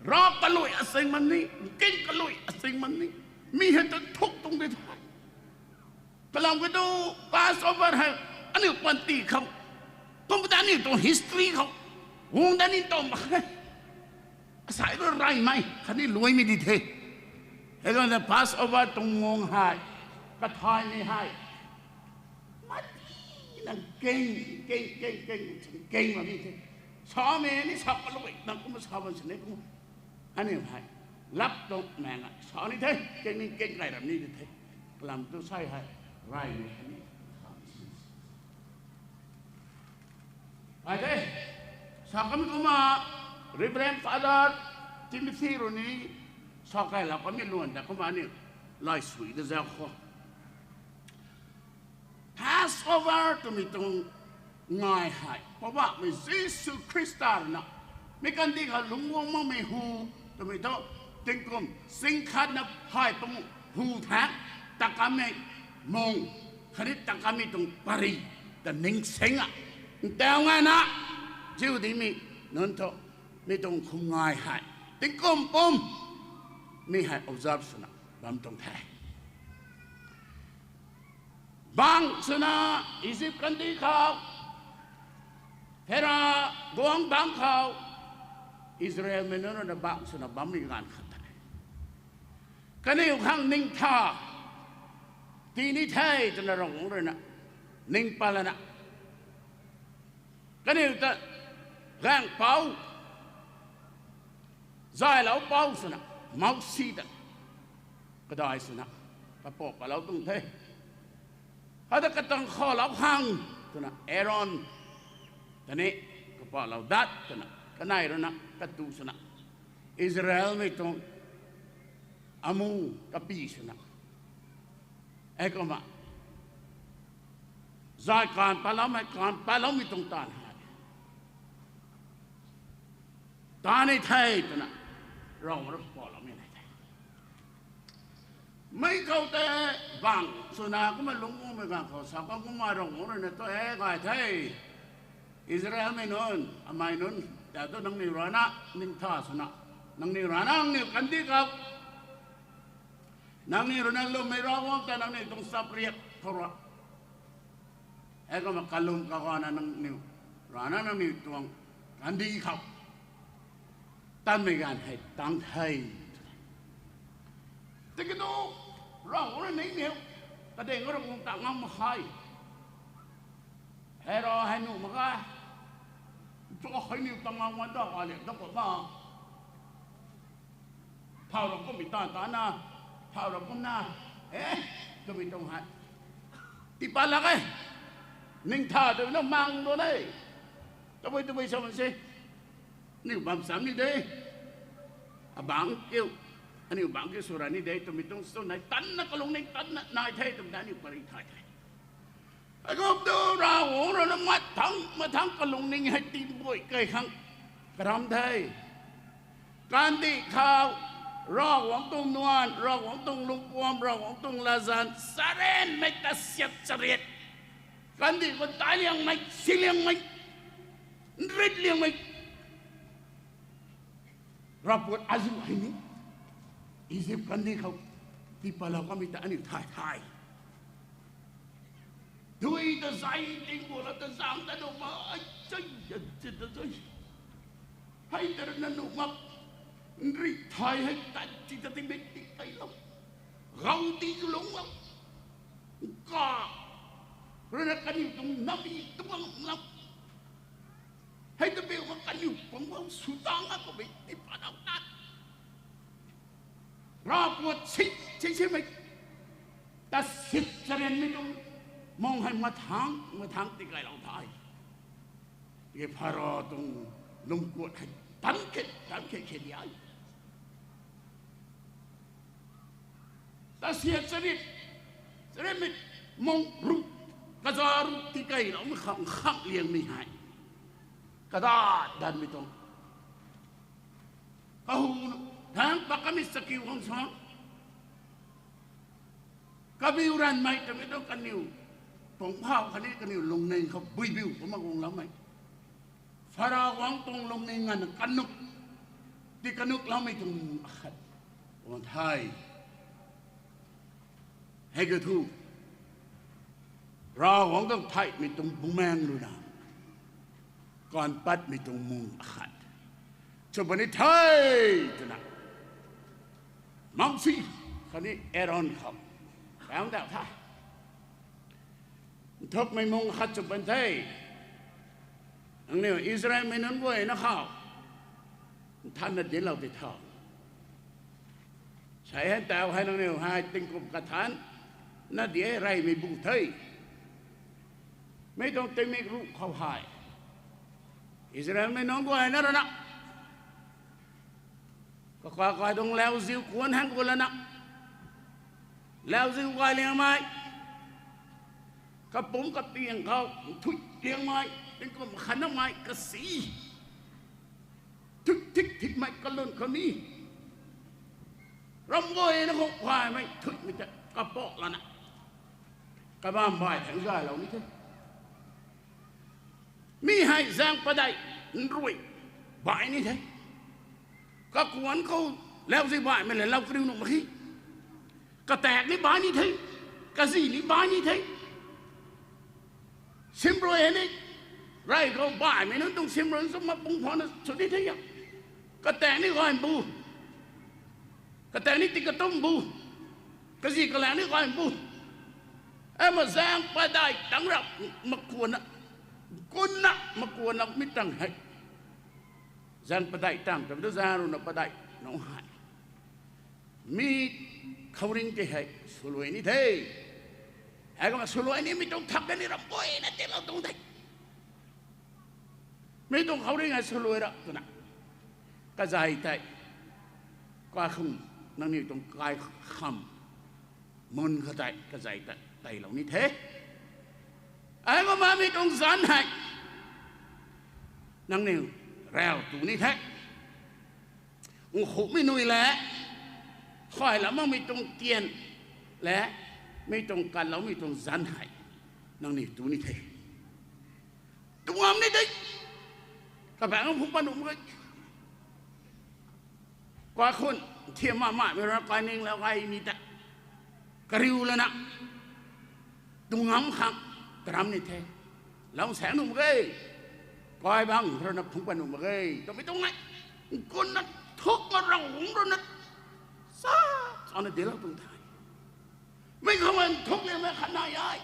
rav kaluai asing man ni, king kaluai asing man ni, mi hei ta thuk tuang di the. Kalam kiu tu Passover hei, aniu panty khou, kum ta aniu tuang history khou, guang da ni tuang mak khe. Asai rui reymei khatni luaimei di the. Hei tuang ta Passover tuang guang hei, kathaymei hei. Mati na keng, keng, keng, keng, keng ma ni the. Samei ni sa kaluai na kumna sa bam sini kum. Aniu hei, lap tuang mei na sa ni the, keng ni keng kai ram ni di the. Kalam tu sai hei, reymei khatni. Ai the, sa kamei kumna, Reverend Father Timothy rui ni, sa kailou kamei luan ta kumna ni, lai sui da zau khou. Passover twmei tuang ngai hei, Poubauhmei Jisu Khrista rui na, mi kandih khou lungc guang makmei hu, twmei thu, tingkum sing khat na phay pang hu the, ta kamei mung, khatni ta kamei tuang pary, ta ning sing a, ntau ngai na, Jihudimei nunc thu, mi tuang khum ngai hei, tingkum pum, mi hei observe swna bam tuang the. Bangc swna Egypt kandih khou, Pharaoh guangc bangc khou, Israelmei nunc rui na bangc swna bammei ganv khat the. Kaniw khang ningtha tii ni the twna Ravguangc rui na ning pat lana, kaniw ta gaengpouc, zaylou pou swna, Mousi ta kadai swna, kapou patlou tuang the. Hei ta katang khalou khang twna Aaron ta ni, kapatlou dat twna kanei rui na katu swna, Israelmei tuang amu kapy swna, heikumna zay kaanv patloumei, kaanv patloumei tuang taanv hei taan ni the twna Ravguangc rui patlou ni nai the. Mei khou tei bangc swna kumna lungc guangmei ganv khou sa kan kumna Ravguangc rui na tu e gay the. Israelmei nunc, amei nunc, ta tu nangniw rana ningtha swna, nangniw rana nangniw kandih khou, nangniw rui na lwmmei Ravguangc ta nangniw tuang chapriak khou ra, heikumna kalum kagana nangniw rana nangniw tuang kandih khou tanmei ganv hei tang the. Tiki tu, Ravguangc rui ningniw, kading Ravguangc ta ngam mak khe. Hei ra hei nuh mak khe. Chu hei niw ta ngam wan ta aliak ta kumna, thau ra kummei taanv tana, thau ra kumna, e, twmei tuang hei tiipat lak e. Ningtha twmei na mang tu ne. Tabui tabui sa man se, aniw bam sam ni de. Abangc kiu, aniw bangc kiu sw ra ni de twmei tuang sw nai tanna kalungning tanna nai the twmei ta aniw pary thay the. Heikum tu Ravguangc rui na mathangc mathangc kalungning hei tiibui key khang karam the. Kandih khou Ravguangc tuang nuan, Ravguangc tuang lungpuam, Ravguangc tuang latzan, charynmei ta siat chariat. Kandih khou tai liangmei, si liangmei, nrit liangmei. Ravpuat azuh hei ni, Izip kandih khou tiipalou kamei ta aniu thay thay. Dui ta zai ting gua la ta zang ta dou ma, ai, chai, ya, chit ta zai. Hei ta rui na nuh mak, nrih thay hei tat ti ta ti mei ti kai lam. Gau ti zu lung lam. Ka, rui na kaniw tuang nami tuang lam. Hei ta beu ka kaniw pang bam su tang a ko mei ti pa dau tat. Ravpuat si, si, simei. Ta sit charianmei tuang mung hei mathang, mathang ti kailou thei. Tiki Pharaoh tuang lungkuat hei tan khe, tan khe khe di ai. Ta siat chariat, chariatmei mung ru, kaza ru ti kailoumei khang khang liangmei hei. Kadat danmei tuang. Kahu, thang pa kami chakiu khang sa. Kabiu ranmei twmei tuang kaniw. Tuang phau khatni kaniw lungning khou buibiu kumna guang lammei. Pharaoh guang tuang lungning nganv kanuk. Ti kanuk lammei tuang akhat. Guang the. Hei ka thu. Ravguangc tuang theihmei tuang bumaeng rui na, kan patmei tuang mung akhat. Chw puni the, twna. Mousi, khatni Aaron khou. Kaung dau the. Nthukmei mung akhat chw puni the. Nangniw Israelmei nunc guayna khou. Nthanna dinclou ti tho. Sei hei tau hei nangniw hei tingkum kathan na di e reymei bu the. Mi tuang tingmik ruh khou hei. Israelmei nunc guayna rui na. Kakai kai tuang lauziu kuan hang ku lana. Lauziu kai liangmei. Kapumc kapiang khou, nthuih liangmei, tingkum khatnamei, kasi. Thuk thik thikmei kalun khou ni. Ram guayna khou kaimei thuihmei ta kapok lana. Kabam bai thangc gaylou ni the. Mi hei zaeng padeih nrui bai ni the. Kakuan khou lauziu baihmei le lou kariu nuh mak khe. Kataek ni bai ni the. Kazi ni bai ni the. Simrui hei ni, rey khou baihmei nunc tuang simrui sw mapung phana sw ni the a. Kataek ni gay bu. Kataek ni ti katum bu. Kazi kalaeng ni gay bu. Ama zaeng padeih tangc rap makuanna, kunna makuanna mi tang hei. Zaeng padeih tang twmei tu zaeng rui na padeih nunc hei. Mi khouringh tei hei swluai ni the. Hei kumna swluai nimei tuang thak kani ram guayna tiilou tuang the. Mi tuang khouringh hei swluai rap twna. Kazei tei. Kaikhwang nangniw tuang kaikham. Mun kha tei kazei tei teilou ni the. Hei kumna mi tuang zanc hei. Nangniw rau tu ni the. Nkhumei nui le, khaylou makmei tuang tian le, mi tuang kanloumei tuang zanc hei, nangniw tu ni the. Tuam ni de, kabaengc phungc pat nuh mak ge. Kaikhun, thiam ma maimei rui na kaininglau gay ni ta. Kariu lana. Tuang ngam khang, taram ni the. Lou saeng nuh mak ge. Kaibangc rui na phungc pat nuh mak ge. Twmei tuang nai. Nkunna thuk ma Ravguangc rui na. Sa, sa na dinclou tuang the. Mei khou nthuk liangmei khat nai e.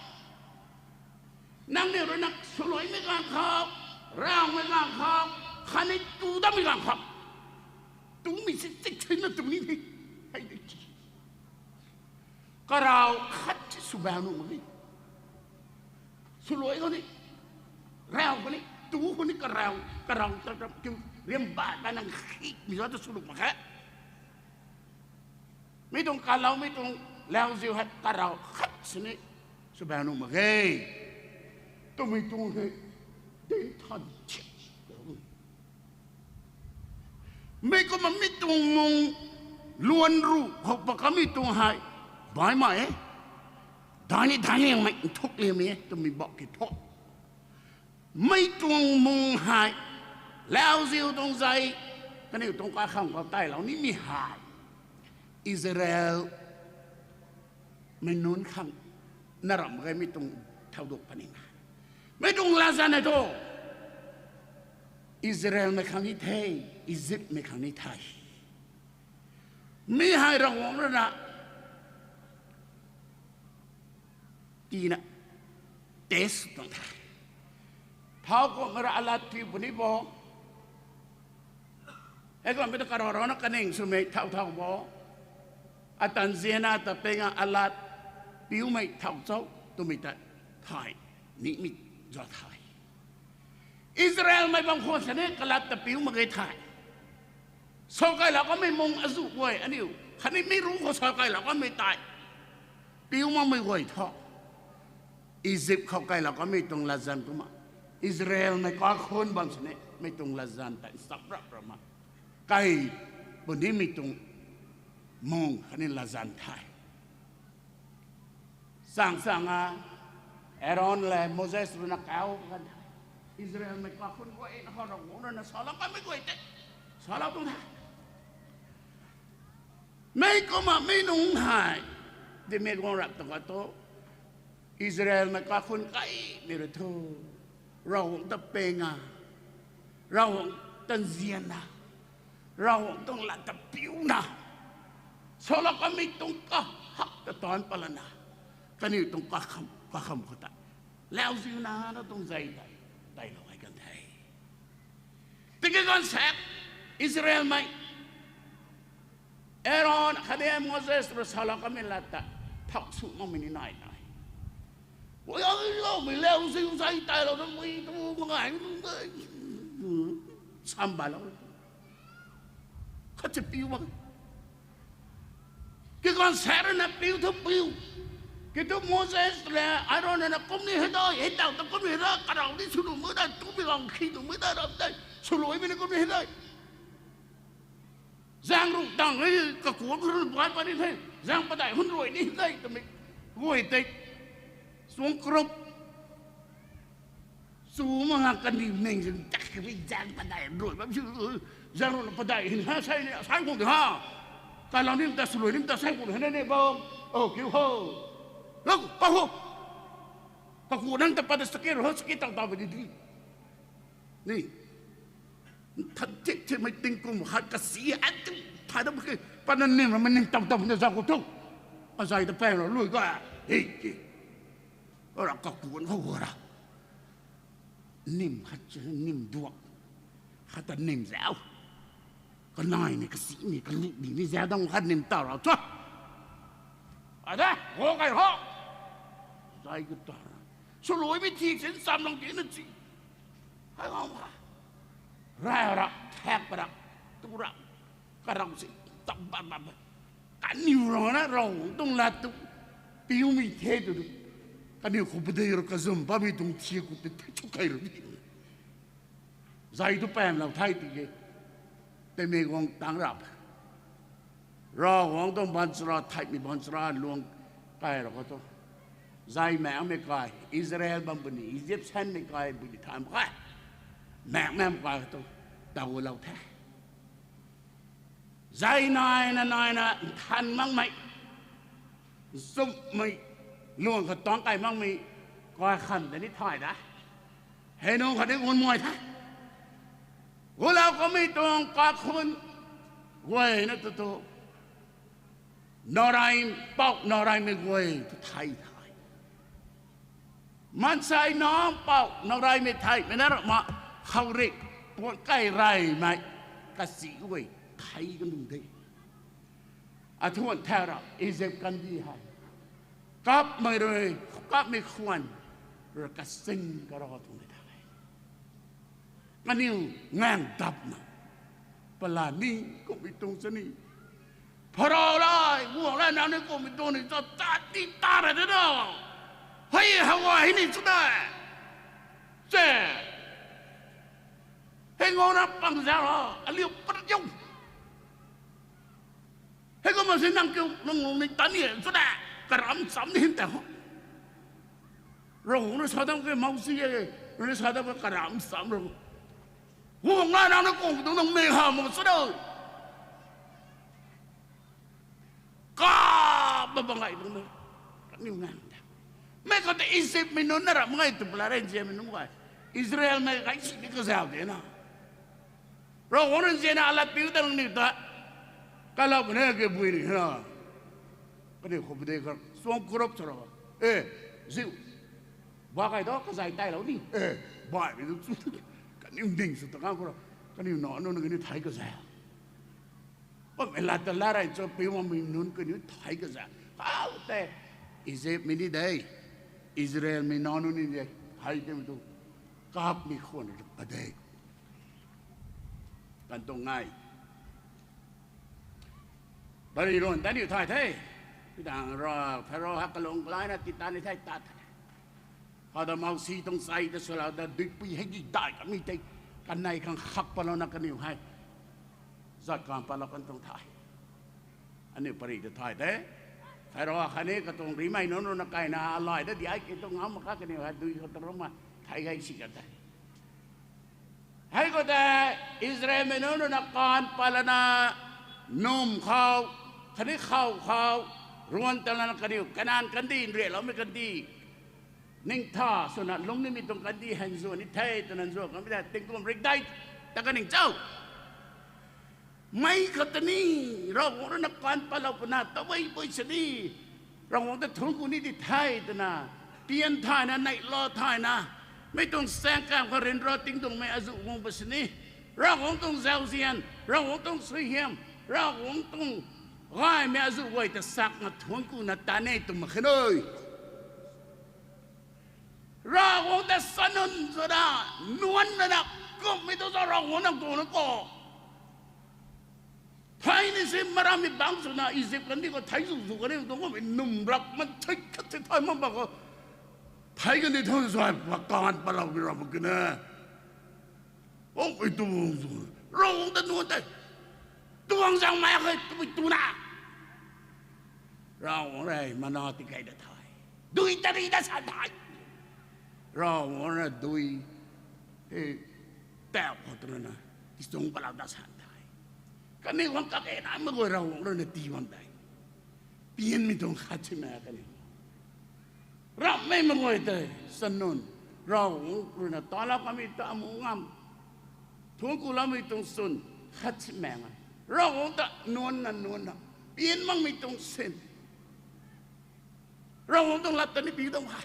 Nangniw rui na swluaimei ganv khou, raumei ganv khou, khatni tu datmei ganv khou. Tumei si chik thina tu ni the. Hei de ki. Karau khat si swbau nuh mak ge. Swluai khou ni, rau khou ni, tu khou ni karau, karau ta ta kiu riam ba ta nang khikmei za ta sw nuh mak khe. Mi tuang kaloumei tuang lauziu hei karau khat sini swbau nuh mak ge. Twmei tuang hei, dinthan chik. Mi kumna mi tuang mung luan ruh khou pa kamei tuang hei, baimei e, daini dainiangmei nthuk liamei e twmei bak ki thu, mei tuang mung hei, lauziu tuang zei, kaniw tuang kakham khou tailou nimei hei, Israel mei nunc khang na ramh gaymei tuang thau duk puni na, mei tuang latzan e thu, Israelmei khang ni the, Egyptmei khang ni the. Mi hei Ravguangc rui na tina test tuang the. Thau kumhmei ra alat piu puni bo. Hei kummei ta karana kaning swmei thau thau bo. Ata nzianna ta peng a alat piumei thau cho twmei ta thay nimei za the. Israelmei bang khwan sini kalat ta piu mak ge the. Sa kailou kamei mung azuh guay aniu khatni mi ru khou sa kailou kamei tei piu makmei guay thu, Egypt khou kailou kamei tuang latzan kumna, Israelmei kaikhun bam sini mei tuang latzan tei sap rap rap ma kai punimei tuang mung khatni latzan the. Chang chang a, Aaron le Moses rui na kau kan the. Israelmei kaikhun guay na khou Ravguangc rui na salou kamei guay tei salou tuang the. Mei kumna mi nunc hei, di mei guang rap tuang kha tu, Israelmei kaikhun kaimei rui thu, Ravguangc ta peng a, Ravguangc ta nzianna, Ravguangc tuang lat ta piuna, salou kamei tuang kahak ta taanc palana, kaniw tuang kakham, kakham khou tei lauziuna na tuang zei tei tailou hei kan the. Tiki ganv saek Israelmei Aaron khatni Moses rui salou kamei lat ta thak sw makmei ni nai nai. Oi, ai loumei lauziu zei tailou ta mei tu mangai, sam balou khat si piu mak. Ki ganv saek rui na piu thu piu. Ki thu Moses le Aaron na kum ni hei dai, hei tau ta kum ni hei dai, karau ni swluai mei dai, tumei gang khi nuhmei dai, ram dai, swluaimei ni kum ni hei dai. Zaeng ruh tang rui kakuan rui bai pa ni the, zaeng padeih hun rui ni hei dai twmei guay tei, suang krup, sw mak nga kaniw ning zin tak kari zaeng padeih rui bam si, zaeng ruh na padeih hin ha sai ni sai khang di ha, kalam nim ta swluai nim ta sai khang hei ni bam, o kiu ho, lo pa ho, kakuan nang ta pat ta saki ru ho saki tau tau ba di di ni. Nthan thik thikmei tingkum khat kasi atu thay dam ki patna nim ramei ning tam tam na zau khou thu, azei ta pang ra lui ga, hei ki, ra kakuan khou ra nim khat nim duak, khat ta nim zau, kanaimei kasimei kalumei ni zau dang khat nim tau ra thu, ade go kai ho, zai ka ta ra swluaimei thik sin cham lang tina chi, hei gau ha, rai ra, thak ra, tu ra, karau si, tam bam bam, kaniw rana Ravguangc tuang lat tu piumei the tu, kaniw khou padeih rui kazum bammei tuang thiak khou tei thei chu kai ra di. Zai tu paanlou the tiki, teimei guang tang rap, Ravguangc tuang baanchara theihmei baanchara luang kai ra khou thu, zai maekmei kai, Israel bam puni Egyptianmei kai puni than mak khe, maekmei kai khou thu, taw lou the. Zai naina naina nthan makmei, nchumhmei, luang khat tuang kai makmei kaikhun ta ni thay da. Hei nunc khat ni gun muay the. Gulou kamei tuang kaikhun guayna tu tu, narai, pou naraimei guay tu thei the. Maansei nunc pou naraimei theihmei na rama, khourik, puan kai reymei, kasi guay thei ka nung de. Athuan thau ra Egypt kandih hei kapmei rui, kapmei khwan rui kasing kara tuang de the. Kaniw ngang dapna, pala ni kummei tuang sini, Pharaoh lai guang lai nang ni kummei tuang ni ta tat ni ta ra de na. Hei hawa hei ni chu de, se, hei ngau na pang za ra aliu pat ziu. Hei kumna si nang kiu nang lung ni tan ni e, chu da, karam cham ni hym ta ho. Ravguangc rui sa dam ke Mousi e, rui sa dam ke karam cham ru. Guang na nang na kung tuang nang mei ha mak chu da. Ka ba bang ai tuang na. Kaniw ngang ta. Mei khou ta Egyptmei nunc na ram ngai tu pala rui nzianmei nunc guay. Israelmei kai si ni kazau de na. Ravguangc rui nzianna alat piu ta nang ni ta. Kalau pune ke bui ni na. Kaniw khou pade kar suang kurup sa ro. E, ziu. Ba kai tu kazai tailou ni. E, baihmei tu chu. Kaniw ding sw ta kang khou ro. Kaniw na nunc kaniw thei kazau. Bammei lat ta lat rei cho piu makmei nunc kaniw thei kazau. Kau tei. Egyptmei ni de. Israelmei na nunc ni de. Thei tei mei tu. Kapmei khwan rui pade. Kan tuang ngai. Bari ruan ta niw thay the. Tidang ra, Pharaoh ha kalung kalai na ti ta ni thei tat the. Khoutei Mousi tuang chai ta swlou ta duipui hei di dai kamei tei. Kanei khang khak palouna kaniw hei. Zat kan palou kan tuang thay. Aniu pari ta thay the. Pharaoh khatni katuang rimei nunc rui na kaina alai da di ai ki tuang ngam mak kha kaniw hei dui khou ta ruma thei gay si kan the. Hei khou tei Israelmei nunc rui na kan palana num khou, khatni khou khou, ruan talana kaniw, Kanan kandih, nriakloumei kandih, ningtha swna lungc nimei tuang kandih hei nzuan ni the, twna nzuan kanmei tei tingkum rikdai ta kaning cho. Mei khou ta ni, Ravguangc rui na kan palou pwna, taweipui sini, Ravguangc ta thuanc ku ni di the twna, tian thayna, neihla thayna, mei tuang saengkam khou ryanra tingdungmei azuh guang pa sini, Ravguangc tuang zauzian, Ravguangc tuang suaihiam, Ravguangc tuang gaymei azuh guay ta sakna thuanc kuna ta ne twmei khe nui. Ravguangc ta sanun swna, nuanna na, kummei tu za Ravguangc nang tuang na ko. Thei ni si marammei bangc swna Egypt kandih khou thei zu zu kani tuang kummei num rak man thei khat thei thay man bang khou. Thei kandih thang zai pa kan palou bi ram kina. Kummei tuang zu. Ravguangc ta nuan tei. Tuang zang mai khe twmei tuna. Ravguangc rui mana tikei da the. Dui tari da san the. Ravguangc rui dui, e, tau khou twna na, tichung palau da san the. Kaniw khang kak e na mak guay Ravguangc rui na tii bam tei. Pianmei tuang khat si mak kaniw. Rapmei mak guay tei, sanun, Ravguangc rui na talou kamei ta amu ngam. Thuanc kuloumei tuang swn, khat si mak a. Ravguangc ta nuanna nuanna, pian makmei tuang sin. Ravguangc tuang lat ta ni pi tuang he.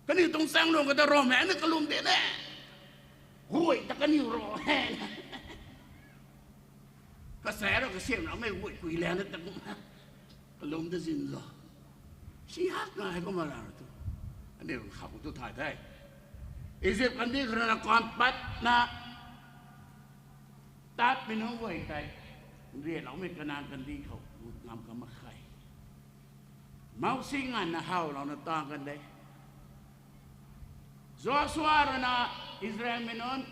Kaniw tuang chaeng lung kata Ravmaengc ni kalum de ne. Guay ta kaniw ro he. Kasei rui kasiamh ramei guay kui lan ta kum. Kalum ta zin zo. Si hak na hei kumna la tu. Aniu khou tu thay the. Egypt kandih khou rui na kan patna, tatmei nunc guay tei, nriakloumei Kanan kandih khou gut ngam kan mak khe. Mousi nganvna howlouna tang kan de. Joshua rui na Israelmei nunc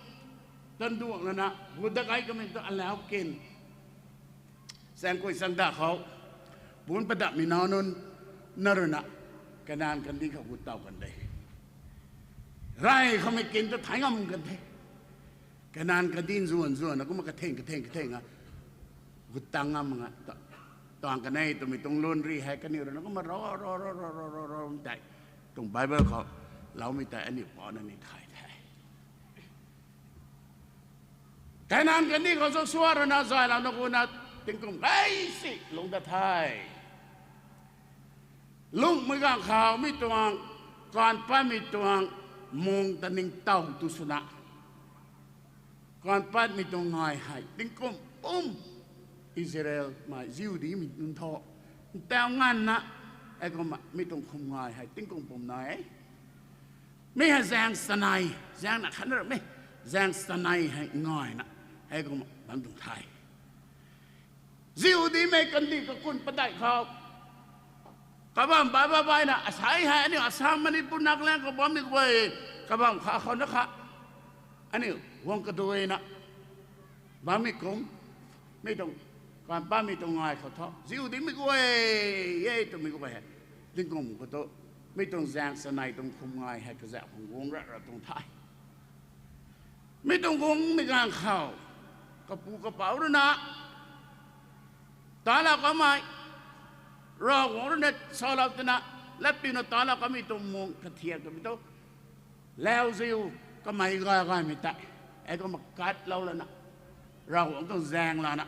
tanduangna na gut dat kai kamei tu alau kin. Saengkui saengda khou, bun padamhmei nac nunc na rui na Kanan kandih khou gut taw kan de. Rey khoumei kin ta thei ngam kan the. Kanan kandih nzuan nzuanna kumna katheng katheng katheng a gut tang ngam nga ta, tang kan e twmei tuang lun ri hei kaniw rui na kumna ro ro ro ro ro ro ro tei, tuang Bible khou loumei tei aniu puna ni thay the. Kanan kandih khou Joshua rui na zaylouna guna tingkum gay si lungc dat the. Lungcmei ganv khou mi tuang, kan patmei tuang, mung ta ningtow tu swna, kan patmei tuang ngai hei tingkum pum, Israelmei Jihudimei nunc thu, ntaw nganvna, heikumna mi tuang khum ngai hei tingkum pum nai e. Mi hei zaeng chanei, zaengna khatna ramei, zaeng chanei hei ngaina, heikumna bam tuang the. Jihudimei kandih kakun padeih khou, kabam bai bai baina, asei hei aniu Assam, Manipur, Nagaland khou bammei guay, kabam kha khou na kha, aniu guang kaduina bammei kum, mi tuang Paan patmei tuang ngai khou thu ziu dimei guay e twmei guay hei, tingkum khou tu, mi tuang zaeng chanei tuang khum ngai hei kazauh khang guang ra ra tuang the. Mi tuang guangmei ganv khou, kapu kapouc rui na talou kamei, Ravguangc rui na salou twna, latpiuna talou kamei tuang mung kathiak twmei tu, lauziu kamei gay gaymei tei, hei kumna katlou lana, Ravguangc tuang zaeng lana,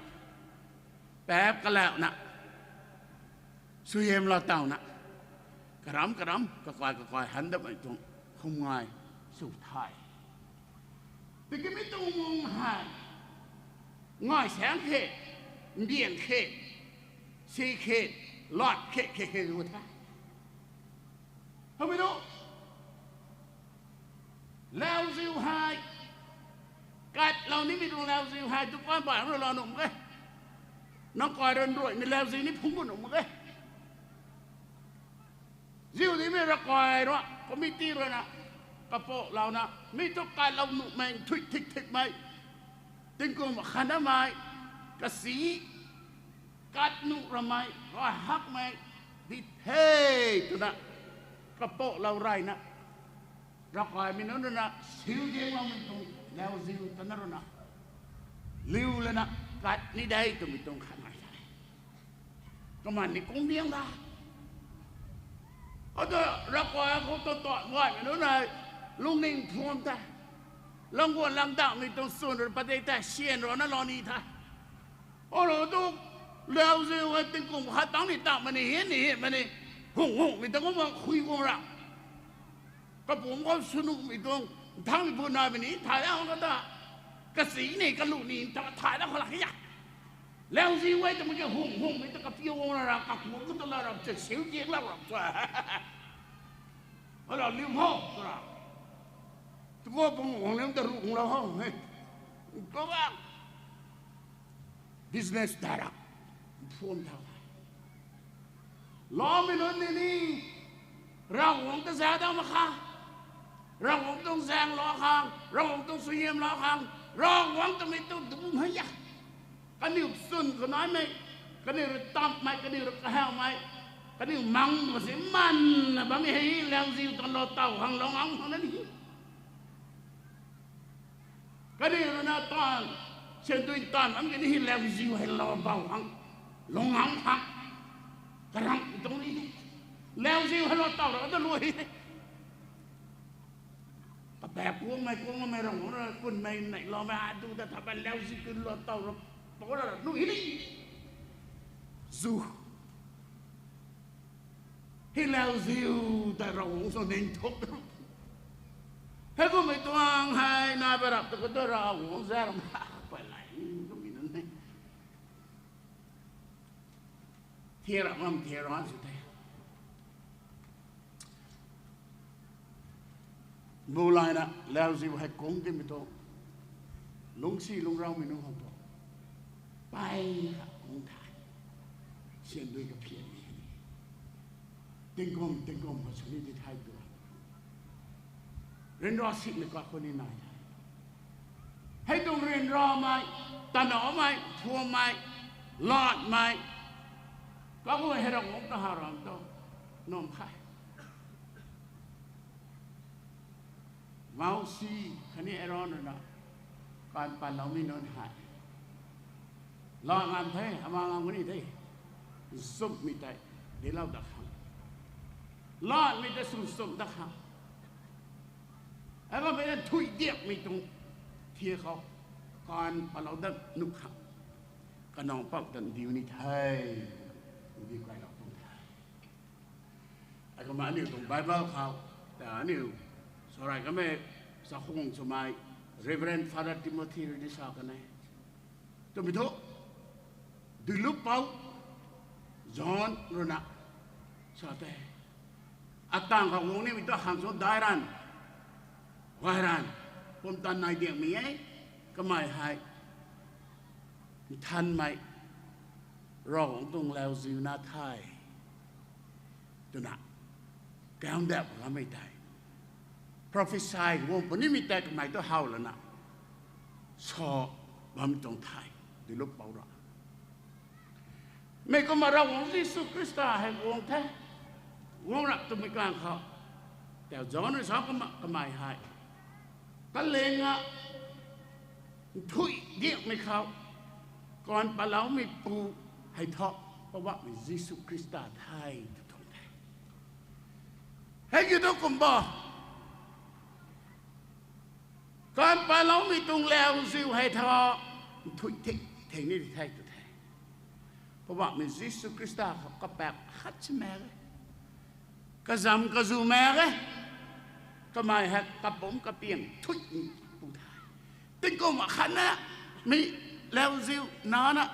paap kalauna, suaihiamlou tawna, karam karam, kakai kakai han datmei tuang khum ngai sw the. Tiki mi tuang mung hei, ngai saeng khe, mbiang khe, si khe, lat khe khe khe gu the. Hamei tu, lauziu hei, katlou nimei tuang lauziu hei dukan bai rui lou nuh mak ge. Nang kai rui nruaimei lauziu ni phungc gu nuh mak ge. Ziu dimei ravkai rui, committee rui na, kapouclouna, mi tu katlou nuhmei, nthuih thik thikmei, tingkum khanamei, kasi, kat nuh ramei, gay hakmei di the twna, kapouclou reyna, ravkaimei nunc rui na siu diangloumei tuang lauziu ta na rui na, liu lana, kat ni de twmei tuang khat nai the. Kaman ni kung diang da. Ata ravkai khou ta ta gaymei nunc hei, lungning thuam the. Langguan langdauhmei tuang chwn rui padik tei syan rui na lou ni the. Aro tu, lauziu hei tingkum khat tang ni tangmei ni, hin ni hinmei ni, hung hungmei ta kumna khui guang ra. Kapumc khou swnuhmei tuang, nthangmei bu naimei ni thay da khou ta, kasi ni kalu ni ta thay da khou lak khe ya. Lauziu e twmei ki hung hungmei ta kapiu guang ra, kakuang khou ta la ra, ta siu dianglou ra, ta, ala liu ho twra, tuku pung guang lim ta ruhlou ho he. Kou ba, business direct, phone thau the. Loumei nunc ni ni, Ravguangc ta zauc dau mak kha, Ravguangc tuang zaenglou khang, Ravguangc tuang suaihiamlou khang, Ravguangc twmei tu dum hei ya. Kaniw chwn khou naimei, kaniw rui tammei, kaniw rui kahawmei, kaniw mang mak si manna bammei hei lauziu tan lou taw khang lou ngam khang na ni. Kaniw rui na taanv, syan dui taanv bam ki ni hei lauziu hei lou bau khang, lou ngam khang, karang tuang ni. Lauziu hei lou taw ra ta lu he. Kapaek kuangmei, kuangmei rang rui kunmei neihloumei adu ta tha ban lauziu tu lou taw ra, pou ra nu hi ni. Zu. Hei lauziu ta Ravguangc sw ning thuk. Hei kummei tuang hei nai ba rap ta khou tu Ravguangc za ram ha, pay lay ni kummei nunc hei. Thiak ra ngam thiak ra sw the. Bulay na lauziu hei kung timei tu, lungcsi lungcraumei nunc khang tu, pey kha kung the. Syan dui kaphianmei, tingkum tingkum khou sw ni di the tu, ryanra simei kakhou ni nai the. Hei tuang ryanramei, tanaumei, thuammei, latmei, kakhou hei Ravguangc ta how ram tu, nam khe. Mousi khatni Aaron rui na, kan patloumei nunc hei, lat ngam the, ama ngam kani the, nchumhmei tei dinclou dat khang, latmei tei sw nchumh dat khang, akumhmei na thuy diakmei tuang thiak khou, kan patlou dat nuh khang, kanow pou tan diu ni the, di kailou tuang the. Akumna aniu tuang Bible khou, ta aniu, sarai kamei, chakhwang swmei, Reverend Father Timothy rui ni sa kan e. Twmei thu, Duiluppou John rui na sa the, atang khou guang nimei tu khang sw daic ranv, gay ranv, pumtan nai diangmei e, kamei hei nthanmei Ravguangc tuang lauziu na the, twna, kaungdap kamei tei, prophecy guang punimei tei kamei tu how lana, sa bam tuang the, Duiluppou ra. Mei kumna Ravguangc Jisu Khrista hei guang the. Guang rap twmei kang khou, tau John rui sa kumna kamei hei, kaling a nthuih diakmei khou, kaanv paloumeipu hei thu, Poubauhmei Jisu Khrista the tw tuang the. Hei kiu thu kumbo, kaanv paloumei tuang lauziu hei thu, nthuih thik thei ni the tw the. Poubauhmei Jisu Khrista khou kapak khat si mak e. Kazam kazu mak e. Kamei hei kapumc kapiang nthuih pu the. Tingkum akhatna mi lauziu nana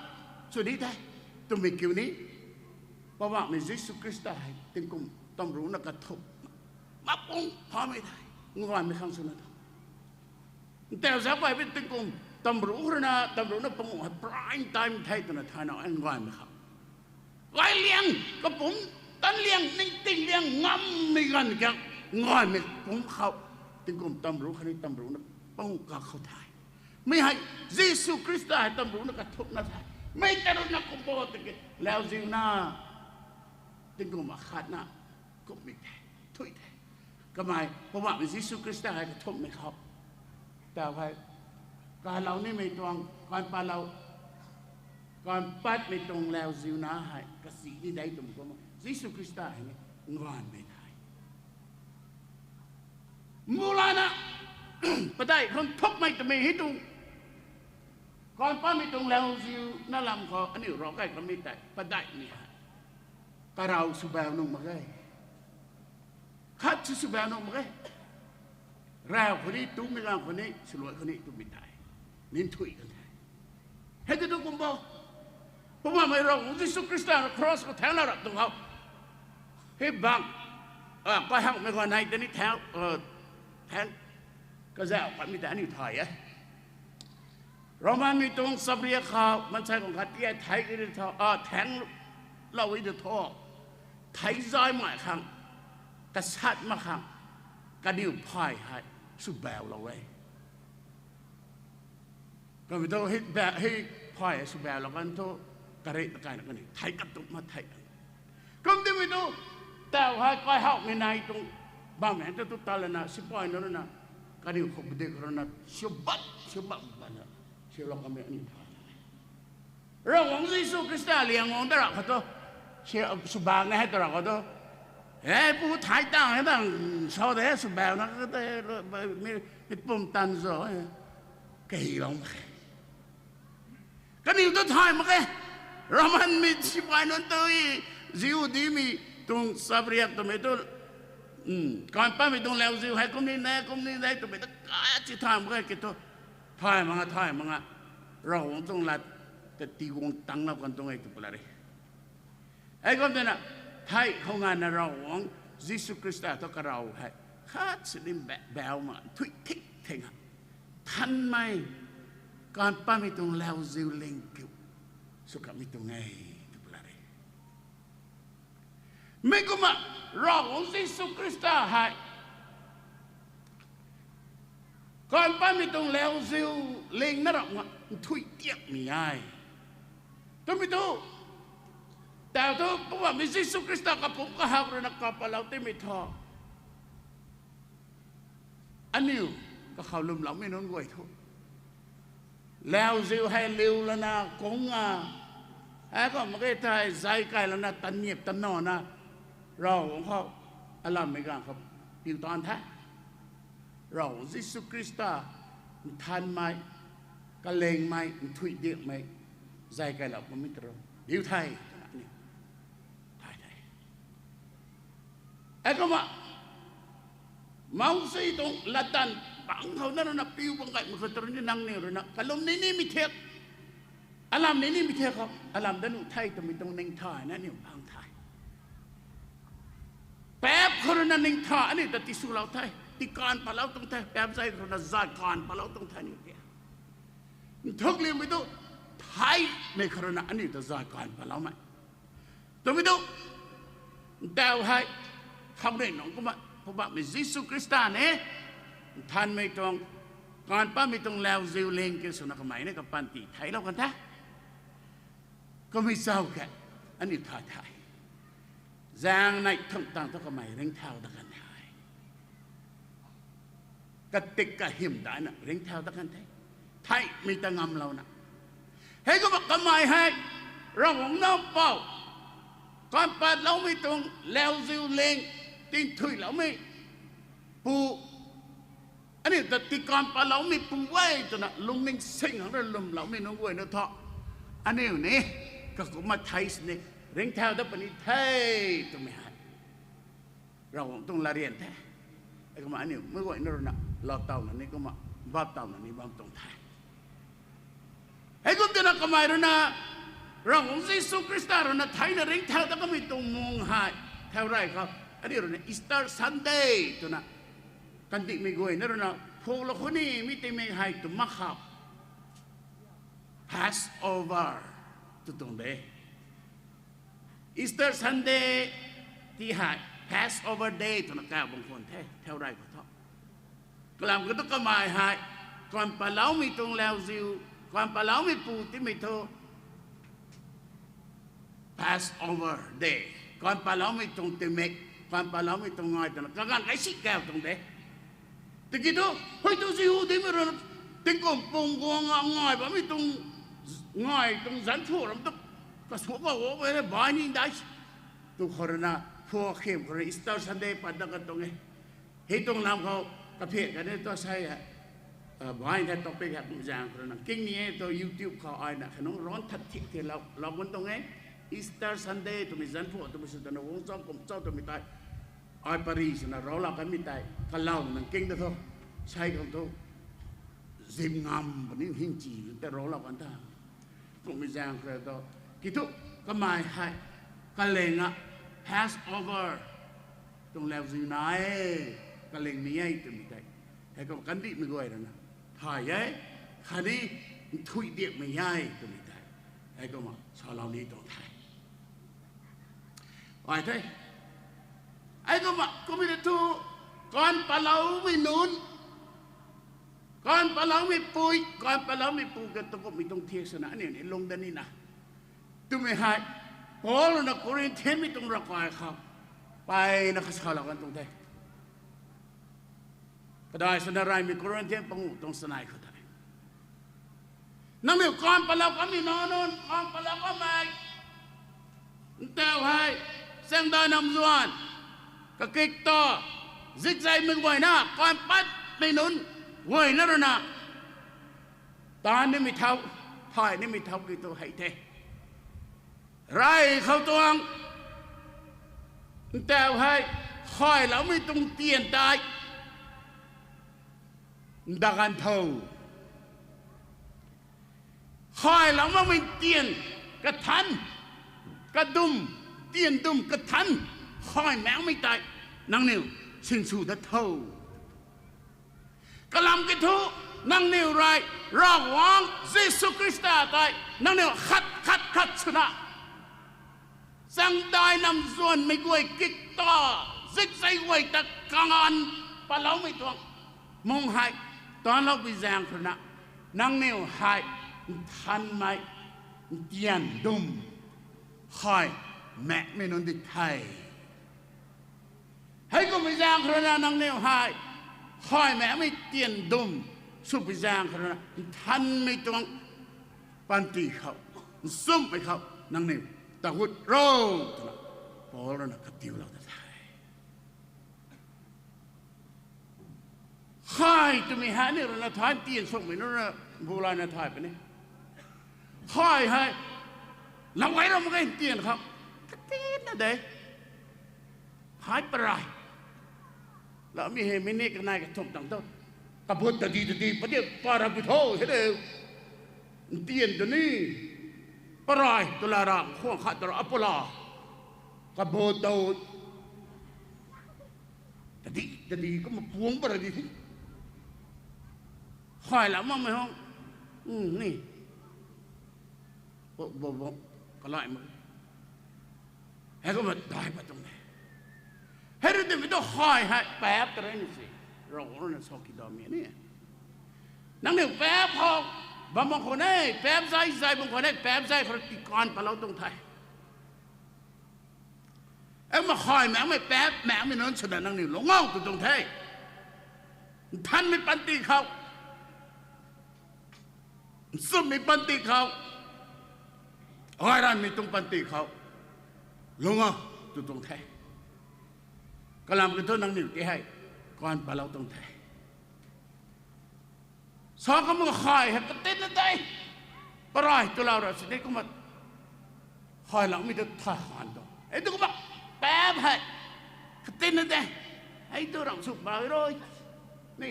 sw di the twmei kiu ni, Poubauhmei Jisu Khrista hei tingkum tamrucna kathumh mapung phamei the. Ngaymei khang swna tho. Ntau zauc gay pi tingkum tamruc khou ruina, tamrucna panguh hei prime time the twna thayna ngaymei khou, gay liang, kapumc tan liang, ningting liang ngammei ganv kiang, ngaymei pumc khou, tingkum tamruc khatni tamrucna panguh kakhou the. Mi hei Jisu Khrista hei tamrucna kathumhna the. Mei ta ruina kumbo tiki lauziuna tingkum akhatna kummei the, nthuih the. Kamei Poubauhmei Jisu Khrista hei kathumhmei khou, tau hei, kalou nimei tuang, kaanv palou, kaanv patmei tuang lauziuna hei kasi ni de twmei kumna Jisu Khrista hei ni ngaymei the. Mulana, padeih khang thukmei twmei hei tuang, kaanv patmei tuang lauziuna lam khou aniu rau kay kamei tei padeihmei hei, karau swbau nuh mak ge. Khat si swbau nuh mak ge. Rau khou ni, tumei ganv khou ni, swluai khou ni twmei tei, ninthuih kan the. Hei kiu thu kumbo, Poubauhmei Ravguangc Jisu Khrista na cross khou thaengclou rap tuang khou, hei bang, a, kaihakmei ganv nei tei ni thaeng, a, thaeng kazauh patmei tei aniu thay e. Romanmei tuang chabriak khou maansei khang khat ti thei kari tho, a, thaengclou e tw tho. Thei zay mak khang, kasat mak khang, kaniw phay hei swbaulou e. Kamei thu hei ba-, hei phay hei swbaulou kan thu, kari ta kaina kani thei katup ma thei kan. Kum timei thu, tau hei kaihakmei nei tuang bam hei tu tu ta lana, sipai nunc ruina, kaniw khou padik khou ruina, siubat, siubat bana, siulou kamei aniu thay. Ravguangc Jisu Khrista liang guang ta rap khou thu, si-, swbau na hei ta rap khou thu, e, pu thei tang hei tang, sa de, swbauna ka te, mi, mi pumtan zo, e, kahilou mak khe. Kaniw tu thay mak khe. Romanmei sipai nunc tu, Jihudimei tuang chabriak twmei tu, kaanv patmei tuang lauziu hei kum ni ne, kum ni ne twmei ta kachi thay mak khe ki thu. Thay mak nga, thay mak nga. Ravguangc tuang lat ta tiguang tanglou kan tuang e tw pala re. Hei kum twna, thei khou nganvna Ravguangc Jisu Khrista thu karau hei, khat sini ba-, bau mak, nthuih thik theng a, nthanmei, kaanv patmei tuang lauziu ling kiu sw kamei tuang e tw pala re. Mi kumna, Ravguangc Jisu Khrista hei, kaanv patmei tuang lauziu lingna rap nga nthuih tiakmei e. Twmei tu, tau thu Poubauhmei Jisu Khrista kapumc kahak ruina kapalou timei thu, aniu kakhou lwmloumei nunc guay thu, lauziu hei liu lana kung a, hei kum mak ge thei zay kai lana tanniap tanona, Ravguangc khou, alammei ganv khou piu taanv the. Ravguangc Jisu Khrista, nthanmei, kalingmei, nthuih diakmei, zay kailou bammei ta rui piu the twna aniu thay the. Hei kumna, Mousi tuang latdanv bangc khou na ruina piu bang gaymei khou ta rui ni nangniw ruina kalum ni nimei thiak, alam ni nimei thiak khou alam dat nuh the twmei tuang ningthay na aniu phang the. Paap khou ruina ningthay aniu ta tiswlou the, tikaanv palou tuang the, paap zay khou ruina zaykaanv palou tuang the aniu tei. Nthukliangmei tu, theihmei khou ruina aniu ta zaykaanv paloumei twmei tu, ntau hei, khou ni nunc kumna Poubauhmei Jisu Khrista ni, nthanmei tuang, kaanv patmei tuang lauziu ling kiu swna kamei ni kapanty theiclou kan the. Kamei zauc khe, Aniu thay the. Zaeng neih thumh tang thu kamei ringcthau dat kan the. Katik kahym daina ringcthau dat kan the. Theihmei ta ngamlouna. Heikumna kamei hei, Ravguangc Nac Mpouh, kaanv patloumei tuang lauziu ling, tingthuiloumei pu, aniu ta tii kaanv patloumei pu e twna lungning sing hang rui lwmloumei nunc guayna thu, aniu ni, kakumna thei sini, ringcthau dat puni the, twmei hei Ravguangc tuang latryan the. Heikumna aniu meic guayna ruina, laa tawna ni kumna, bap tawna ni bam tuang the. Heikum twna kamei ruina, Ravguangc Jisu Khrista ruina theina ringcthau dat kamei tuang mung hei, thau rey khou, aniu ruina Easter Sunday twna, kandihmei guayna ruina, phuklou khou ni mi tingmei hei tw mak khou, Passover tw tuang de. Easter Sunday ti hei Passover Day twna kaw bam khwan the, thau rey khou thu. Kalam khou thu kamei hei, kaanv patloumei tuang lauziu, kaanv patloumei pu timei thu, Passover Day, kaanv patloumei tuang tingmik, kaanv patloumei tuang ngai twna kaganv kaisi kaw tuang de. Tiki thu, hei tu Jihudimei ruina, tingkum pung guang ngai bammei tuang, ngai tuang zanc phu ram tu, kasuak kau e, bai ni dai. Tu khou ruina, phu khim khou ruina Easter Sunday pat dat kan tuang e. Hei tuang lam khou, kaphian kan e tu sei hei, bai the topic hei kum zaeng khou ruina. King ni e tu YouTube khou ai na khanungc ron that thik the lou, lou kan tuang e. Easter Sunday twmei zanc phu twmei sw twna guang chau kum chau twmei tei, ai pary swna rou lou kanmei tei, kalouna king ta thu, sei khang thu, zip ngam puni hingchi tei rou lou kan ta. Kummei zaeng khou rui tu, kiu thu, kamei hei, kaleng a, Passover tuang lauziu nai e, kalingmei e twmei tei, heikumna kandihmei guay ruina thay e, khatni nthuih diakmei e twmei tei, heikumna salou ni tuang the. Ai the. Heikumna kummei ta thu, kaanv patloumei nunc, kaanv patloumei pui, kaanv patloumei pu kata kummei tuang thiak swna aniu ni lung dat nina, twmei hei, Paul ruina Corinthianmei tuang ravkai khou, mpeyna kha salou kan tuang the. Kadai swna reymei Corinthian panguh tuang chanei khou tei, nangniw kaanv patlou kamei nunc, kaanv patlou kamei, ntau hei, chaengdai namzuan, kakik ta, zikzeimei guayna, kaanv patmei nunc guayna ruina, taanv nimei thau, thay nimei thau kiu thu hei the. Rey khou tuang, ntau hei, khayloumei tuang tian tei, nda kan tho. Khaylou makmei tian kathanc, kadum, tian dum kathanc, khay makmei tei, nangniw sinsw dat tho. Kalam kiu thu, nangniw rui, Ravguangc Jisu Khrista tei, nangniw khat khat khat swna, chaengdai namzuanmei guay kik ta, zikzei guay ta kanganv patloumei tuang mung hei, taanvloupui zaeng khou ruina, nangniw hei, nthanmei, ntian dum, khay makmei nunc di the. Heikummei zaeng khou ruina nangniw hei, khay makmei tian dum, swpui zaeng khou ruina, nthanmei tuang panty khou, nchumhmei khou, nangniw tagut ro, twna, Paul ruina katiulou ta the. Khay twmei hei aniu ruina thay, tian sukmei nunc ruina bu layna thay puni. Khay hei, lau gay ram mak ge tian khou, katina de. Hei parai. Lamei hei minute kanei kathumh tang thu, kabut tadi tadi, padi para pui tho, hei de. Ntian tw ni. Parai, tw la ra, khwang khat tw ra, apu la. Kabut tau. Tadi, tadi, kumna puang para di the. Khaylou makmei hang. Um, ni. Bo, bo, bo. Kalai mak. Heikumna dai pat tuang de. Hei rui timei tu khay hei paap ta rui ni si. Ravguangc ruina sa kidamei ni. Nangniw paap khou bam bam khwan e, paap zay zay bam khwan e, paap zay khou rui tikanv patlou tuang the. Amak khay makmei, paap makmei nunc swna nangniw lungc o tw tuang the. Nthanmei panty khou, nchumhmei panty khou, gayranmei tuang panty khou lungc o tw tuang the. Kalam kiu thu nangniw ti hei kaanv patlou tuang the. Sa kumna khay hei katinna de. Parai twlou ra sini kumna khay langmei ta thay khan tu. Ei tu kumna paap hei katinna de. Ei tu rang sw mak rui, ni,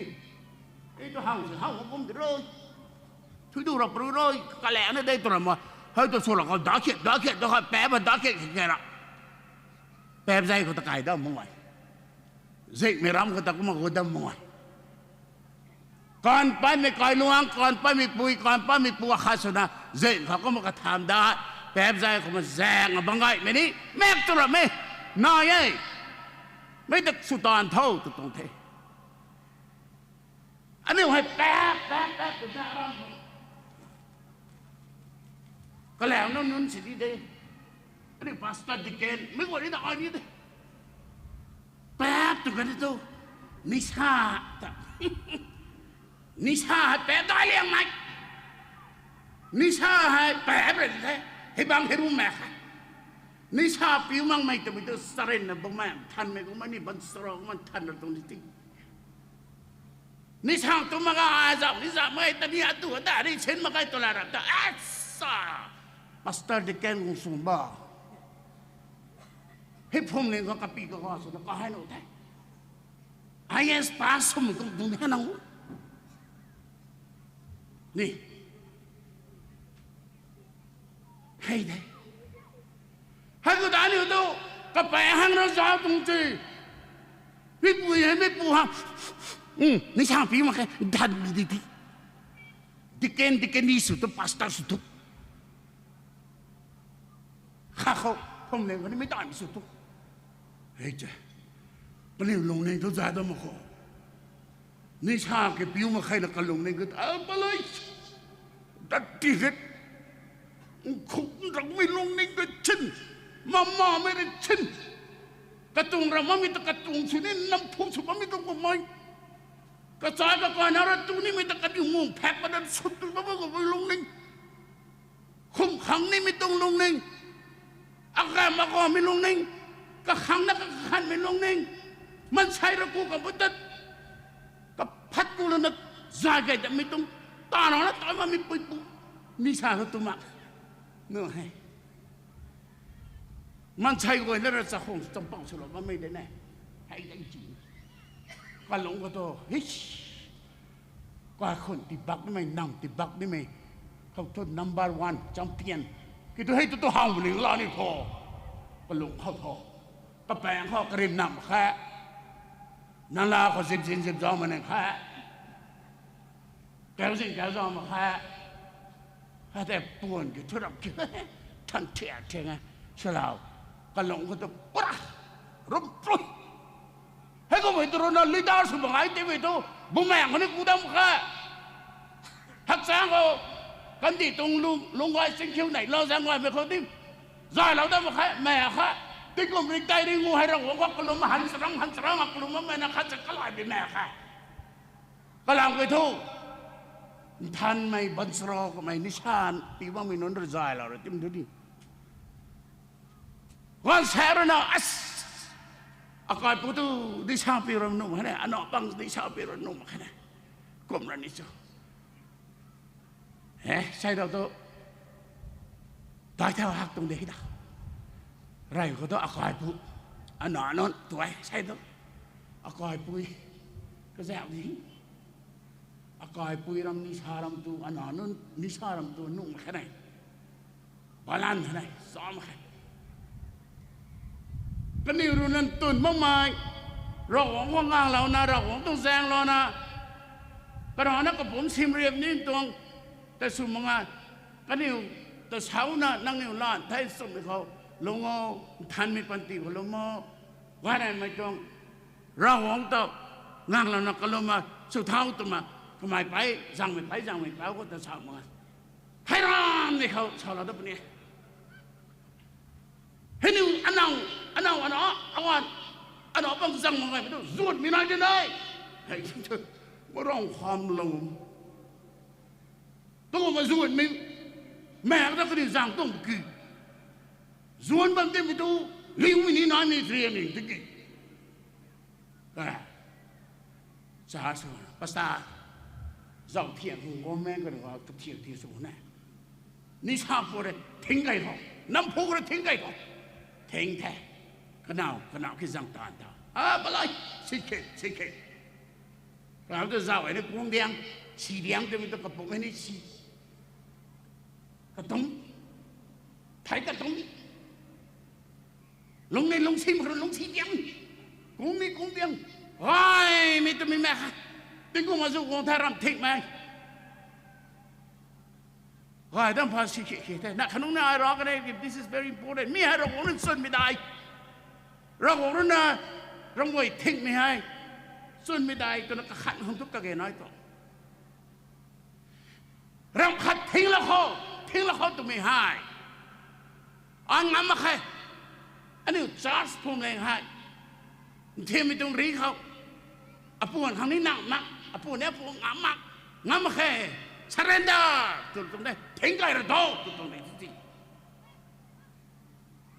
ei tu hang si hang kum di rui, thui du rap rui, kalaeng na de tw ra ma. Hei tu sw ra khou dakhiat dakhiat da kha, paap hei dakhiat khe ra. Paap zay khou ta kai dam mak e. Zikmei ram khou ta kumna gu dam mak e. Kaanv patmei kailuangc, kaanv patmei pui, kaanv patmei pu akhat swna zikmei khou kumna katham da, paap zay khou ma zaeng a bang gaymei ni mak tu rammei nai e. Mei ta sw taanv tho tw tuang the. Aniu hei paap paap paap tw ta ram kalaeng nunc nunc si di de. Aniu pastor, deacon mei guay ni ta ai ni de. Paap tw kan tu, nisa ta, nisa hei paap dai liangmei. Nisa hei paap rui the. Hei bang hei ru mak khe. Nisa piu makmei twmei tu charynna Bumaengh Nthanmei kumna ni baanchara kumna nthan ra tuang di ti. Nisa tu mak ga, azau nisa mei ta ni atu ata ri sin mak kai tw la rap ta, asa, pastor, deacon gung sw ba. Hei phwamling khou kapi kaga swna kahei nuh the. I A S pass swmei tuang bun hei nang ni. Hei de. Hei khou ta aniu tu kapaeng hang ra zauc tuang ti. Meipu hei meipu hang, nisa piu mak khe, nthanmei di ti. Deacon, deaconess sw tu, pastor sw tu, kha khou phwamling khou ni mei taimei sw tu. Hei te, kaniw lungning thu zay dam mak khou, nisa ke piu mak khe na kalungning khou ta palei, dat ti rit, nkhuk nrakmei lungning ka chin, mamamei ri chin, katuang ra mamei ta katuang sini namphu sw bammei tuang kumhmei, kachai kakana ra tu nimei ta kaniw mung phak mana sw tu bam khou mei lungning, khum khang nimei tuang lungning, akam akaumei lungning, kakhangna kakhanmei lungning, maansei ra ku kabu tat, kaphat ku lana zay gay datmei tuang, tana na ta mamei puipu, nisa khou tu mak nu he. Maansei guayna ra chakhwang champang swlou bammei de ne. Hei dang ci, kalung khou tu, kaikhun tibak nimei, nam tibak nimei khou thu number one champion kiu tu hei tu tu hawmei ning la ni tho. Kalung khou tho, kapaeng khou karim nam khe, nala khou zip zin zip zau ma ning khe, kau zin kau zau ma khe. Hei tei puan ki thu rap ki, than thiak thiak e, swlou, kalung khou tu pura rum pui. Hei kummei tu runa leader sw bang ai timei tu, Bumaengh khou ni ku dam khe. Hakchang khou, kandih tuang lung, lung gay chingkhiu nei lou zaeng gaymei khou ti, zaylou dam khe, mei khe. Tingkum rik tei ri ngu hei Ravguangc khou kalum, han charang, han charang a kalum, mei na khat cha kalai bi mei khe. Kalam kiu thu, nthanmei baanchara kamei nisa piu makmei nunc ra zaylou ra tim thu di. Gaanvsaekc rui na, akaipu tu nisa piu ra nuh mak khe ne, anac pang nisa piu ra nuh mak khe ne, kum ra ni cho. E, sei dau tu, dai thau hak tuang de hei da. Rey khou tu akaipu, anac nunc tu e sei tu, akaipui, kazauh di, akaipui ram nisa ram tu, anac nunc nisa ram tu nuh mak khe ne. Balan khe ne, sa mak khe. Kaniw rui nang twn makmei, Ravguangc khou nganglouna, Ravguangc tuang zaenglouna, karana kapumc simriap ni tuang ta sw mak nga, kaniw ta sauna nangniw lan thei swmei khou lung o, nthanmei panty khou lung o, gayranmei tuang Ravguangc ta nganglouna kalum a, sw thau twna, kamei pei zangmei pei zangmei pau khou ta sa mak nga. Hei ram ni khou salou dat puni. Hei ni anac, Anaw, anaw, awan, anaw bang zang mak gaymei tu zuanmei nai de nai. Hei, marang kham lou. Tu ma zuanmei, mak ta kani zang tuang ki. Zuan bam timei tu, liumei ni naimei trianing tiki. Church, pastor, zauc thiang hung government kani kathiang thiang sw na. Ni sa pw re, thing gay khou. Nam phu re, thing gay khou. Thing the. Kanow, kanow ki zang taanv ta. A, balai, si khe, si khe. Kanow tu zauc e ni kung diang, si diang twmei tu kapumc e ni si. Katum. Thei katum. Lung ni lungsi mak rui lungsi diang. Kung ni kung diang. Gaymei twmei mak kha. Tingkum azu guang the ram thikmei. Gay dam pha si khe khe the. Na khanung na ai ra kan e, this is very important. Mi hei Ravguangc rui chwnmei dai. Ravguangc rui na ramh guay thingmei hei. Chwnmei dai twna kakhat hang tu kage nai tu. Ramh khat thinglou khou, thinglou khou twmei hei. An ngam mak khe. Aniu church phwamling hei. Nthiammei tuang ri khou. Apuan khang ni nang mak, apuan ni apuan ngam mak, ngam mak khe. Surrender tw tuang de, thing gay ra tho tw tuang de ti.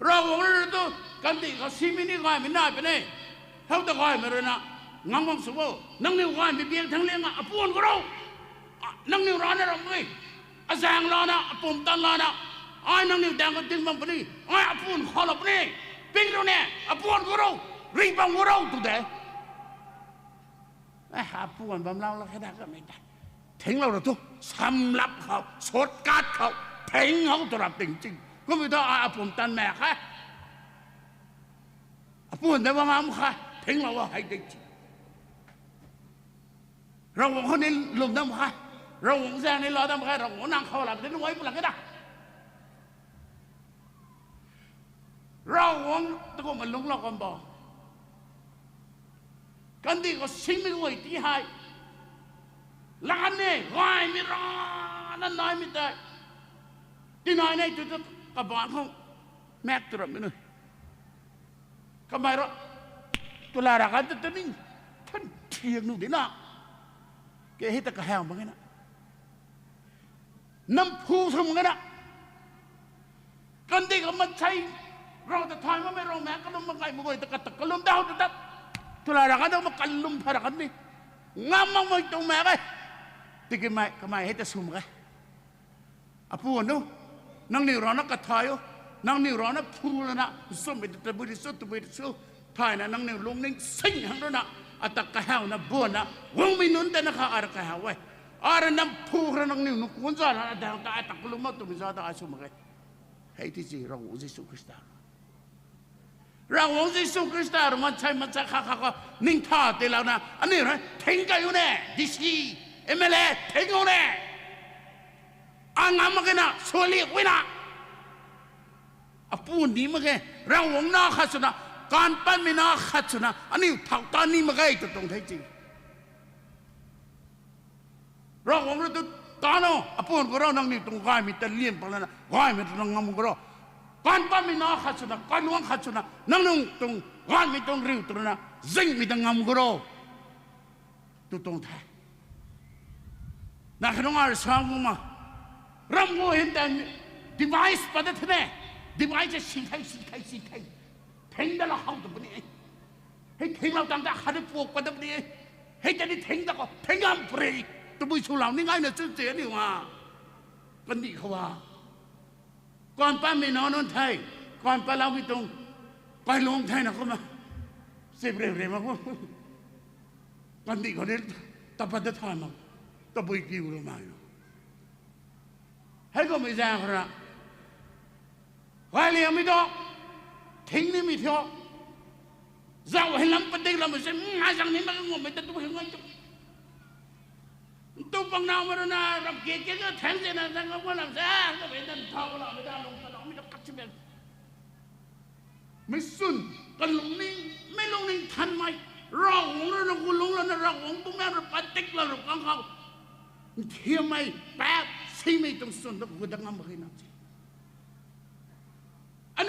Ravguangc rui tu, kandih khou simei ni gaymei nai puni. Hou ta gaymei rui na, ngam guang sw o. Nangniw gaymei biak thang liang a, apuan khou ro. A, nangniw rana ramh e. Azaeng lana, apumtan lana. Ai nangniw daeng khou ting bam puni. Ai apuan khou lou puni. Ping rou ne, apuan khou ro. Ri bam khou ro tu de. E, apuan bam lou la khe da kamei ta. Thinglou ra tu, samlap khou, shortcut khou, thing hou tu rap ting ching. Kummei ta ai apumtan mak khe. Apuan de bam ngam kha, thinglou a hei ting ching. Ravguangc khou ni lwm dam kha, Ravguangc zaeng ni lou dam kha, Ravguangc nang khou lak de nuh ai pu lak khe da. Ravguangc ta kumna lungclou kan bo. Kandih khou simei guay ti hei. Lan e, gaymei rana naimei tei. Tinai nei tu tu kabaanc khou. Mak tu rammei nu. Kamei ra. Tula ra kan tu tu ning. Than thiang nu di na. Ke hei ta kahaw mak e na. Nam phu sam mak e na. Kandih khou mansei. Rau ta thay makmei rau mak kalum mak gay mak guay ta kata kalum dau ta tat. Tula ra kan dau mak kalum pha ra kan ni. Ngam makmei tuang mak e. Tiki mei, kamei hei ta sw mak e. Apu nu, nangniw rana kathay o, nangniw rana phu lana, nchumhmei ta tabui ti sw, tabui ti sw, thayna nangniw lungning sing hang rana, ata kahawna buanna, guangmei nunc tana kha ara kahaw e. Ara nam phu ra nangniw nunc kuan za lana, adang ta ata kalum mak twmei za ta ai sw mak e. Hei ti si Ravguangc Jisu Khrista. Ravguangc Jisu Khrista rui mansei mansei kha kha kha ningtha tiilouna, aniu rui thing kai u ne, D C, M L A, thing u ne. A ngam mak kena, suali kuina. Apu ni mak ge, Ravguangc na khat swna, kan patmei na khat swna, aniu thau ta ni mak ge, tw tuang the ti. Ravguangc rui tu, tano, apuan khou rui nangniw tuang gaymei ta lian paklana, gaymei ta ngam khou rui. Kan patmei na khat swna, kailuangc khat swna, nangniw tuang gaymei tuang riu twna, zingmei ta ngam khou rui. Tw tuang the. Na khanung ar sa nguma. Ram khou hin ta device pat da the ne. Device si thei, si thei, si thei. Thing da la hau tu puni. Hei thinglou tang ta khat rui puak pat da puni. Hei ta ni thing da khou, thing ngam puni. Tabui swlou ni ngaina chu che ni wa. Kandih khou a. Kan patmei na nunc thei. Kan patloumei tuang. Kailuangc thei na kumna. Sip re re mak khou. Kandih khou ni tapat da thay mak. Tabui kiu lou mai na. Hei kummei zaeng khou ra. Gay liangmei tu, thing nimei thu. Zauc hei lam padik lam se, ngai zang ni mak ngummei ta tu hei ngai tu. Tu pang nau ma rui na, ram ke ke ke thang se na, zang ngam lam se, ah, ka ben dan thau lam, mei dan lung ka lam, mei ta kat si ben. Meic swn, kalungning, meic lungning thanmei, Ravguangc rui na gu lungc lana Ravguangc bumei rui patik lana kang khou. Nthiammei, paap, simei tuang swn ta gu dat ngam mak khe na se.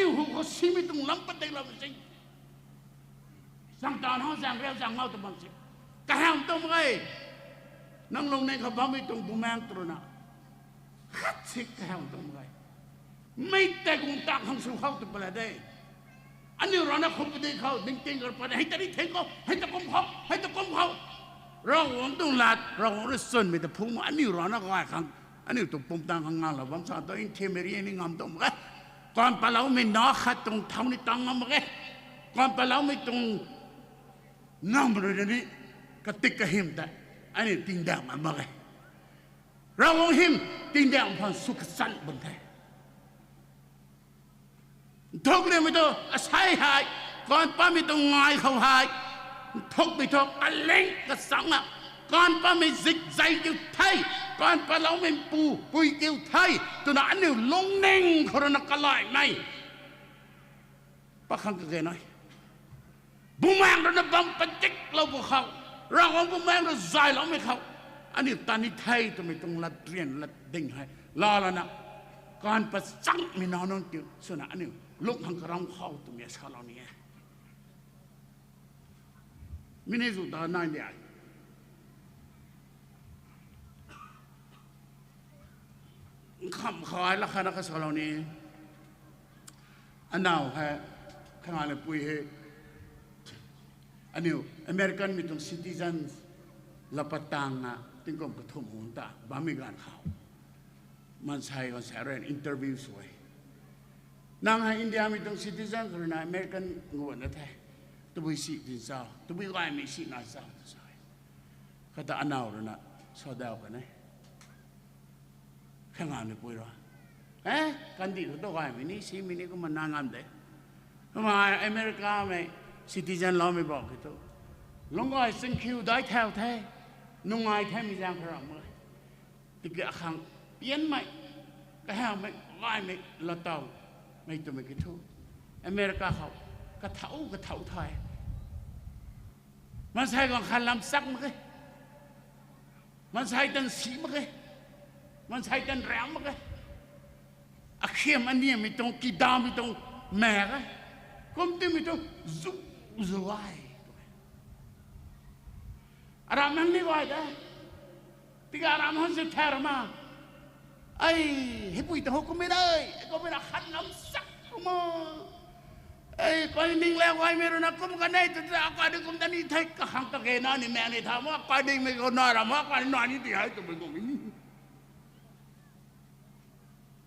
Aniu hu khou simei tuang lam padik lou si. Zang tan hou, zang riu, zang ngau tu bam si. Kahaw tuang mak ge. Nang lungning khou bammei tuang bumaeng tu rui na khat si kahaw tuang mak ge. Mei tei gung tak khang sw khou tu pala de. Aniu rana khou pudi khou, ningting kar pat, hei ta ni theng khou, hei ta kum khou, hei ta kum khou. Ravguangc tuang lat, Ravguangc rui chwnmei ta phungc mak, aniu rana gay khang, aniu tuang pumtan khang nganglou bam sa tu, nthimei ri ni ngam tuang mak ge. Kan paloumei na khat tuang thau ni tang ngam mak ge. Kan paloumei tuang nam rui na ni, katik kahym tei, aniu tingdang ngam mak ge. Ravguangc hym, tingdang phang sw kachan bam the. Nthuk nimei tu asei hei, kan pamei tuang ngai khou hei, nthukmei thu aling kachangna, kan pamei zikzei kiu the, kan paloumei pu, pui kiu the, twna aniu lungning khou rui na kalaimei pakhang kage nai. Bumaeng rui na bam padiklou pw khou, Ravguangc bumaeng rui zayloumei khou, aniu ta ni the twmei tuang latryan latding hei laalana, kan pachangmei nac nunc kiu swna aniu lung khang karam khou twmei salou ni e. Mi ni zu ta nai di ai. Nkham khou ai lak khatna kasalou ni. Anaw hei, khangalapui hei, aniu American mei tuang citizens la pat tangna tingkum kathumh hun ta bammei ganv khou, maansei gaanvsaekc rui interview sw e. Nang hei India mei tuang citizen khou rui na American guangna the, tabui si tin cho, tabui gaymei si nai cho, ta sa e. Kata anaw rui na sadaw kan e. Khangalapui rui, e, kandih khou tu gaymei ni simei ni kumna ngam de. Kumna America mei citizen loumei bak ki thu, lungc gay chingkhiu dai thau the, nungai themei zaeng khou ram mak e. Tiki akhang pianmei, kahawmei, gaymei, latowmei twmei ki thu, America khou kathau kathau the. Maansei guang khat lam chak mak e. Maansei tan si mak e. Maansei tan riam mak e. Akhiam aniammei tuang, kidamei tuang maek e. Kum timei tuang zu, zu ai. Aram hang ni gay de. Tiki aram hang si thar ma, ai, hei pui ta hou kummei de, kummei na khat lam chak kumna, ai, kai ning le gaymei rui na kum kan e, tu ta kai di kum ta ni the, kakhang kage na ni maek ni tha ma, kai dingmei khou na ra ma, kai na ni di hei twmei kummei ni.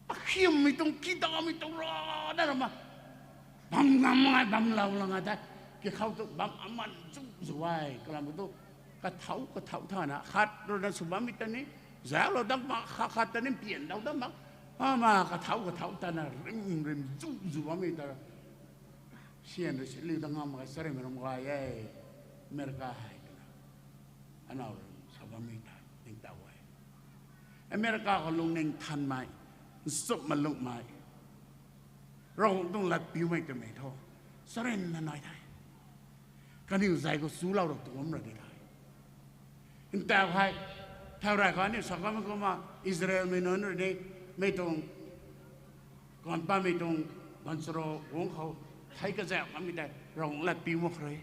Akhiammei tuang, kidamei tuang rana ra ma, bam ngam ngai, bamlou lang a tei, kikhou tu bam aman zu zu ai, kalam tu, kathau kathau thana, khat rui na sw bammei ta ni, zauclou dat mak, khat khat ta ni piandau dat mak, ama kathau kathau tana rim rim zu zu bammei ta, syan rui si liu dat ngam mak e, charynmei ram gay e, America hei twna, anaw rui sa bammei ta ningtow e. America khou lungning thanmei, nchumh malungmei, Ravguangc tuang lat piumei twmei thu, charynna nai the. Kaniw zay khou chulou rap tuang ra di the. Ntaw hei, thau rey khou aniu sa kamei kumna, Israelmei nunc rui ni, mei tuang, kan pamei tuang, gancharo guang khou, thei kazauh kamei tei Ravguangc lat piu mak khe.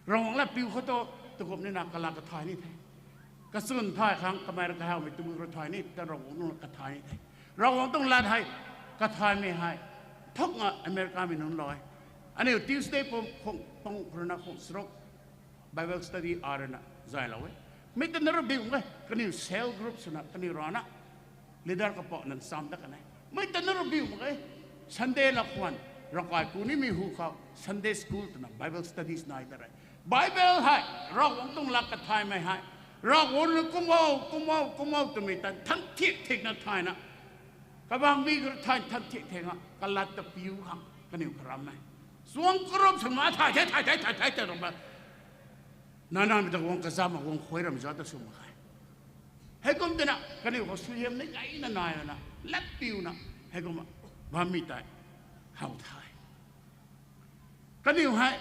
Ravguangc lat piu khou tu, takumh nina kalat kathay ni the. Kachwn thay khang kamei rui kahawmei tabui rui thay ni, ta Ravguangc tuang lat kathay ni the. Ravguangc tuang lat hei, kathaymei hei, thukna Americamei nunc lou e. Aniu Tuesday pum khung, pung khou rui na khung charuk Bible study a rui na zaylou e. Mei ta na rui biu mak ge, kaniw cell group swna, kaniw rana leader kapouh nang cham dat kan e. Mei ta na rui biu mak ge, Sunday lakhwan, ravkai ku nimei hu khou Sunday school twna Bible studies nai ta re. Bible hei, Ravguangc tuang lat kathaymei hei, Ravguangc rui kum o, kum o, kum o twmei ta than thik thikna thayna, kabangc mi khou thay than thik thikna kalat ta piu khang kaniw karammei, chuang karup swna thay the, thay the, thay the, thay the, ramh e. Nana mei ta guang kazam a guang khuay ram za ta sw mak khe. Heikum twna kaniw khou suaihiam ni gayna nai lana, lat piuna, heikumna bammei tei how the. Kaniw hei,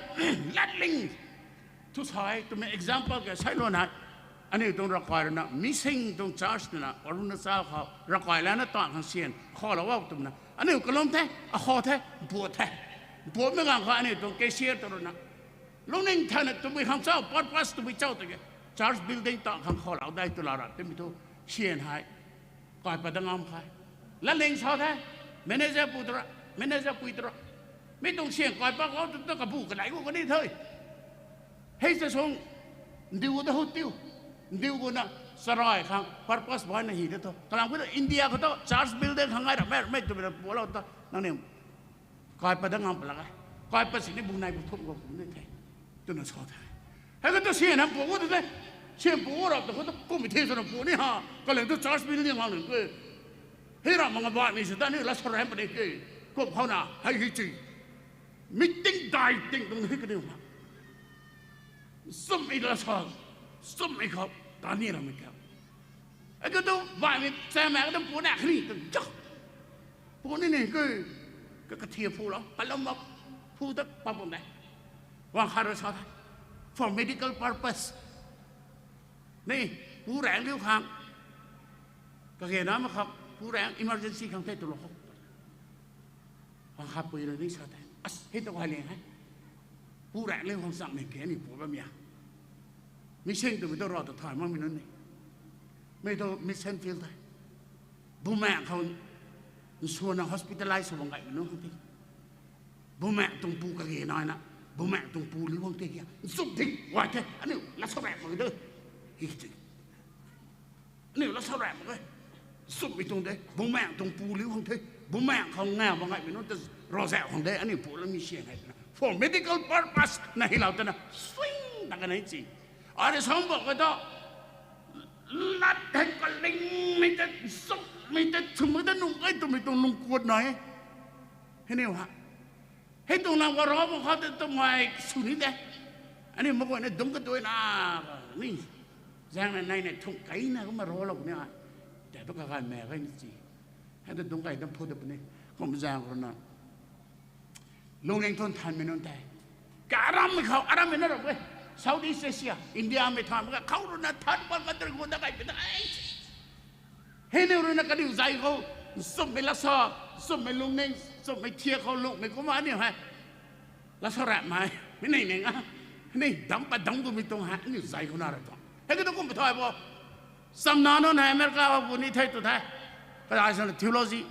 latling thu sa e twmei example ka sailuan hei, aniu tuang ravkai rui na, missing tuang church twna, Arunachal khou ravkai lana tan khang syan khalou o twna, Aniu kalum the, akho the, mpu the. Mpu mei ganv khou aniu tuang cashier tu rui na, lungning thana tabui khang chau, purpose tabui chau tiki, church building ta khang khou lau dai tu lau ra, timei thu, syan hei, kai pat da ngam khe. Latling sa the, manager pu tu ra, manager pui tu ra. Mi tuang syan kai pat khou tu, tu kabu kanei khou kani the. Hei se sung, ndiu da hu tiu. Ndiu gu na, sarai khang purpose bai na hi de tho. Kalam khou tu India khou tu church building khang ngai ra, mei, mei tu mei na pu lou ta, nang ni kai pat da ngam pat lak e. Kai pat sini bu nai bu thum khou kum ni the. Twna sa the. Hei khou tu syan pu gu tu the. Syan pu gu ra tu khou tu kum the swna pu ni ha. Kaleng tu church building khang ni ke. Hei ra manga baihmei sw ta ni la sa ram pat de ke. Kum khou na, hei hi chi. Meeting dai ting tuang hei kaniw ha. Swmei la sa, swmei khou, ta ni ramei khou. Hei khou tu baihmei, chairman khou tu pu na kani tu jak. Pu ni ni ke, ka, kathia phu lou, kalum ma, phu ta pa bam de. Wang khat rui sa the, for medical purpose. Ni, pu raeng liu khang. Kage na ma khou, pu raeng emergency khang the tu lou khou. Khang khat pui rui ni sa the. As, hei tu gay liang hei. Pu raeng liu khang chang ni ke ni pu bam ya. Mission twmei tu ra tu thay makmei nunc ni. Mei tu mission field the. Bumaeng khou nsuanna hospitalize sw bam gaymei nunc khang ti. Bumaeng tuang pu kage naina. Bumaeng tuang pu liu khang ti kya. Nchuk ding, gay the. Aniu, la sa ram mak de. Hi ti. Aniu la sa ram mak e. Swmei tuang de, bumaeng tuang pu liu khang the, bumaeng khou ngau bam gaymei nunc ta, rozau khang de, aniu pu la mi syan hei twna. For medical purpose na hi lou twna, swing na kanei chi. Ari sam bam khou tu, lat hei kalingmei ta, swmei ta, swmei ta nung kai twmei tuang lung kuat na e. Hei ni ha. Hei tuang lam khou ro bam khou tu twmei sw ni de. Aniu maguayna dungc kaduaina, ni. Zaeng na nei na thung kaina kumna ro lou ni a. Tei tu kaganv mei kai ni chi. Hei tu dungc kai dam phu de puni. Kum zaeng rui na. Lungning thun thanmei nunc tei. Karammei khou, arammei na ram e. Southeast Asia, Indiamei than mak khou rui na third world country khou da kai pi da ai. Hei ni rui na kaniw zay khou, nchumhmei la sa, nchumhmei lungning, nchumhmei thiak khou lungmei kumna aniu hei. La sa ramh mei, mi nei ning a, ni dam pat dam kumei tuang hei, aniu zay khou na ra tuang. Hei khou tu kum pathay bo. Chamna nunc hei America khou pu ni the tu the. Kazay swna theology.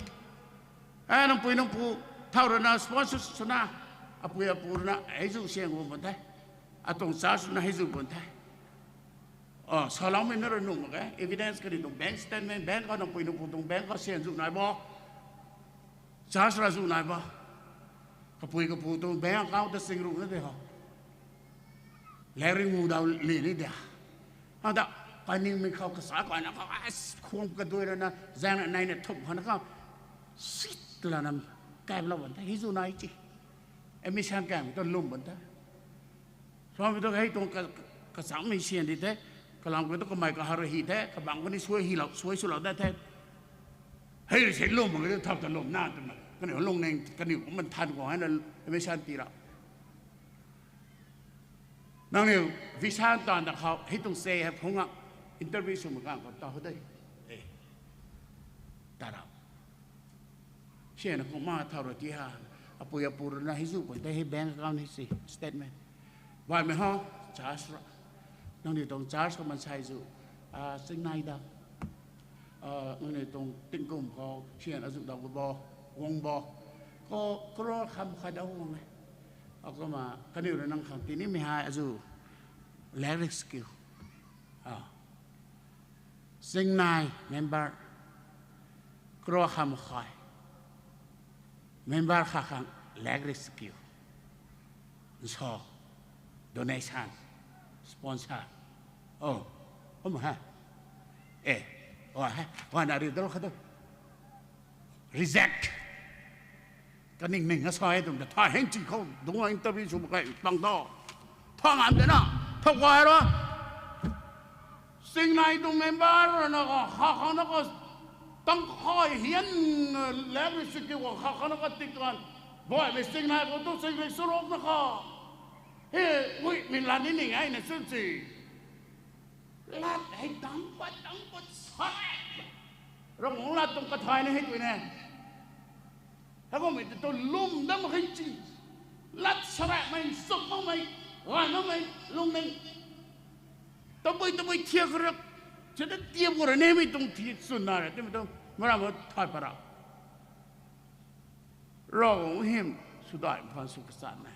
E, nangpui nangpu, thau rui na sponsor swna, apui apu rui na, hei zu siang bam bun the. Atuang church rui na hei zu bun the. O, saloumei na rui nuh mak e, evidence kaniw tuang bank statement, bank khou nangpui nangpu tuang bank khou siang zu nai bo. Church ra zu nai bo. Kapui kapu tuang bank account ta sing ruh na de ho. Lat ri ngu dau li ni de. Hada, kaningmei khou kasa kana khou, as, khum kaduai rui na, zaeng na nei na thum khou na khou, sit lana, kailou bam the, hei zu nai chi. Admission kaimei tu lwm bam the. Samei tu hei tuang ka, kachangmei sian di the, kalam khou tu kamei kahak rui hi the, kabang khou ni suai hilou, suai swlou dat the. Hei rui se lwm bam the, thap ta lwm na twna. Kaniw lungning, kaniw kum man than khou hei na, admission tii ra. Nangniw visa taanv da khou, hei tuang se hei phungc a, interview sw mak ganv khou ta hou de. E, ta ra. Sian na kumna thau rui ti ha, apui apu rui na hei zu pun the, hei bank account hei si, statement. Baihmei ho, church ra. Nangniw tuang church khou maansei zu, a, Chingnai da. A, nangniw tuang tingkum khou sian azu dau bo, guang bo. Khou, crore khat makhai dau guang e. Akumna, kaniw rui nang khang tinimei hei azu, lakh ri skill. A. Chingnai member, crore khat makhai. Member khat khang lakh ri skill. Nsa, donation, sponsor. O, kum he. E, o he, wana ri dal khou tu. Reject. Kaningning a sa e twmei ta, thay heng chi khou, dungc interview sw mak khe pang ta. Thay ngam de na, thau kai ra. Chingnai tuang member rui na khou, kha khang na khou, tang khai hian, lakh ri skill khou kha khang na khou tikan. Baihmei Chingnai khou tu Chingnai surok na khou. Hei, uimei lat ni ning ai na chwn si. Lat hei dang pat, dang pat sa. Ravguangc lat tuang kathay na hei tui ne. Hei kummei tei tu lwm dam khe ci. Lat saramei, sum makmei, gay makmei, lungning. Tabui tabui thiak kha rap. Chata tiap khou rui nimei tuang thi swn na ra, timei tuang, mara ma thay para. Ravguangc hym sw dai phaan sw kachat na.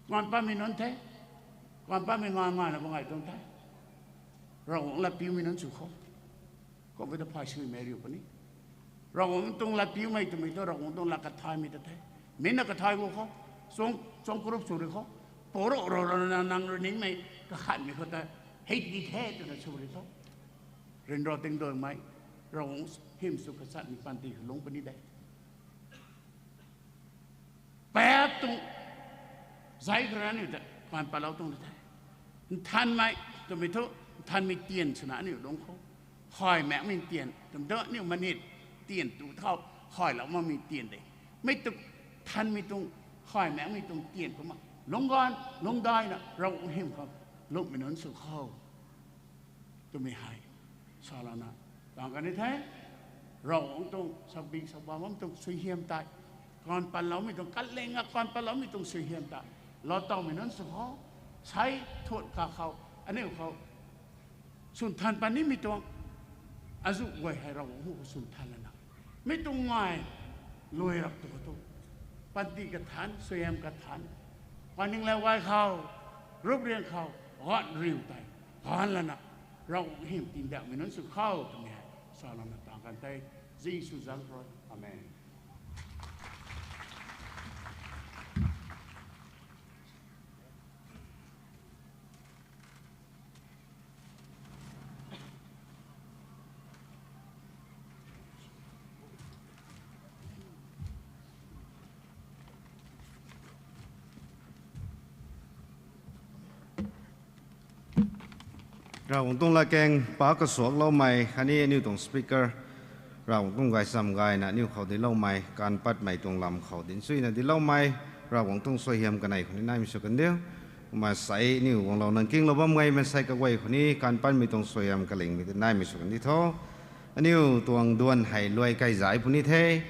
Kan patmei nunc the. Kan patmei ngai ngai na bam gay tuang the. Ravguangc latpiumei nunc sw khou. Kummei ta phay swmei riu puni. Ravguangc tuang latpiumei twmei tu Ravguangc tuang lat kathaymei ta the. Mi na kathai gu khou. Chuang, chuang kurup sw ri khou. Poro ro ro na nang rui ningmei kakhanmei khou ta. Hei di the twna sw ri khou. Ryanra tingduangmei. Ravguangc hym sw kachatmei panty khou lungc puni de. Paap tuang zay khou rui aniu ta kan patlou tuang de the. Nthanmei twmei thu, nthanmei tian swna aniu lungc khou. Hay makmei tian twmei thu aniu minute tian tu thau, haylou makmei tian de. Mi tu nthanmei tuang, hay makmei tuang tian kumna lungc ganv, lungc daina Ravguangc hym khou lungcmei nunc sw khou. Twmei hei salouna tang kan ni the. Ravguangc tuang sakbi sakbam bam tuang suaihiam tei, kan patloumei tuang, kaling a kan patloumei tuang suaihiam tei, lou tawmei nunc sw khou, sei thut kakhou, aniu khou swn than pat nimei tuang, azuh guay hei Ravguangc hu khou swn than lana, mi tuang ngai luai rap tu khou tu, panty kathan, suaihiam kathan, paninglau gay khou, rup riang khou, gat riu tei, gan lana, Ravguangc hym tingdauhmei nunc sw khou twmei hei salouna tang kan the. Jisu zanc rui. Amen. Ravguangc tuang latkaeng pa kasuakloumei khatni aniu tuang speaker, Ravguangc tuang gaychamv gayna aniu khou dincloumei, kan patmei tuang lam khou dinc chuyna dincloumei, Ravguangc tuang suaihiam kanei khou ni naimei sw kan diu. Kumna sei aniu guanglou nang kinglou bam gay maansei kaguay khou ni kan patmei tuang suaihiam kalingmei tei naimei sw kan di tho. Aniu tuang duan hei luai kai zai puni the.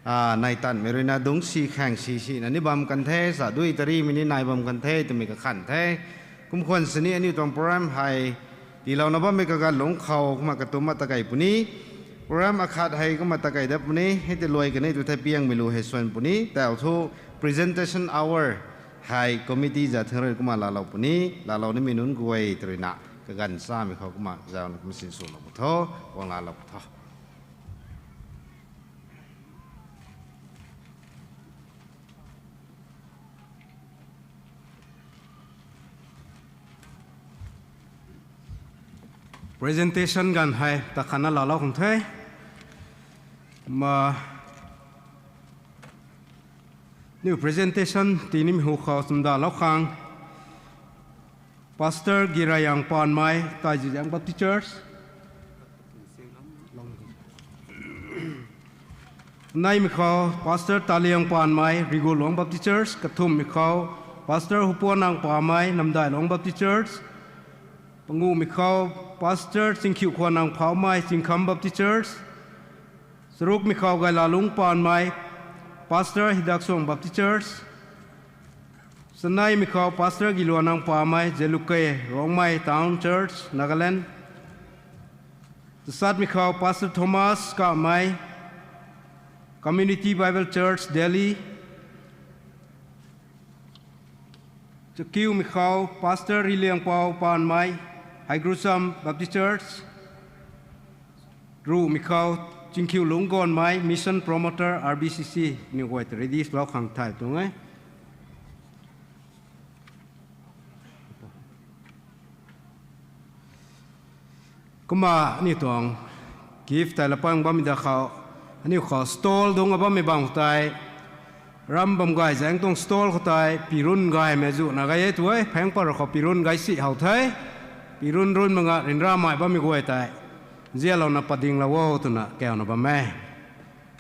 Nai tanmei ruina dungc si khaeng si sina ni bam kan the, sa dui tarimei ni nai bam kan the twmei kakhan the. Kum khwan sini aniu tuang program hei tiilouna bammei kaganv lungc khou kumna katumc ma takei puni. Program akhat hei kumna takei dat puni, hei tei luai kan e tu the piangmei lu hei swan puni. Tau thu presentation hour hei committee zat thang rui kumna laalou puni, laalou nimei nunc guay tei ruina kaganv chamei khou kumna zauna kumna sinswlou pu tho, guang laalou pu tho. Presentation ganv hei ta khatna laalou khang the. Ma, aniu presentation tinimei hu khou sumdalou khang, Pastor Girayang Panmei, Taiziang Baptist Church. Neimei khou Pastor Taliang Panmei, Rigualuang Baptist Church. Kathumhmei khou Pastor Hupuanang Pamei, Namdailong Baptist Church. Panguhmei khou Pastor Chingkhiuhkhuanang Phaumei, Chingkham Baptist Church. Charukmei khou Gailalung Panmei, Pastor Hidaksuang Baptist Church. Chaneimei khou Pastor Giluanang Pamei, Zeluke Rongmei Town Church, Nagaland. Tasatmei khou Pastor Thomas Kamei, Community Bible Church, Delhi. Chakiumei khou Pastor Riliangpou Panmei, Haigrusam Baptist Church. Ruhmei khou Chingkhiulung Gonmei, Mission Promoter, R B C C, ni guay ta ready lou khang thay tuang e. Kumna aniu tuang gift tei lapang bammei da khou, aniu khou stall dungc a bammei bam khou tei, ram bam gay zaeng tuang stall khou tei pirun gaymei zuhna gay e tu e, phaeng par khou pirun gay si how the. Pirun run mak nga ryanramei bammei guay tei nzianlouna padinglou o twna kauna bam e.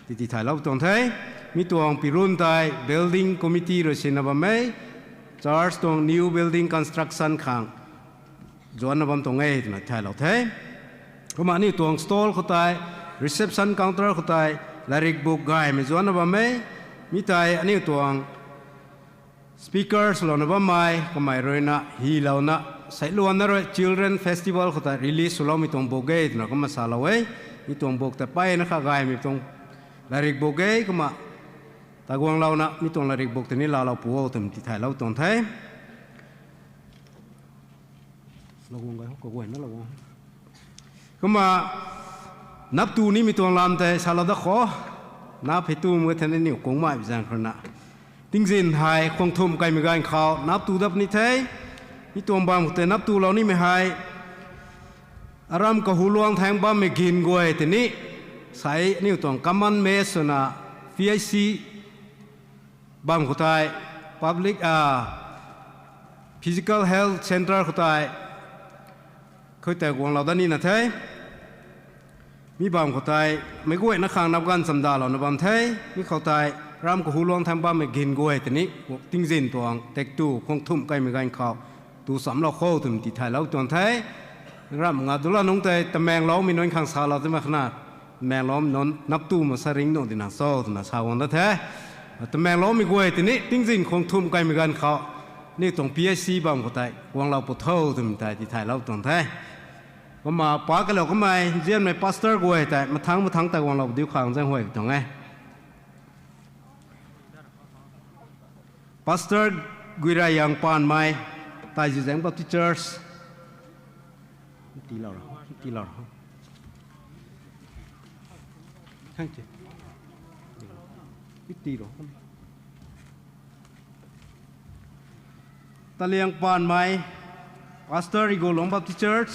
Titi thaylou tuang the. Mi tuang pirun tei building committee rui sinna bam e. Church tuang new building construction khang zuanna bam tuang e twna thaylou the. Kumna aniu tuang stall khou tei, reception counter khou tei, Larik buk gaymei zuanna bam e, mi tei aniu tuang speakers louna bammei kamei ruina hylouna, seiluanna rui Children Festival khou ta release swloumei tuang buk e twna kumna salou e. Mi tuang buk ta mpeyna kha gaymei tuang larik buk e kumna, taguanglouna mi tuang larik buk tei ni laalou pu o twmei tithaylou tuang the. Kumna, naptu nimei tuang lam tei salou dat khou, nap hei tumei thei aniu kungmei zaeng khou rui na, tingzin hei khuang thumh kaimei ganv khou naptu dat puni the. Mi tuang bam khou tei naptulou nimei hei, aram kahuluang thaeng bammei gin guay tei ni, sei aniu tuang common mess swna, P H C bam khou tei, public, ah, physical health centre khou tei, khou tei guanglou dat nina the. Mi bam khou tei, meic guayna khang nap ganv chamdalouna bam the. Mi khou tei, ram kahuluang thaeng bammei gin guay tei ni, tingzin tuang taktu khuang thumh kaimei ganv khou, tu chamlou khou twmei tithaylou tuang the. Ram nga dula nungc tei Tamenglongmei nunc khang salou twmei khana, Tamenglongmei nunc naptu ma sa ring nuh dina cho twna sa guang dat the. Tamenglongmei guay tei ni tingzin khuang thumh kaimei ganv khou, aniu tuang P H C bam khou tei guanglou pu tho twmei tei tithaylou tuang the. Kumna pa kalou kamei nzianmei pastor guay tei mathangc mathangc tei guanglou diu khang zaeng huay tuang e. Pastor Guiraiyang Panmei, Taizizaeng Baptist Church. Tiilou ro, tiilou ro. Thank you. Tiilou. Taliang Panmei, Pastor Igolong Baptist Church,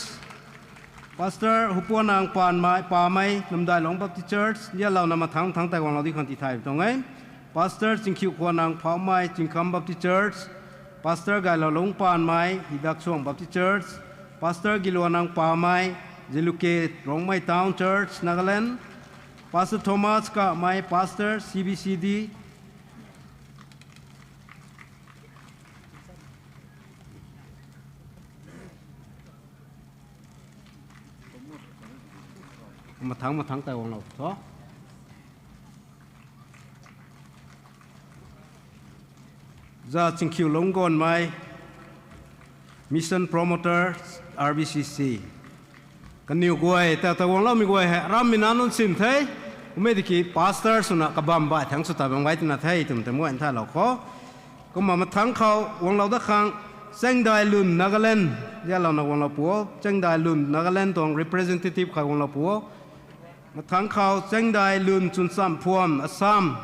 Pastor Hupuanang Panmei, Pamei, Namdailong Baptist Church, yalouna mathangc mathangc tei guanglou di khang tithay tuang e. Pastor Chingkhiu Khuanang Phaumei, Chingkham Baptist Church, Pastor Gailoulung Panmei, Hidaksuang Baptist Church, Pastor Giluanang Pamei, Ziluke Rongmei Town Church, Nagaland, Pastor Thomas Kamei, Pastor C B C D, mathangc mathangc tei guanglou tho. Za Chingkhiu Lunggonmei, Mission Promoter, R B C C. Kaniw guay ta, ta guangloumei guay hei rammei nac nunc sim the. Kummei tiki pastor swna kabam baih thangc sw ta bam gay twna the twmei ta muay nthaylou khou. Kumna mathangc khou guanglou dat khang, Chengdai Lun Nagaland, yalouna guanglou pu o. Chengdai Lun Nagaland tuang representative khat guanglou pu o. Mathangc khou Chengdai Lun Chunchamphuam Assam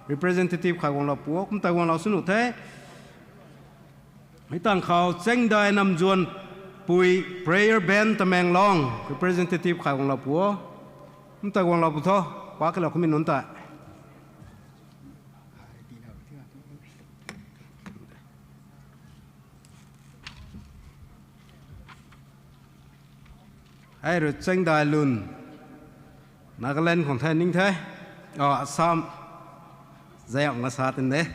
representative khat guanglou pu o. Kum tei guanglou sw nuh the. Mi tangv khou Chengdai Namzuanpui prayer band Tamenglong representative khat guanglou pu o. Kum tei guanglou pu tho. Pa kalou kamei nunc tei. Hei rui Chengdai Lun, Nagaland khang the ning the. O, Assam. Zayamh nga sa tin de.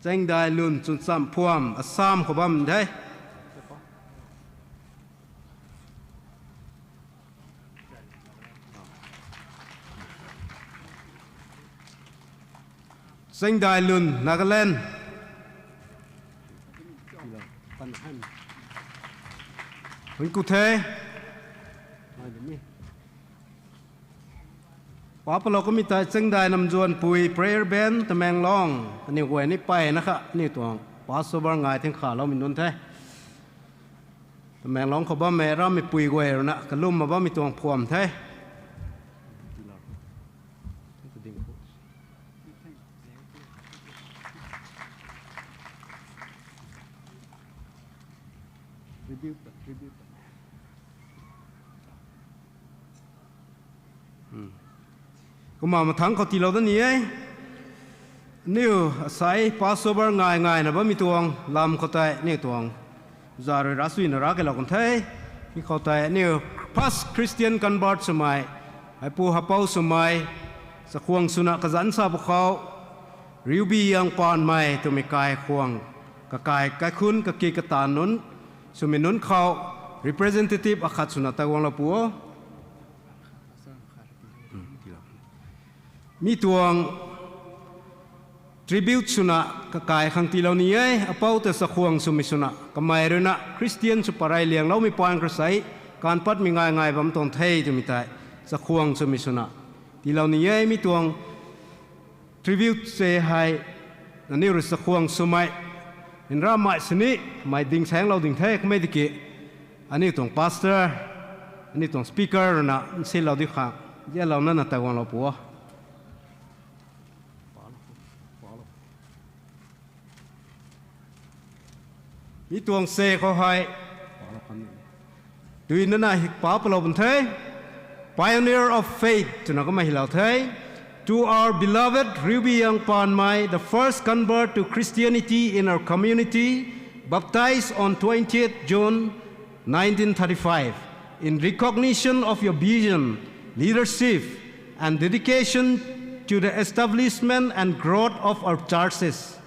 Chengdai Lun Chunchamphuam, Assam khou bam the. Chengdai Lun, Nagaland. Hun ku the. Pa palou kamei tei Chengdai Namzuanpui prayer band Tamenglong. Kaniw guay ni mpeyna kha, aniw tuang Passover ngai thing khaloumei nunc the. Tamenglong khou bammei rammeipui guay rui na kalumna bammei tuang phuam the. Kumna mathangc khou tiilou dat ni e. Aniw asei Passover ngai ngaina bammei tuang lam khou tei aniw tuang za rui ravsuina rav kailou kan the. Mi khou tei aniw first Christian convert swmei, heipu hapou swmei, chakhwang swna kazanc sa pwkhou, Riubi Ang Panmei twmei kaikhwang, kakai kaikhunc kaki kata nunc swmei nunc khou representative akhat swna tei guanglou pu o. Mi tuang tribute swna kakai khang tiilou ni e, apou ta chakhwang swmei swna, kamei ruina Christian sw pareiliangloumei paan khou sei, kaanv patmei ngai ngai bam tuang the twmei tei, chakhwang swmei swna tiilou ni e. Mi tuang tribute se hei, aniu rui chakhwang swmei, nramei sini, mei ding saenglou ding the, kummei tiki, aniu tuang pastor, aniu tuang speaker ruina nsilou di khang, zianlouna na taguanglou pu o. Mi tuang se khou hei, duina na hik pa palou bam the, Pioneer of Faith twna kumna hylou the. To our beloved Riubiyang Panmei, the first convert to Christianity in our community, baptized on twentieth June nineteen thirty-five. In recognition of your vision, leadership, and dedication to the establishment and growth of our churches,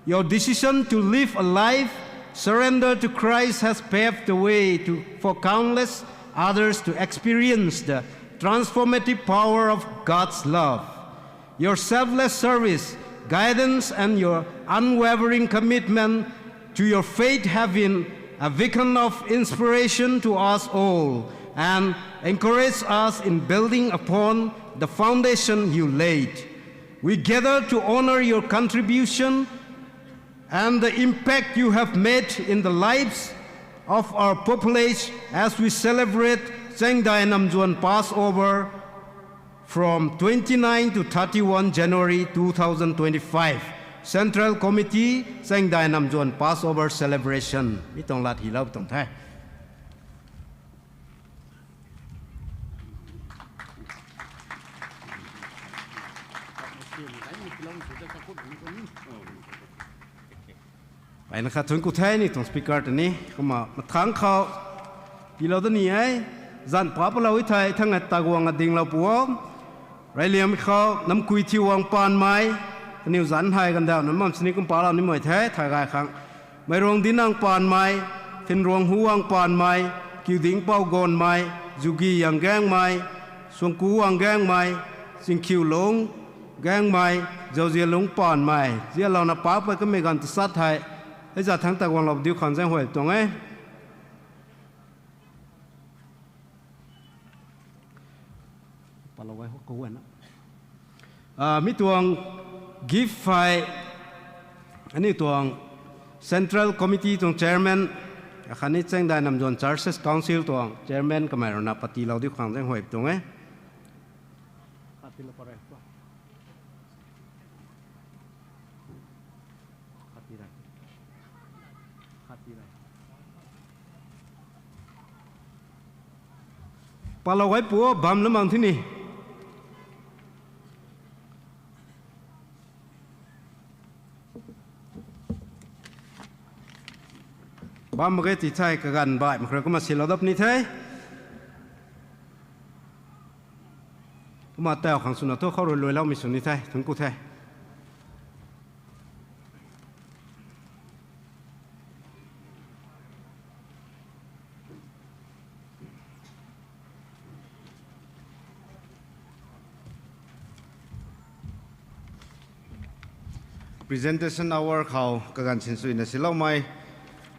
your decision to live a life surrender to Christ has paved the way to, for countless others to experience the transformative power of God's love. Your selfless service, guidance, and your unwavering commitment to your faith have been a beacon of inspiration to us all and encourage us in building upon the foundation you laid. We gather to honor your contribution and the impact you have made in the lives of our populace as we celebrate Chengdai Namzuan Passover from twenty-nine to thirty-one January two thousand twenty-five. Central Committee, Chengdai Namzuan Passover Celebration. Mi tuang lat hylou tuang the. Ai na khat thuanc ku the ni tuang speaker ta ni, kumna mathangc khou tiilou da ni e, zanc pa palou e thei, thangc e taguang a dinglou pu o. Reyliammei khou, Namkui Thiwang Panmei, kaniw zanc hei gandauh na mam sini kum palou nimei the, thay gay khang. Meiruang Dinang Panmei, Phinruang Huwang Panmei, Kiudingpou Gonmei, Zugi Yang Gaengmei, Suangku Wang Gaengmei, Chingkhiu Lung Gaengmei, Zauzian Lung Panmei, zianlouna pac pui kamei ganv tasat hei, hei za thangc taguanglou diu khang zaenghuay tuang e. Palou gay ho kaguayna. Ah, mi tuang gift hei, aniu tuang Central Committee tuang Chairman, akhatni Chengdai Namzuan Churches Council tuang Chairman kamei ruina patiilou diu khang zaenghuay tuang e. Palou gay pu o, bam na mang thi ni. Bam mak ge ti thei kaganv baih mak khou rui kumna silou dap ni the. Kumna tau khang swna thu khou rui luailoumei sw ni the, thuanc ku the. Presentation hour khou kaganv sinsuina siloumei,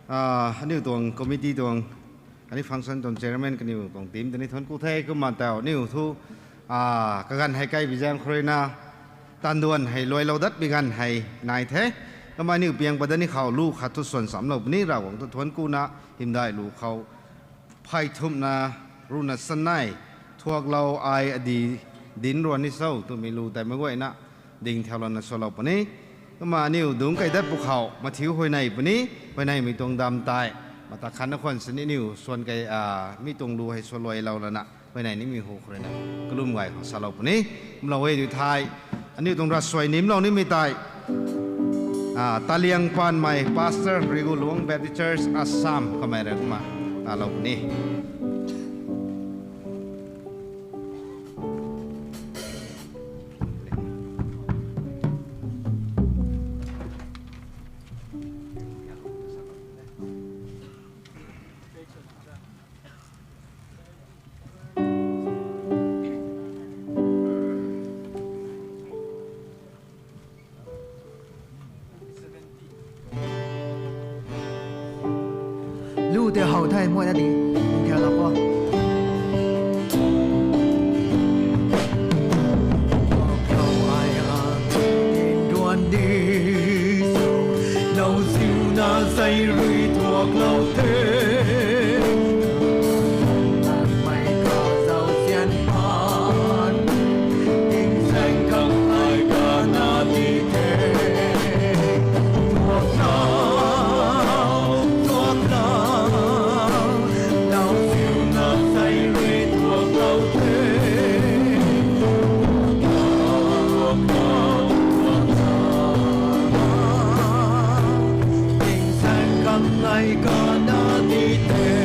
ah, aniu tuang committee tuang, aniu function tuang chairman kaniw tuang team ta ni thuanc ku the. Kumna tau aniu thu, ah, kaganv hei kai bi zaeng khou ruina, tanduan hei luailou dat bi ganv hei nai the. Kumna aniu piang pat dat ni khou lu khat thu swan samlou puni, Ravguangc thu thuanc kuna, hymdaih lu khou phey thumhna ruhna sanei, thuaklou ai adi dinc ruan ni cho twmei lu tei meic guayna ding thaulouna swlou puni. Kumna aniu dungc kei dat pwkhou mathiu huayney puni, huayneymei tuang dam tei mata khatna khwan sini aniu swan kei, ah, mi tuang lu hei swluailou lana huayney nimei hu khou ruina kalum gay khang salou puni. Kumlou e tu thei, aniu tuang ravsuai nimlou nimei tei, ah, Taliang Panmei, Pastor, Riguluang Baptist Church, Assam, kamei rui kumna talou puni. How the muayna ding, thianlou kho. Ai ang duan di sw, lauziuna zei rui thuaklou the. Mei kazauzian pan, tingsaeng khang ai kana di the. Thuaklou, thuaklou, lauziuna zei rui thuaklou the. Tingsaeng khang ai kana di the.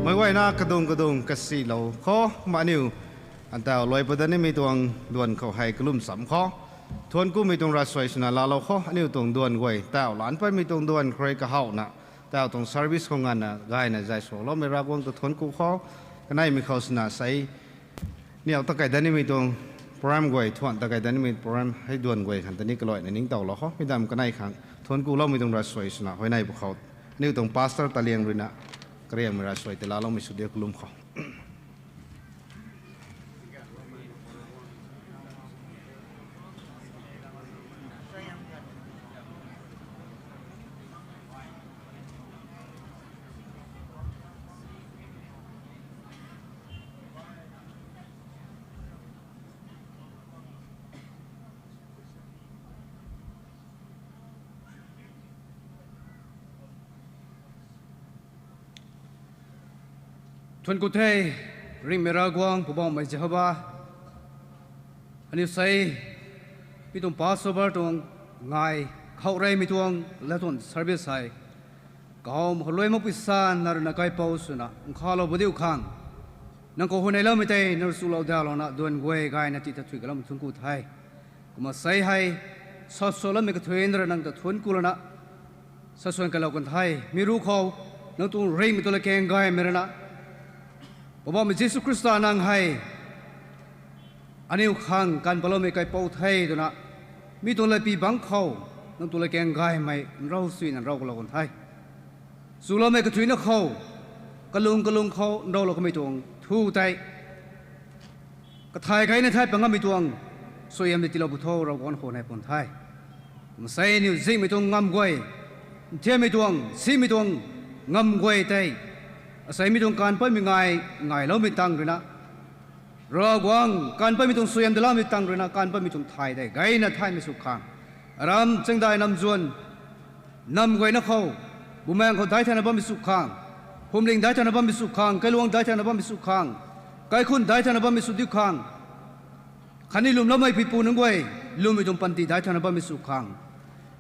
Meic guayna kadung kadung kasilou kho, kumna aniu ntauh luai pat dat nimei tuang duan khou hei kalum cham kho. Thuanc kumei tuang ravsuai swna laalou kho, aniu tuang duan guay tauh lan patmei tuang duan khou rui kahowna, tauh tuang service khou nganvna gayna zay suakloumei Ravguangc ta thuanc ku kho. Kaneimei khou swna sei niw ta kai dat nimei tuang program guay, thuanc ta kai dat nimei program hei duan guay khang ta ni kaluaina ningtowlou kho. Mi dam kanei khang thuanc kuloumei tuang ravsuai swna huayney pwkhou aniu tuang pastor Taliang ruina kariangmei ravsuai ta laaloumei sw diu kalum kho. Thuanc ku the, ringhmei Ravguangc Poubauhmei Jehova. Aniu sei mi tuang Passover tuang ngai khou reymei tuang lattuan service hei kahowmei khou luai makpui san na ruina kaipouc swna nkhavlou pw diu khang, nang khou huayneyloumei tei nang rui chulou dawlouna duan guay gayna ti ta thuy kaloumei thuanc ku the. Kumna sei hei sasuanloumei kathuic na rui nang ta thuanc ku lana sasuan kalou kan the. Mi ruc khou nang tuang ringhmei tuang latkaeng gaymei ruina Poubauhmei Jisu Khrista nang hei aniu khang kan patloumei kaipouc the twna mi tuang latpy bangc khou nang tuang latkaeng gaymei nrau suina nrau kalou kan the. Chuloumei kathuicna khou, kalung kalung khou nraulou kamei tuang thu tei kathay kaina thei pangammei tuang suaihiam tei tiilou pw tho Ravguangc khou nai pun the. Kumna sei aniu zihmei tuang ngamv guay, nthiammei tuang simei tuang ngamv guay tei Asei mi tuang kan patmei ngai, ngailoumei tang ruina, Ravguangc kan patmei tuang suaihiam daloumei tang ruina, kan patmei tuang thay tei gayna thaymei sw khang, aram changdai namzuan, nam guayna khou, bumaengc khou daic thana bammei sw khang, phuamling daic thana bammei sw khang, kailuang daic thana bammei sw khang, kaikhun daic thana bammei sw diu khang, khatni lwmloumei puipu nunc guay, lwmmei tuang panty daic thana bammei sw khang,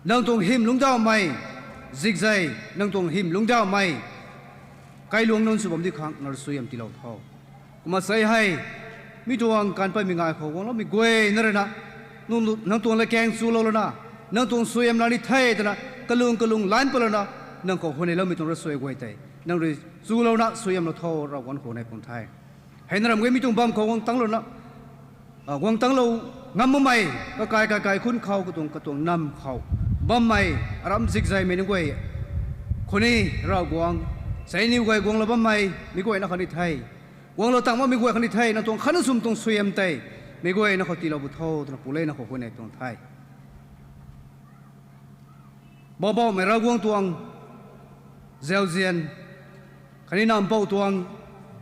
nang tuang hym lungcdauhmei, zikzei, nang tuang hym lungcdauhmei kailuang nunc sw bam di khang nang suaihiam tiilou tho. Kumna sei hei, mi tuang kan patmei ngai khou guangloumei guayna ruina, nang, nang tuang latkaeng chulou lana, nang tuang suaihiam la ni the twna, kalung kalung lan pat lana, nang khou huayneyloumei tuang rasuai guay tei nang rui chulouna suaihiamlou tho, Ravguangc khou nei pung the. Hei na ram ge mi tuang bam khou guang tanglouna, a, guang tanglou ngam makmei, kakai kakai khun khou, katuang katuang nam khou bammei, aram zikzeimei nunc guay khou ni, Ravguangc, seiniw guay guanglou bammei mi guayna khou ni the, guanglou tang makmei guay khou ni the, nang tuang khatna swmei tuang suaihiam tei mi guayna khou tiilou bu tho twna pu le, nang khou huayney tuang the. Baubaumei Ravguangc tuang zauzian, khatni nampou tuang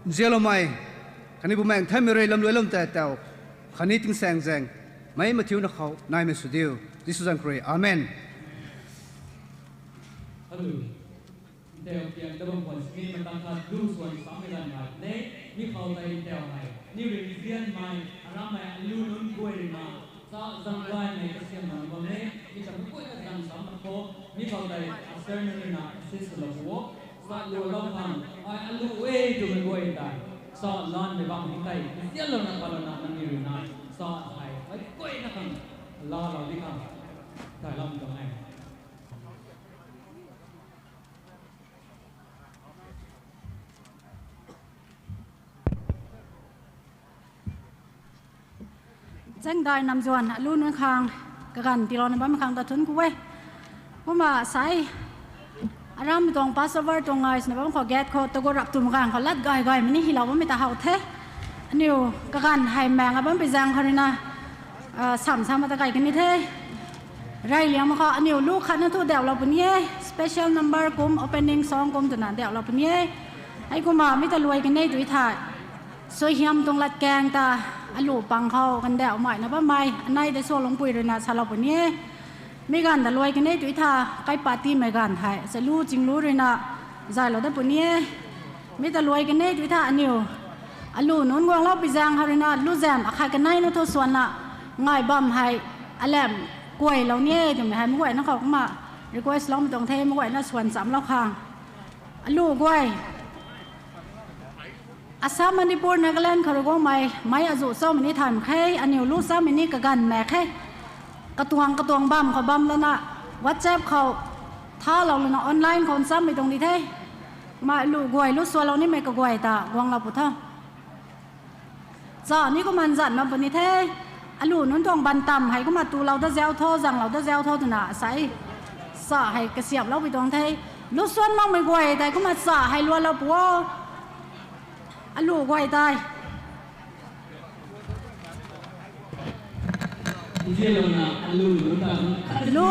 nzianloumei, khatni bumaengc nthanmei rui lamluai lam tei tau, khatni tingsaengzaeng mei mathiuna khou naimei sw diu, Jisu zanc khou rui. Amen. Hello. Ntau piang dabam khwan sini matang khat lu swan samei lan ngai ne, mi khou tei ntau hei, niw rui zianmei, arammei alu nunc guay rui na, sa zang gaymei kasiam nang bam e, mi ta mei guay na zang sam na khou, mi khou tei pastor nunc rui na assist lou o, sa lu lou khang, ai alu e twmei guay tei, sa lanmei bam hei tei, zianlouna palouna nangniw rui na, sa hei, mei guay na khang, laalou di khang, tei lam tuang e. Changdai namzuan alu nunc khang, kaganv tiilouna bammei khang ta thunc ku e. Kumna sei, aram tuang Passover tuang ngai swna bam khou gate khou tagu rap twmei ganv khou lat gay gaymei ni hylou bammei ta how the. Aniw kaganv hei maeng a bampui zaeng khou rui na, a, sam sam ta kai kani the. Rey liangmei khou aniw lu khatna thu dauhlou puni e, special number kum, opening song kum twna dauhlou puni e. Hei kumna mi ta luai kanei tu thei, suaihiam tuang latkaeng ta alu pang khou kandauh maina bammei anei tei sualungpui rui na salou puni e. Mi ganv ta luai kanei tu thei, kaipat timei ganv hei, sa lu ching lu rui na zaylou dat puni e. Mi ta luai kanei tu thei aniw alu nunc guanglou pui zaeng khou rui na, lu zam akhat kanei na thu swanna, ngai bam hei, alam kuaylou ni e twmei hei mei guayna khou kumna request loumei tuang the, mei guayna swan chamlou khang. Alu guay. Assam, Manipur, Nagaland khou rui guangmei, meic azuh chamei ni thay mak khe, aniw lu chamei ni kaganv mak khe. Katuang katuang bam khou bam lana, WhatsApp khou thalou lana online khou nchamhmei tuang di the. Kumna alu guay lu sualou nimei kaguay ta guanglou pu tho. Cha ni kumna nzan bam puni the. Alu nunc tuang bantam hei kumna tulou da zau tho, zanglou da zau tho twna sei. Cha hei kasiamhloupui tuang the. Lu suan makmei guay tei kumna cha hei lualou pu o. Alu guay tei. Lu.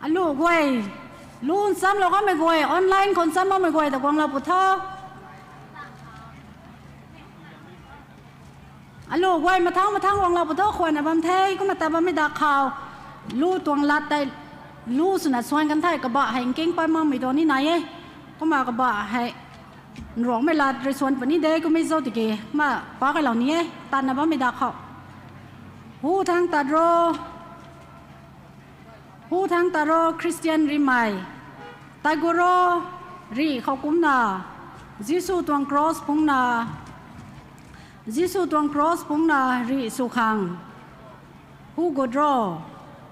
Alu guay. Lu nchamlou kamei guay, online khou ncham makmei guay ta guanglou pu tho. Alu guay mathang mathang guanglou pu tho, khwanna bam the, kumna ta bammei da khou. Lu tuang lat tei, lu swna swan kan thei kabah hei nking pat makmei tuang ni nai e. Kumna kabah hei nruangmei lat rui swan puni de, kummei zauc tiki, kumna pa kalou ni e, tatna bammei da khou. Hu thang tat ro. Hu thang tat ro Christian rimei. Tat gu ro, rih khou kumcna, Jisu tuang cross phungcna, Jisu tuang cross phungcna rih sw khang. Hu gut ro,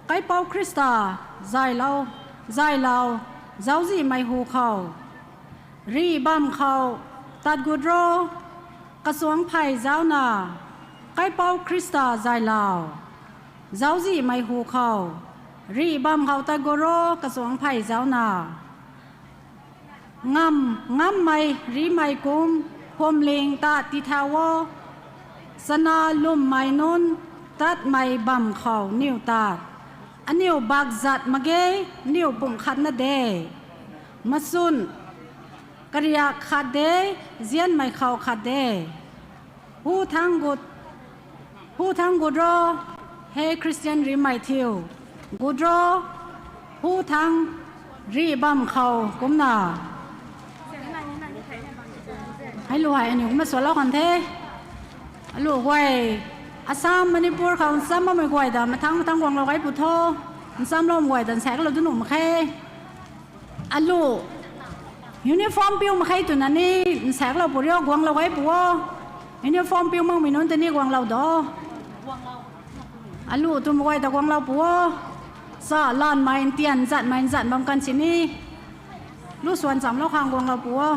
Kaipouc Khrista, zaylou, zaylou, zauczihmei hu khou. Rih bam khou, tat gut ro, kachuangc phey zaucna, Kaipouc Khrista zaylou. Zauczihmei hu khou, rih bam khou tat gut ro kachuangc phey zaucna. Ngam, ngammei rimei kum, phuamling ta tithau o. Chana lwmmei nunc tatmei bam khou niw tat. Aniu bak zat mak ge, niw pumh khat na de. Machun, kariak khat de, zianmei khou khat de. Hu thang gut, hu thang gut ro, he Christian rimei thiu. Gut ro, hu thang ri bam khou kumna. Hei lu hei aniu kumna sualou kan the. Alu guay, Assam, Manipur khou nsam bammei guay ta mathang mathang guanglou gay pu tho. Nsamlou guay ta nsaeklou dun nuh mak khe. Alu, uniform piu mak khe twna ni nsaeklou pu rio, guanglou gay pu o. Uniform piu makmei nunc ta ni guanglou do. Alu twmei guay ta guanglou pu o. Sa lanmei ntian zatmei nzat bam kan sini. Lu swan chamlou khang guanglou pu o.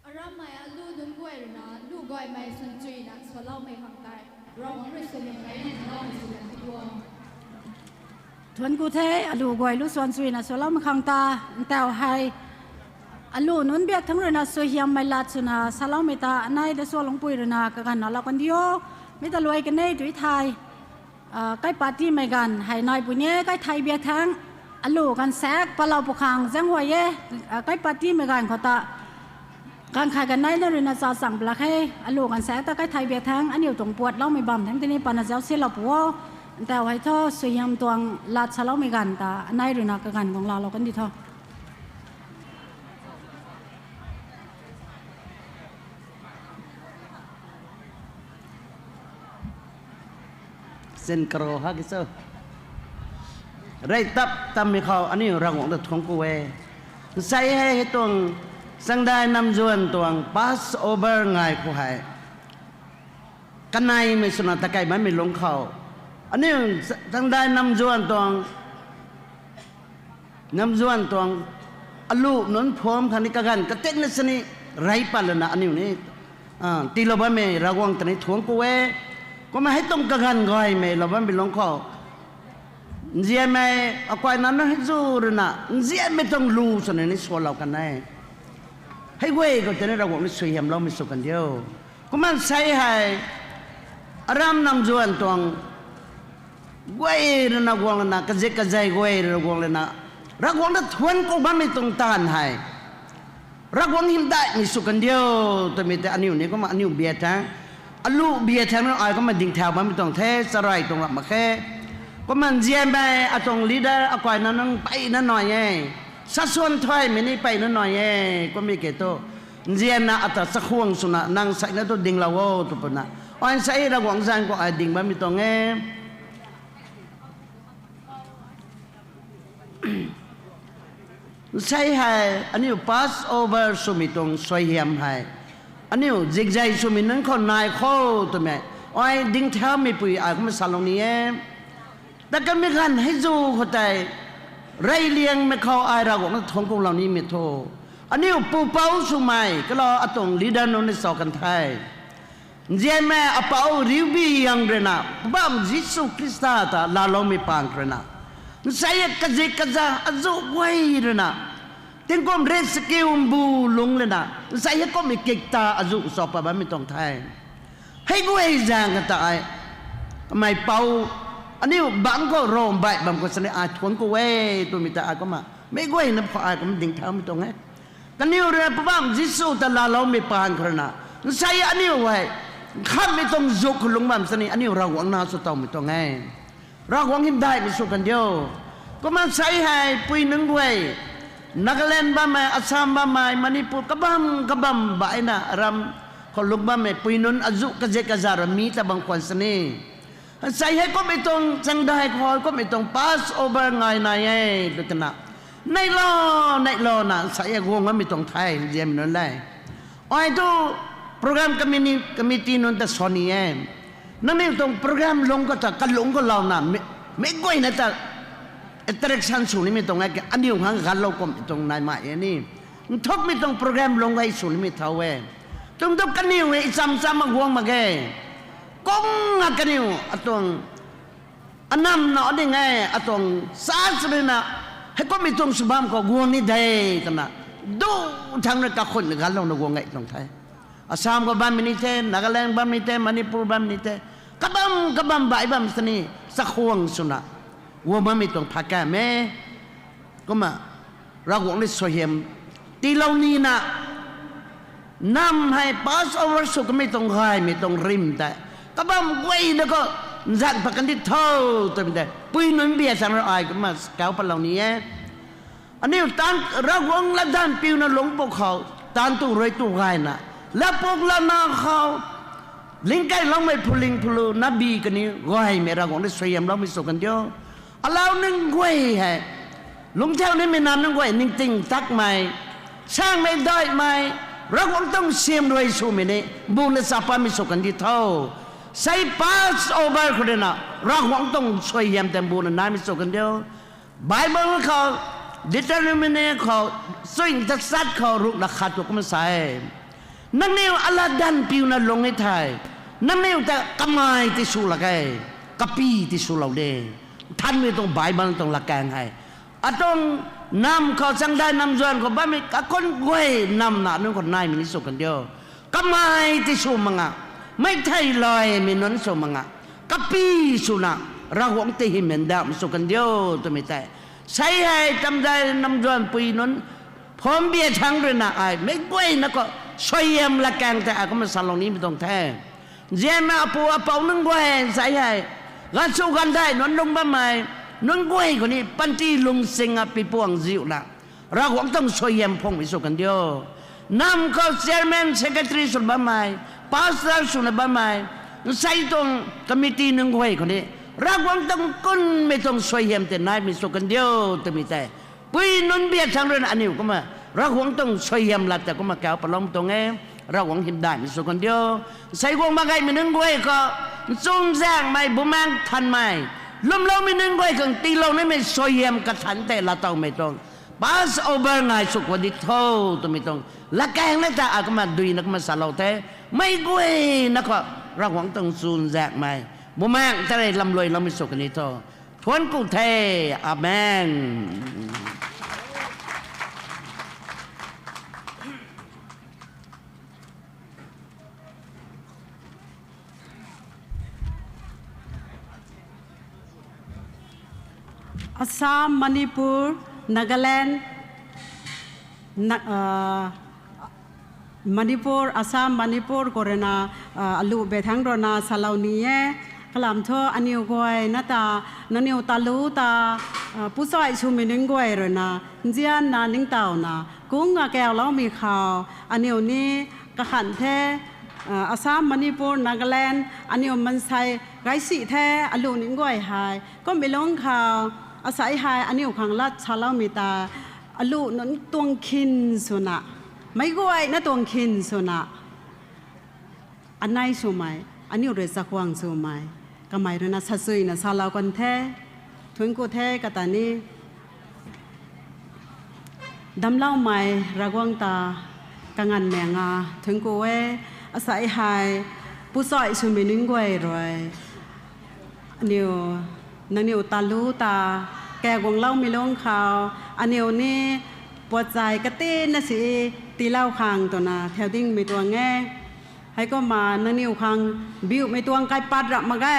Arammei alu nunc guay rui na, lu gaymei swn chuina swloumei khang tei. Thuanc ku the, alu guay lu suan suina swloumei khang ta, ntau hei, alu nunc biak thangc ruina suaihiammei lat swna saloumei ta, anei da sualungpui ruina kaganv nalou kan dio, mi ta luai kan e tu thei. Ah, kaipat tiimei ganv hei nai puni e, kai thei biak thangc, alu ganv saek patlou pwkhang zaeng huay e, ah, kaipat tiimei ganv khou ta, ganv khat ganv nei na ruina cha chang pla khe, alu ganv saek ta kai thei biak thangc, aniu tuang puatloumei bam thangc tini pana zauc silou pu o, ntau hei thu, suaihiam tuang lat saloumei ganv ta, anei ruina kaganv guang laalou kan di tho. Sin karo ha ki cho. Rey tap tammei khou aniu Ravguangc ta thuanc ku e. Nsei hei hei tuang Changdai Namzuan tuang Passover ngai khou hei, kaneimei swna ta kai bammei lungc khou, aniu Changdai Namzuan tuang, Namzuan tuang alu nunc phuam khang ni kaganv katinna sini rey pat lana aniu ni, ah, tiilou bammei Ravguangc ta ni thuanc ku e. Kumna hei tuang kaganv gaymei lou bammei lungc khou, nzianmei akai nana hei zu ruina nzianmei tuang lu swna ni sualou kan e. Hei guay khou tei ni Ravguangc ni suaihiamloumei sw kan diu. Kumna nsei hei, aram Namzuan tuang guay ruina guang lana, kazit kazei guay ruina guang lana, Ravguangc ta thuanc ku bammei tuang taanv hei, Ravguangc hymdaihmei sw kan diu, twmei tei aniu ni kumna aniu biak thangc, alu biak thangc rui ai kumna dingthau bammei tuang the, charei tuang ram mak khe. Kumna nzianmei atuang leader akai na nang peyna nai e. Sasuan thaymei ni peyna nai e. Kummei ke thu, nzianna ata chakhwang swna nang seina thu dinglou o tw puna, ai nsei Ravguangc zaeng khou ai ding bammei tuang e. Nsei hei aniu Passover swmei tuang suaihiam hei, aniu zikzei swmei nunc khou nai kho twmei, ai dingthaumei pui ai kumna salou ni e. Ta kanmei ganv hei zu khou tei, reyliangmei khou ai Ravguangc na thuanc kulou nimei thu, aniu pupouc swmei kalou atuang leader nunc ni sa kan the. Nzianmei apouc riubi yang ruina, Poubauhmei Jisu Khrista ta laaloumei pang ruina, nsei kazit kaza azuh guay ruina, tingkum rit sakiu mbu lungc lana, nsei hei kummei kikta azuh sa pat bammei tuang the. Hei guay zaeng kata ai, mei pou, aniu bangc khou ram baih bam khou sini ai thuanc ku e, twmei ta ai kumna meic guayna khou ai kumna dingthaumei tuang e. Kaniw rui Poubauhmei Jisu ta laaloumei paan khou ruina, nsei aniu hei nkhamhmei tuang zuk khou lungc bam sini aniu Ravguangc na sw towmei tuang e. Ravguangc hymdaihmei sw kan diu. Kumna nsei hei pui nunc guay, Nagaland bammei, Assam bammei, Manipur kabam kabam baihna ram khou lungc bammei pui nunc azuh kazet kazat ra mi ta bam khwan sini, nsei hei kummei tuang changdai khou kummei tuang Passover ngai nai e tw twna, neihlo, neihlo na nsei hei guang bammei tuang the nzianmei nunc le. Ai thu program committee, committee nunc ta sa ni e. Nangniw tuang program lungc khou ta kalungc khou louna mei, meic guayna ta attraction sw nimei tuang e, aniu khang ganclou kummei tuang nai mai e ni. Nthukmei tuang program lungc hei sw nimei thau e. Tuang thu kaniw e, i cham cham mak guang mak ge. Kung a kaniw atuang anam na ding e, atuang sa swrina, heikummei tuang sw bam khou guang ni de twna, du thangc rui kakhunmei ganclouna guang e tuang the. Assam khou bammei ni the, Nagaland bammei ni the, Manipur bammei ni the, kabam kabam baih bam sini chakhwang swna guang bammei tuang pha kam e. Kumna Ravguangc rui suaihiam tiilou nina, nam hei Passover sw kamei tuang gaymei tuang rim tei kabam guayna khou nzan pat kan di tho twmei tei pui nunc bia sang rui ai kumna kauc patlou ni e. Aniu tan Ravguangc latdanv piuna lungc pwkhou, taanv tu rui tu gayna, lapuk lana khou, lingkailoumei phuling phulu nabi kaniw gaymei Ravguangc rui suaihiamloumei sw kan diu. Alau nunc guay hei, lungcthau nimei nam nunc guay ningting takmei, sangmei daihmei, Ravguangc tuang siam rui swmei ni buna sa patmei sw kan di tho. Sei Passover khou ruina Ravguangc tuang suaihiam tei buna naimei sw kan diu. Bible khou, Deuteronomy khou, chuing tachat khou rukna khat tu kumna sa e, nangniw alatdanv piuna lungc e thei, Namei ta kamei tisw lak e, kapi tiswlou de. Nthanmei tuang Bible tuang latkaeng hei. Atuang nam khou changdai namzuan khou bammei kakun guay namna nunc khou naimei ni sw kan diu. Kamei tisw mak nga, mei thei laymei nunc sw mak nga, kapi swna, Ravguangc ta hymdaih mei sw kan diu twmei tei. Sei hei tamdai namzuan pui nunc, phom bia thangc ruina ai meic guayna khou suaihiam latkaeng tei ai kumna salou nimei tuang the. Nzianna apu apou nunc guay sei hei, ganv sw ganv dai nunc lung bammei, nunc guay khou ni panty lungsing a pipuang ziuna, Ravguangc tuang suaihiam phungmei sw kan diu. Nam khou chairman, secretary swna bammei, pastor swna bammei, nsei tuang committee nunc guay khou ni, Ravguangc tuang kunmei tuang suaihiam tei naimei sw kan diu twmei tei. Pui nunc bia thangc ruina aniu kumna, Ravguangc tuang suaihiam lat ta kumna kau paloumei tuang e, Ravguangc hymdaihmei sw kan diu. Sei guang mak gaymei nunc guay khou, nchumzaenghmei, Bumaengh Nthanmei, lwmloumei nunc guay khang tiilou nimei suaihiam kathanc tei laatowmei tuang Passover ngai sw khou di tho twmei tuang latkaeng na ta a kumna duina kumna salou the. Meic guayna khou, Ravguangc tuang nchumzaenghmei, Bumaengh ta rui lamluailoumei sw kan ni tho. Thuanc ku the. Amen. Assam, Manipur, Nagaland, Na-, ah, Manipur, Assam, Manipur khou ruina, ah, alu bethang ruina salou ni e. Kalam thu aniu guayna ta, nangniw talu ta, ah, puchai swmei nunc guay ruina, nzianna ningtowna, kung akauloumei khou, aniu ni kakhan the, ah, Assam, Manipur, Nagaland, aniu mansei gaisi the, alu nunc guay hei. Kummei lungc khou, asei hei aniu khang lat saloumei ta, alu nunc tuang khin swna, meic guayna tuang khin swna, anei swmei, aniu rui chakhwang swmei, kamei ruina sasuina salou kan the, thuanc ku the kata ni. Damcloumei Ravguangc ta kanganv mei nga thuanc ku e, asei hei puchai swmei nunc guay rui, aniu, nangniw talu ta, kaguangloumei lungc khou, aniu ni puachai katina si tiilou khang twna thau dingmei tuang e. Heikumna nangniw khang biumei tuang kaipat rap mak ge.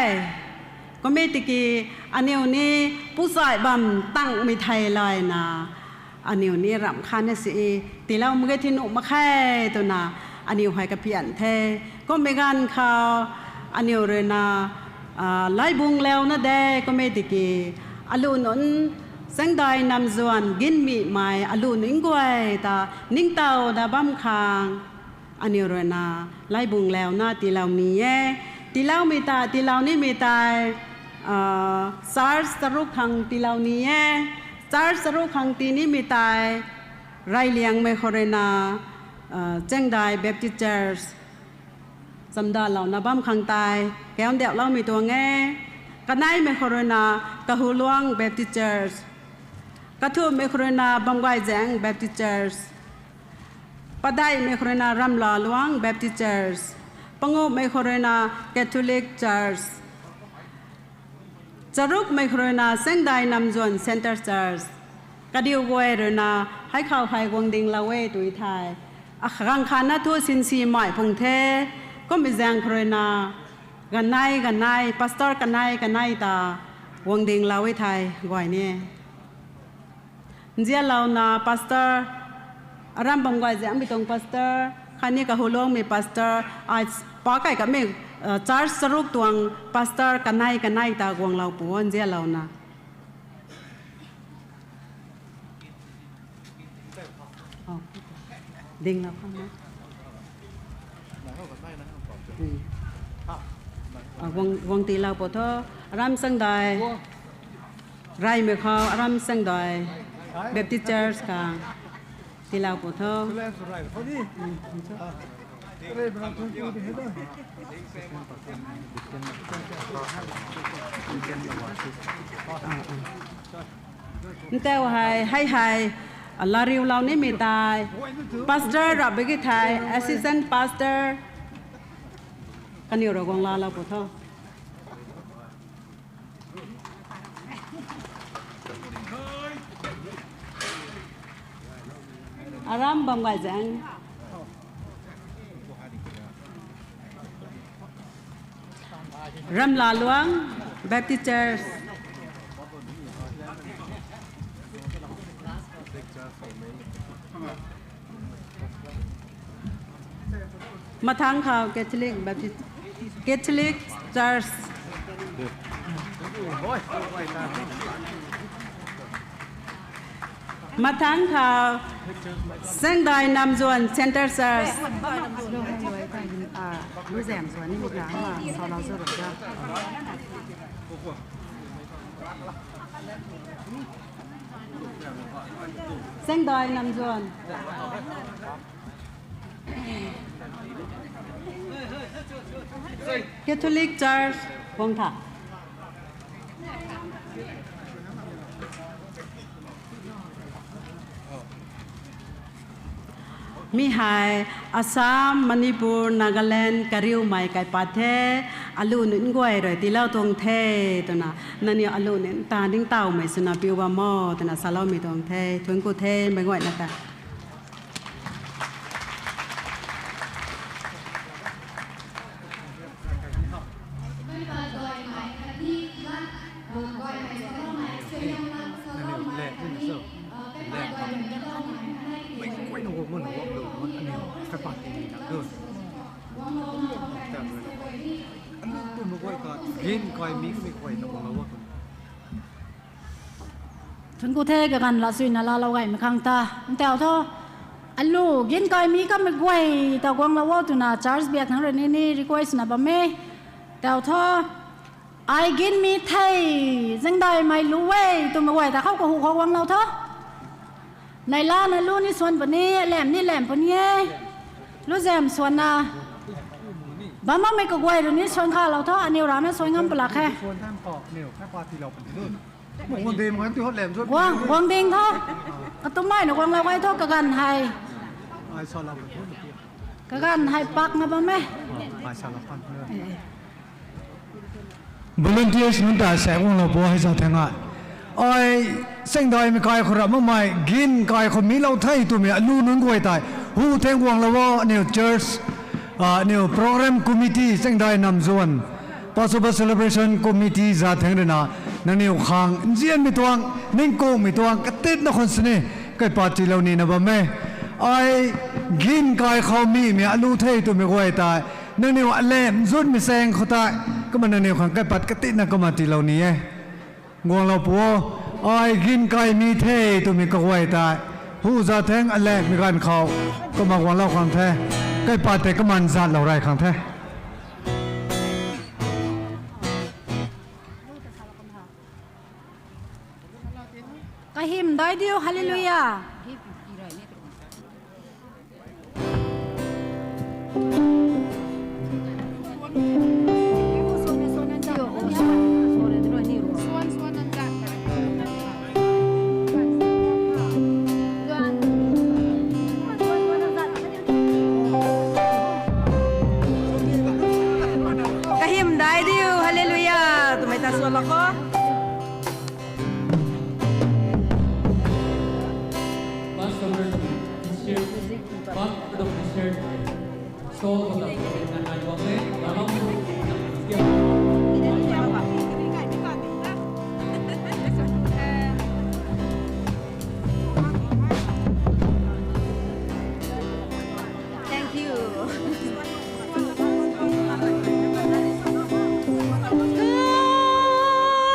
Kum e tiki aniu ni puchai bam tangmei thei layna, aniu ni ramh khatna si tiilou mak ge thi nuh mak khe twna aniu hei kaphian the. Kummei ganv khou aniu ruina, ah, laibung launa de kum e tiki alu nunc, chaengdai namzuan ginmimei alu nunc guay ta ningtowna bam khang aniu ruina laibung launa tiilou ni e. Tiiloumei ta, tiilou nimei tei, ah, church charuk khang tiilou ni e. Church charuk khang tii nimei tei, Reyliangmei khou ruina, ah, Chaengdai Baptist Church chamdalouna bam khang tei kaundauhloumei tuang e. Kaneimei khou ruina Kahuluang Baptist Church, kathumhmei khou ruina Bamgayzaeng Baptist Church, padeihmei khou ruina Ramlaluang Baptist Church, panguhmei khou ruina Catholic Church, charukmei khou ruina Chaengdai Namzuan Centre Church, kadiu guay ruina hei khou hei guang dinglou e tw thei, akhang khatna thu sinsimei phung the. Kummei zaeng khou ruina ganei ganei, pastor kanei kanei ta guang dinglou e thei guay ni. Nzianlouna pastor, aram Bamgayzaengmei tuang pastor khatni Kahuluangmei pastor, ai pa kai kamei, ah, church charuk tuang pastor kanei kanei ta guanglou pu nzianlouna. Dinglou khang na. Ah, guang, guang tiilou pu tho, aram Chaengdai. Reymei khou aram Chaengdai Baptist Church khang tiilou pu tho. Ntau hei, hei hei, lariulou nimei tei, pastor rap bagi thei, assistant pastor, Kaniw Ravguangc laalou pu tho. Aram bam gay zaeng. Ramlaluang Baptist Church. Mathang khou Catholic Baptist, Catholic Church. Mathang khou Sengdai Namzuan Center Church. Sengdai Namzuan Catholic Church, Guangtha. Mi hei Assam, Manipur, Nagaland kariumei kaipat the, alu nunc guay rui tiilou tuang the twna nangniw alu nunc ta ningtowmei swna piu bam o twna saloumei tuang the. Thuanc ku the, meic guayna ta. Thuanc ku the, kaganv lasuina laalou gaymei khang ta. Ntau thu, alu ginkaimei kamei guay ta guanglou o twna church biak thangc rui ni ni request na bam e. Tau thu, ai ginmei the, zangdaimei lu e twmei guay ta khou kahu khou guanglou tho. Neihla na lu ni swan puni, lam ni lam puni e. Lu zam swanna bam makmei kaguay rui ni swan khalou tho, aniw rana swan ngam palak khe. Guang, guang ding tho. Katumei na guanglou gay tho, kaganv hei. Kaganv hei pakna bam e. Volunteers nunc ta sa guanglou pu hei za theng a. Ai, sengdaimei kai khou ra makmei, ginkai khou milou the twmei alu nunc guay tei hu theng guanglou o, aniw church, aniw program committee, Sengdai Namzuan Passover Celebration Committee za theng rui na, nangniw khang nzianmei tuang, ningkungmei tuang katitna khwan sini kaipat tiilou nina bam e. Ai, ginkai khou mimei alu the twmei guay tei nangniw alam zutmei saeng khou tei kumna nangniw khang kaipat katitna kumna tiilou ni e. Guanglou pu o, ai ginkaimei the twmei kaguay tei hu za theng alamei ganv khou kumna guanglou khang the. Kaipat tei kumna zatlou rey khang the. Kahym dai diu, Hallelujah. Kahym dai diu, Hallelujah twmei ta swlou kho. Thank you.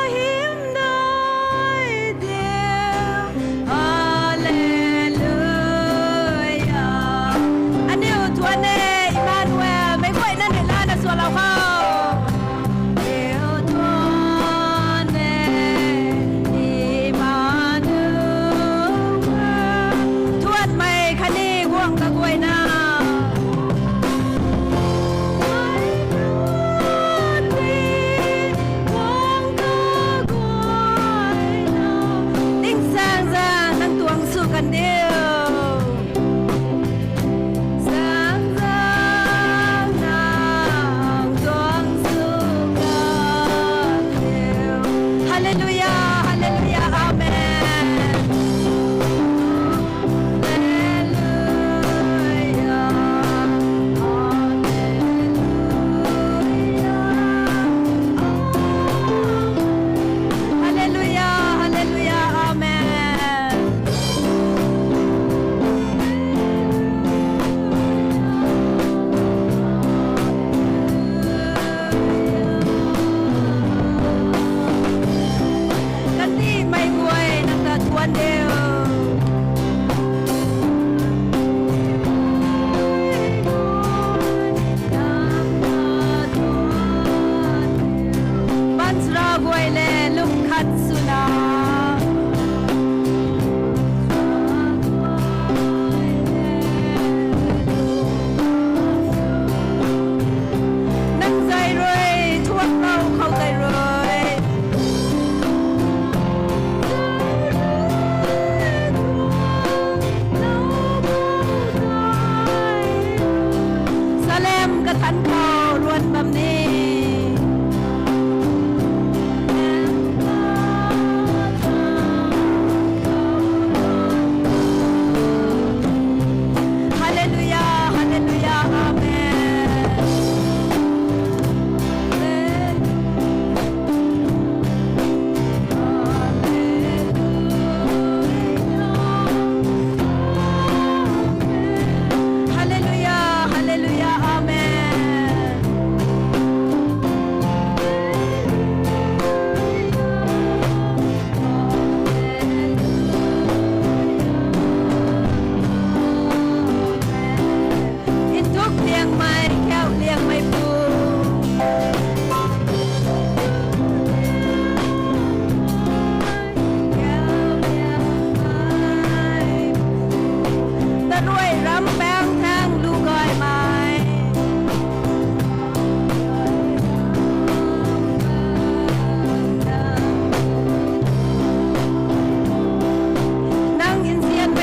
Kahym dai diu, Hallelujah. Aniu tuan e, Emmanuel, meic guayna neihla na swlou kho.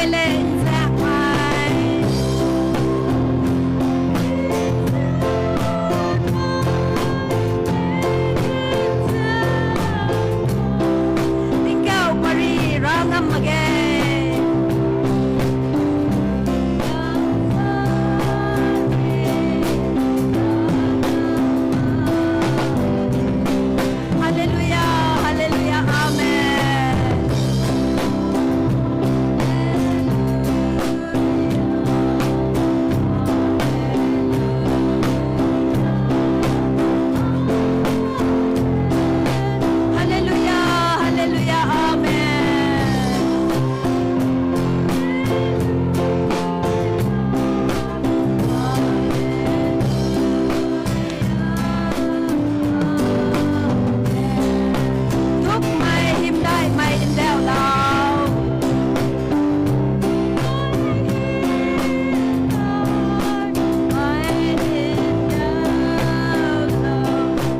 Hallelujah, amen. Tingkauh pari ra ngam mak ge. Hallelujah, hallelujah, amen. Hallelujah, hallelujah, amen. Thukmei hymdaihmei ndauhlou.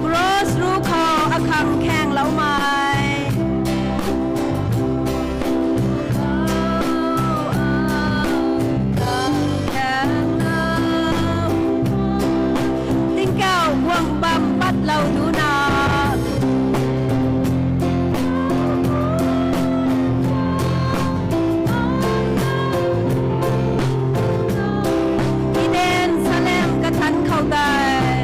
Cross ruc khou akhang khaengloumei. Tingkauh guang bam patlou duna. Eden Salem kathanc khou tei.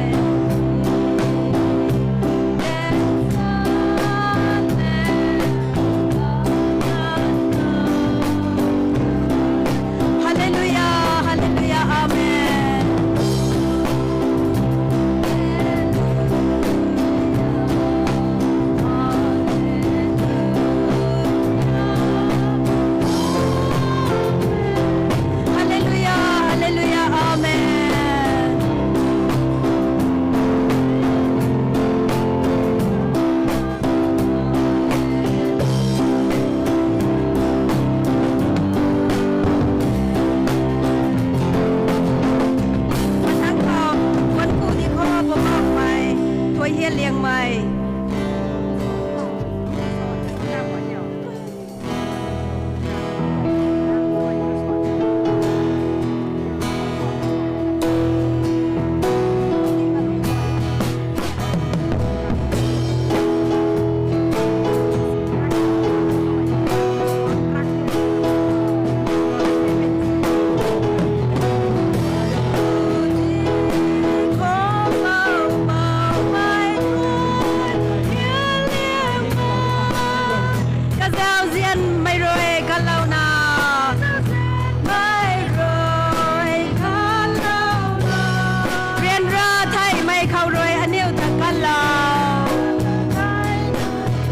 Hallelujah, hallelujah, amen. Hallelujah, hallelujah, amen. Mathangc khou, Puanpu Nikho, Poubauhmei Thuaihianliangmei. Kazauzianmei rui kalouna. Mei rui kalouna. Ryanra theihmei khou rui aniu ta kalou.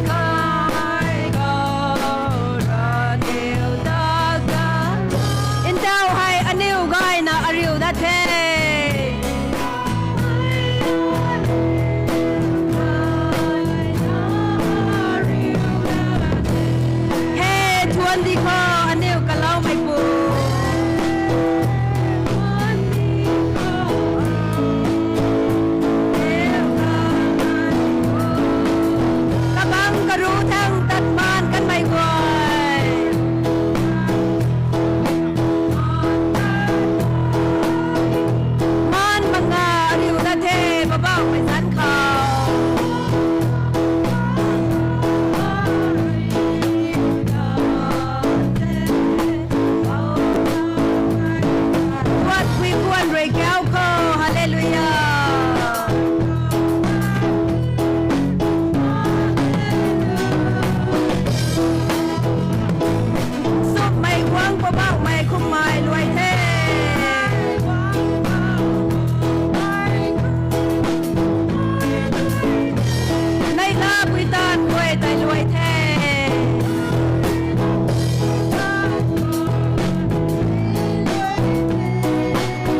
Kai khou rui aniu ta kalou. Ntaw hei aniu gayna ariu dat the. He Thuan Di khou aniu kaloumeipu. Kabang karu thang tat maan kanmei guay. Maan manga ariu dat the, Poubauhmei zanc khou. Puat pui puan rui kau khou, hallelujah. Sumhmei guang Poubauhmei khumhmei luai the. Neihla pui taanv guay tei luai the.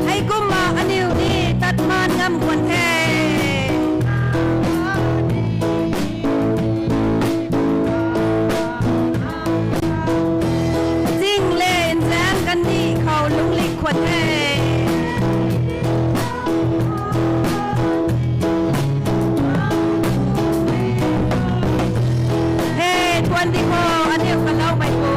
Heikumna aniu ni tat maan ngam khwan the. Zing le nzaeng kandih khou lungclik khwan the. He Thuan Di khou aniu kaloumeipu.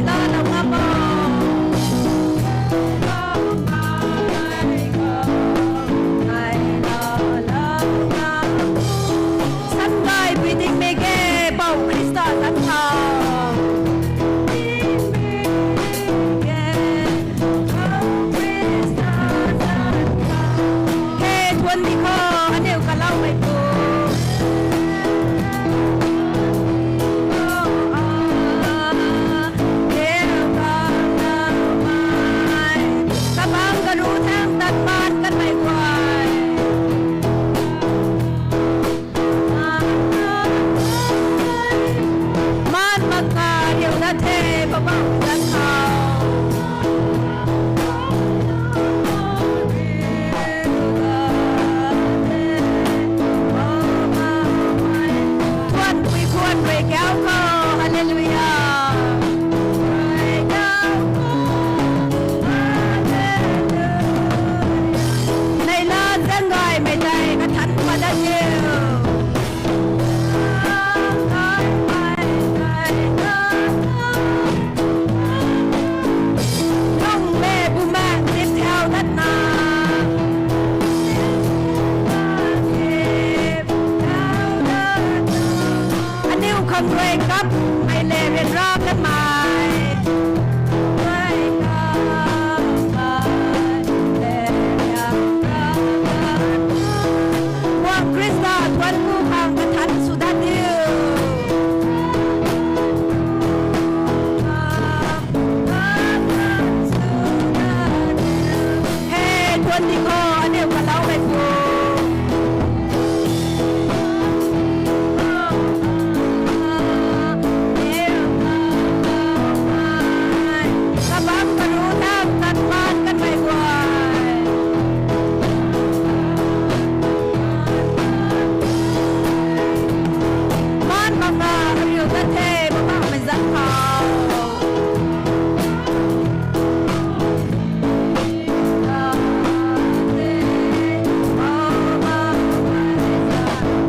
Lala ngam o. Sangay pui ding mei ge, Pou Khrista zanc khou. He, thuan di khou, aniu kaloumei pu. Kabang karu thang tat maan kanmei guay. Maan mak ka riu na the, Poubauhmei zanc khou. Thuan pui thuan rui kau khou, Hallelujah. Neihla zaeng gaymei tei kathan pat dat diu. Lungc le bumaeng zip thau datna. Aniu khang rui kapmei le ryanra kanmei. Guang Khrista thuan ku khang kathan sw dat diu. He, thuan di khou, aniu kaloumei pu. Kabang karu thang tat maan kanmei guay. Maan mak ka riu na the, Poubauhmei zanc khou.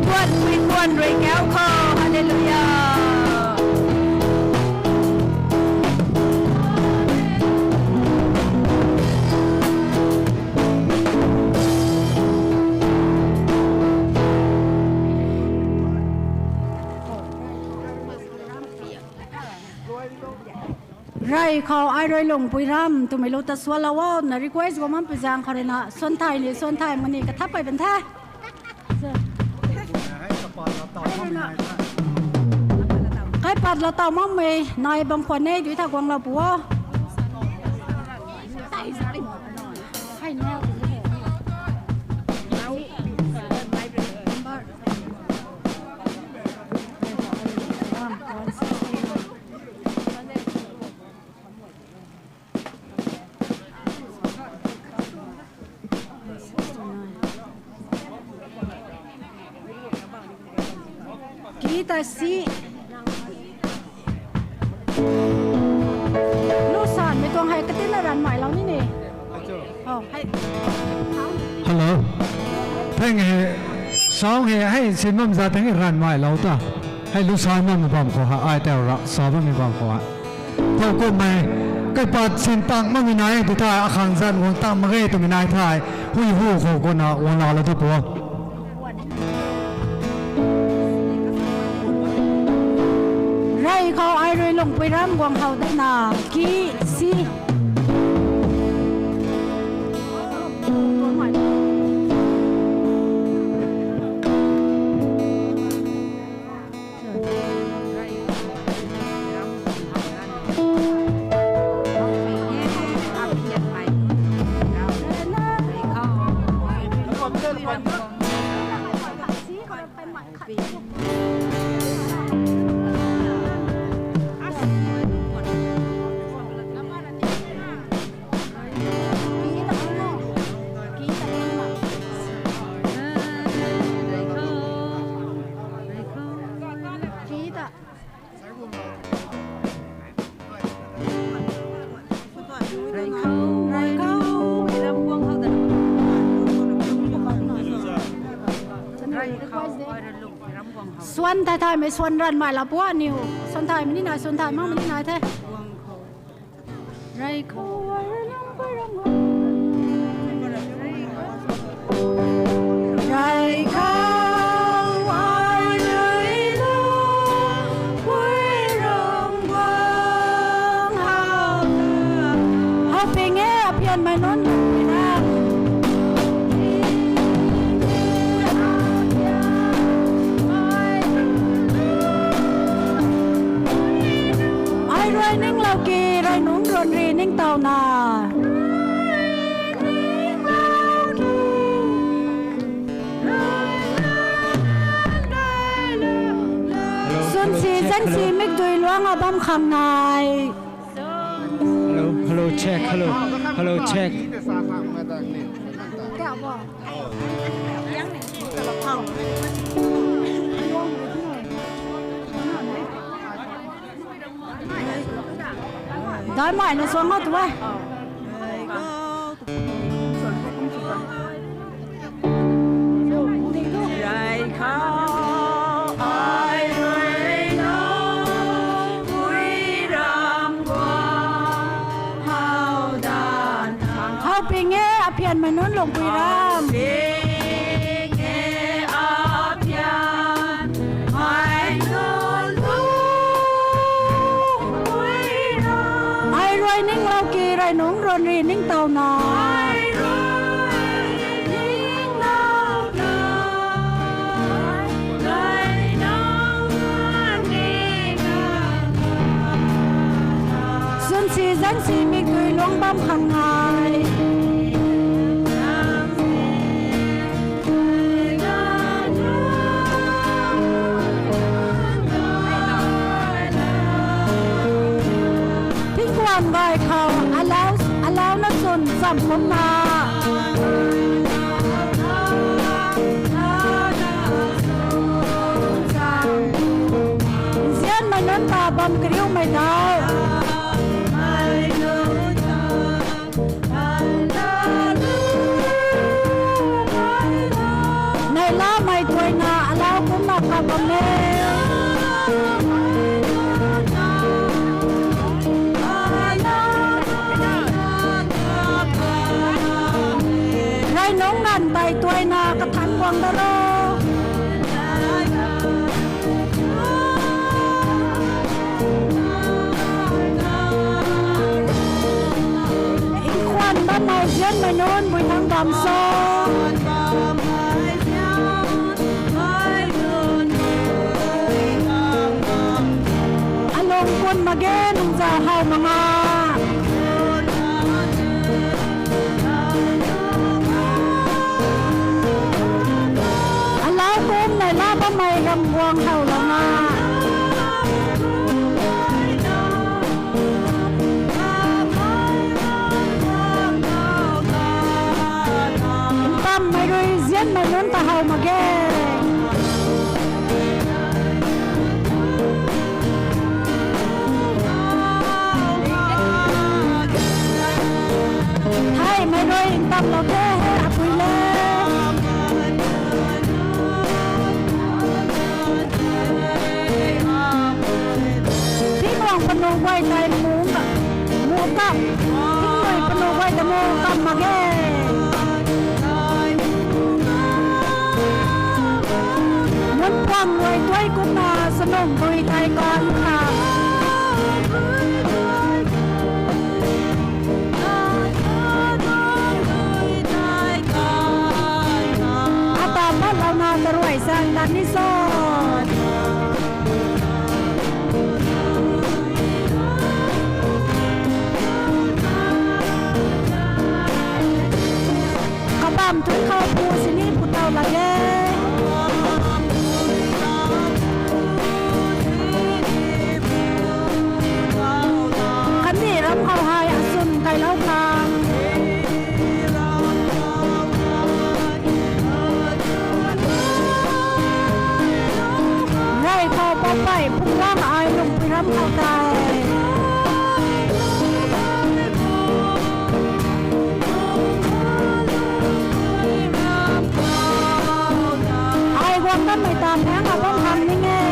Thuan pui thuan rui kau khou, Hallelujah. Rey khou ai rui lungpui ram twmei lu ta sualou o na request guang bampui zaeng khou rui na suan thay ni, suan thay mani kathap pei ban the. Kaipat lou taw makmei nai bam khwan e, dui tha guanglou pu o. Ki ta si. Lu sanmei tuang hei katina ranvmailou ni ni. Hello. Thank you. Song hei hei sin bam za tang hei ranvmailou ta. Hei lu san bammei bam khou ha, ai tau ra sa bammei bam khou ha. Thow kummei, kaipat sin tang makmei nai, ti thei akhang zanc guang tang mak ge twmei nai thei, hui hu khou kona guang laalou ta pu. Rey khou ai rui lungpui ram guang khou datna, ki, si. Suan thay thaymei suan ranvmailou pu aniu. Suan thaymei ni nai, suan thay makmei ni nai the. Rey khou ai rui lung pui ram guang how. How ping e, apianmei nunc lung pui ram. Ai rui ninglou ki, rey nunc ruan ri ningtowna. Swn si zang si mikdui luang a bam khang nai. Hello, hello, check, hello, hello, check. Dai mai na suang mak tu e. Rey khou ai rui lung pui ram guang how dan khang. How ping e, apianmei nunc lung pui ram. Ping e, apian Ai rui ninglou ki, rey nunc ruan ri ningtowna. Swn si zang si mikdui luang bam khang nai. Tingkuan gay khou alau, alau na swn cham kumna. Nzianmei nunc ta bam kariumei dau. Neihlamei tuaina alau kumna kap bam e. Rey nunc nganv tei tuaina kathan guang da ro. Nkhwan bammei nzianmei nunc bui thang bam so. Alung kun mak ge nungza how mak nga. Alau kum neihla bammei ram guang how lou na. Ntammei rui nzianmei nunc ta how mak ge. Hei, mei rui ntamlou the, hei, apui le. Tingnuang panu guay tei mu ka, mu kam. Tingnuang panu guay tei mu kam mak ge. Mun puang rui tuai kumna sanung bui tei kan ka. Ata patlouna taruai sang tan ni so. Kabam tun khou pu sini putau lak e. Khatni ram khou hei asun kailou khang. Rey khou papei phunglang ai lungpui ram khou tei. Ai guang kanmei ta meng a bam khang ning e.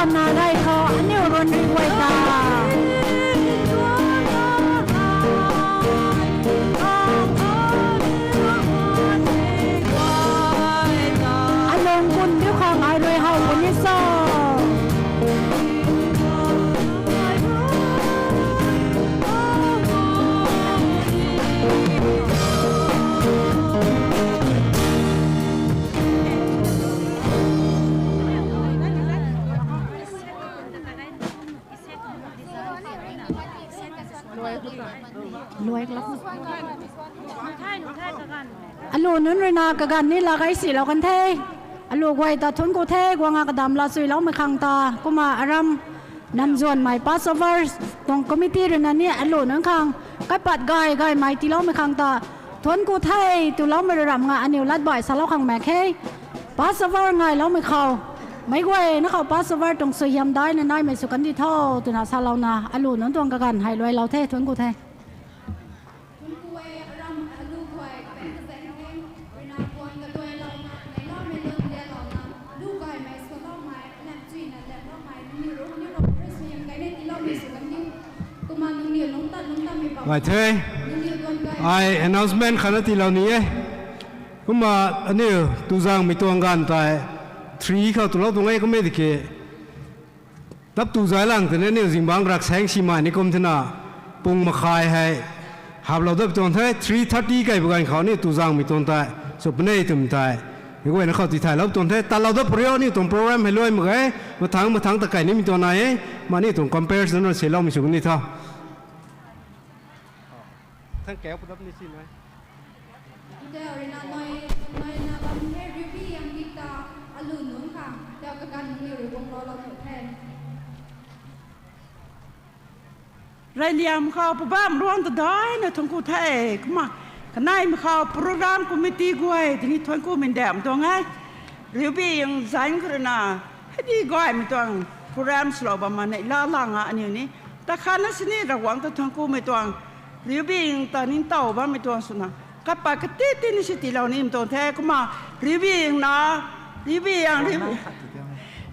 Ana rai khou aniu run ri guay ta. Alung kun diu khang ai rui how puni so. Alu nunc rui na kaganv ni la kai silou kan the. Alu guay ta thuanc ku the, guang a kadam la suiloumei khang ta. Kumna aram namzuanmei Passover tuang committee rui na ni alu nunc khang kaipat gay gaymei tiiloumei khang ta thuanc ku the twloumei rui ramh nga aniu lat baih salou khang mak khe. Passover ngailoumei khou, meic guayna khou Passover tuang suaihiam daina naimei sw kan di tho twna salouna alu nunc tuang kaganv hei luailou the, thuanc ku the. Ngai the. Ai announcement khatna tiilou ni e. Kumna aniu tuzangmei tuang ganv tei three khou twlou tuang e kum e tiki. Tap tu zai lang twna aniu zingbangc rak saeng simei ni kum thena pung makhai hei haplou dat tuang the, three thirty kaipu ganv khou aniu tuzangmei tuang tei sw puni twmei tei meic guayna khou tithaylou tuang the. Tatlou dat puni aniu tuang program hei luai mak ge, mathangc mathangc ta kai nimei tuang nai e. Kumna aniu tuang compare swna siloumei sw kan di tho. Thank you, pudap ni si nai. Tei rui na nai, nai na bam the, Riubi Yang dik ta alu nunc khang tei kaganv nunc rui guanglou lou nuh the. Reyliam khou pabam ruang ta daina thuanc ku the. Kumna kaneimei khou program committee guay tini thuanc kumei ndam tuang e. Riubi Yang zaeng khou rui na hei di gaymei tuang program swlou bam ma neihla lang a aniu ni ta khatna sini Ravguangc ta thuanc kumei tuang, Riubi Yang ta ningtow bammei tuang swna kaipat kati ti ni si tiilou nimei tuang the. Kumna Riubi Yang na, Riubi Yang, Riubi,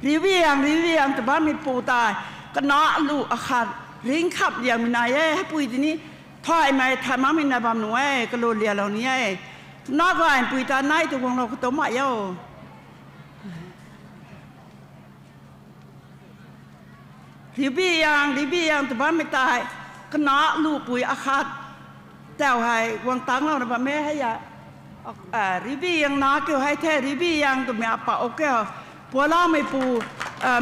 Riubi Yang, Riubi Yang ta bammeipu tei kana alu akhat ringkhamh liangmei nai e. Heipui tini thaymei thay makmei na bam nuh e, kalu lialou ni e. Na gaymei pui ta nai tu guanglou katu mai o. Riubi Yang, Riubi Yang ta bammei tei kana alu pui akhat tau hei guang tanglouna bam e hei a. Riubi Yang na kiu hei the, Riubi Yang twmei apa o kiu. Pualaumeipu,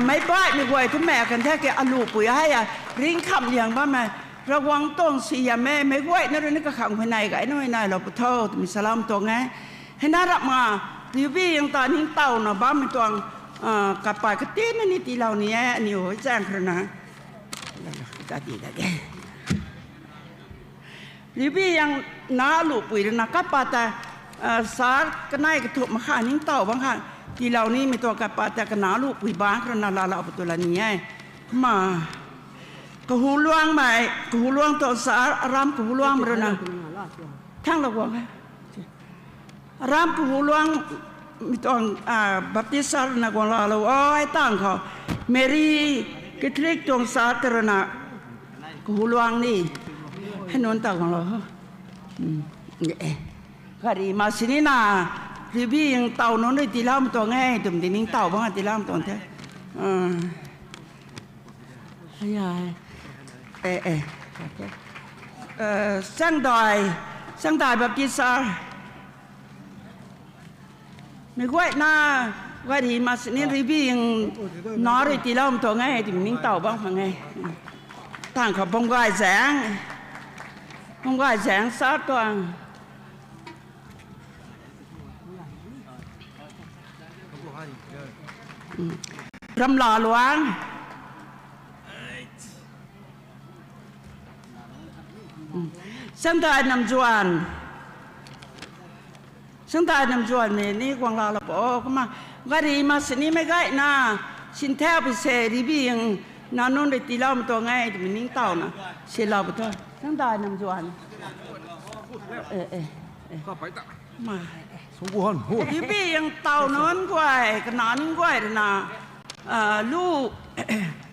meic baihmei guay twmei kan the ki alu pui hei a ringkhamh liang bammei. Ravguangc tuang suaihiam e, meic guayna rui ni kakhang huayney gayna huayneylou pu tho twmei salam tuang e. Hei na ramh ma, Riubi Yang ta ningtowna bammei tuang kaipat kati na ni tiilou ni e, aniu hei zaeng khou rui na. Riubi Yang na alu pui rui na kaipat ta, sir kanei kathumh mak kha ningtow bang kha tiilou nimei tuang kaipat ta kana alu pui bang khou rui na laalou pu tu la ni e. Kumna kahuluangmei, kahuluang tuang sir, aram kahuluangmei rui na thanglou guang e. Aram kahuluang mi tuang, Baptist sir na guang laalou o, hei tangv khou Mary Catholic tuang sir ta rui na kahuluang ni hei nunc ta guanglou. Gari ma sini na, Riubi Yang tow nunc rui tiiloumei tuang e twmei di ningtow bang a tiiloumei tuang the. Sangdai, Sangdai Baptist sir. Meic guayna, gari ma sini Riubi Yang na rui tiiloumei tuang e twmei ningtow bam khang e. Tangv khou Bumgay zaeng, Bumgay zaeng sir tuang. Ramlaluang. Sangdai Namzuan. Sangdai Namzuanmei ni guang laalou pu o, kumna gari ma sini meic guayna sinthau pi se Riubi Yang na nunc rui tiiloumei tuang e twmei ningtowna silou pu tho. Sangdai Namzuan. Riubi Yang tow nunc guay, kana nunc guay rui na lu,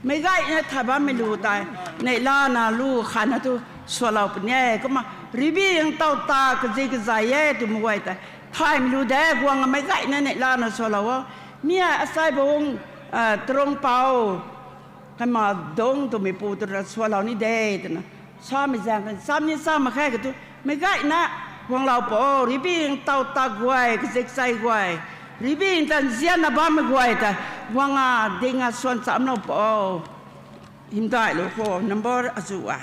meic gayna thay bammei lu tei, neihlana lu khatna tu swlou puni e. Kumna, ribing taw ta kazi kazay e twmei guay tei, thaymei lu de guang a meic gayna neihlana swlou o. Mi hei asai bung, tarung pou, kaima dungc twmeipu tu ra swlou ni de, twna samei zaeng kan, sam ni sa mak khe ka tu, meic gayna guanglou pw o, ribing taw ta guay, kazi kazay guay, ribing ta nzianna bammei guay ta, guang a ding a swan chamlou pw o. Hymdaih lu khou, number azuh a.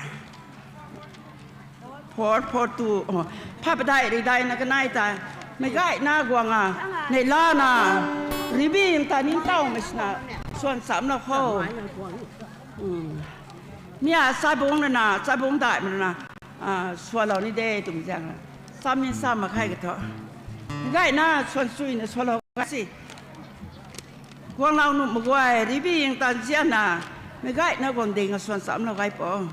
Four, four, two, pha padeih ri daihna kanei tei, meic gayna guang a, neihlana, ribing ta ningtowmei swna, swan chamlou khou. Mi hei chaibungc rana, chaibungc daihmei rana, swlou ni de twmei zaeng, sam ni sa mak khe ka thu, meic gayna swan chuyna swlou ga si. Guanglou nuhmei guay, ribing ta nzianna, meic gayna guang ding a swan chamlou gay pw o.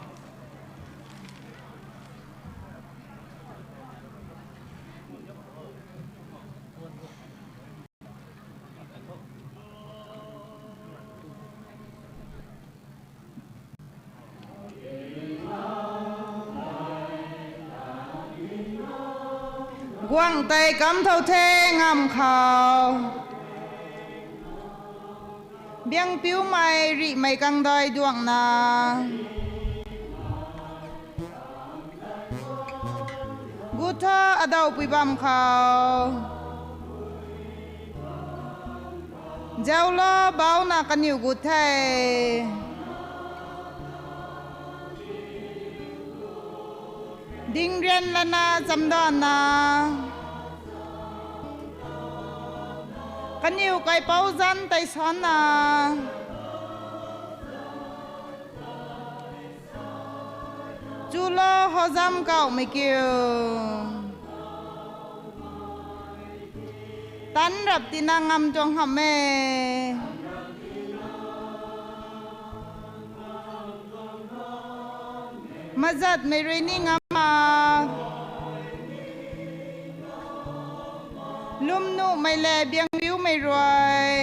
Guangc tei kam thau the ngamv khou, biangpiumei rihmei kangdai duangna, gu tha adauhpui bam khou, zaulo bauna kaniw gut the. Dingrian lana chamdanna, kaniw kaipouc zanc tei sanna, chulo howzam kauhmei kiu, tanc rap tina ngam tuang hamh e. Mazatmei rui ni ngam mak, lwmnuhmei le biangriumei rui,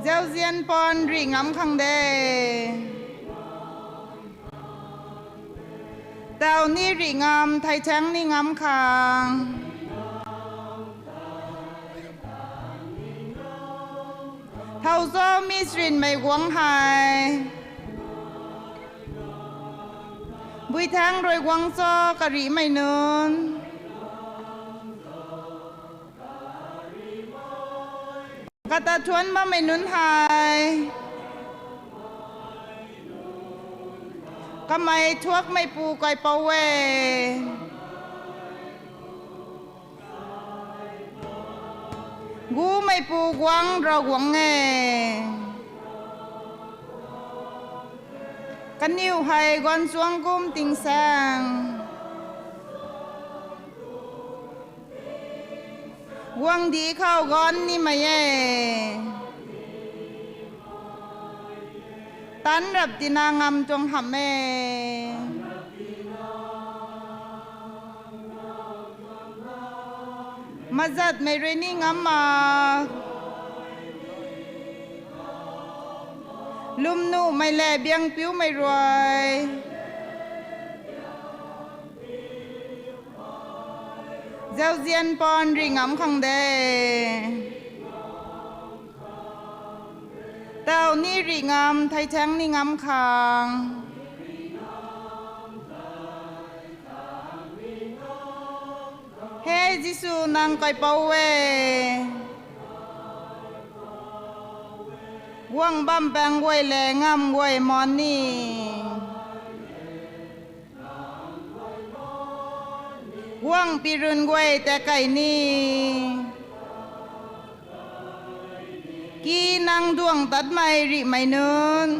zauzian pan rih ngam khang de. Tau ni rih ngam, thei thaeng ni ngam khang, thau zau mi srinmei guangc hei, bui thaeng rui guang cho karihmei nunc, kata thuanc bammei nunc hei, kamei thuakmeipu kaipouc e. Gumeipu guangc Ravguangc e. Kaniw hei gaanchuangc kum tingsaeng, guangcdic khou gaanc nimei e. Tanc rap tina ngam tuang hamh e. Mazatmei rui ni ngam mak, lwmnuhmei le biangpiumei rui, zauzian pan rih ngam khang de. Tau ni rih ngam, thei thaeng ni ngam khang, he Jisu, nang kaipouc e. Guang bam paeng guay le ngamv guay man ni, guang pirun guay ta kei ni, ki nang duang tatmei rihmei nunc,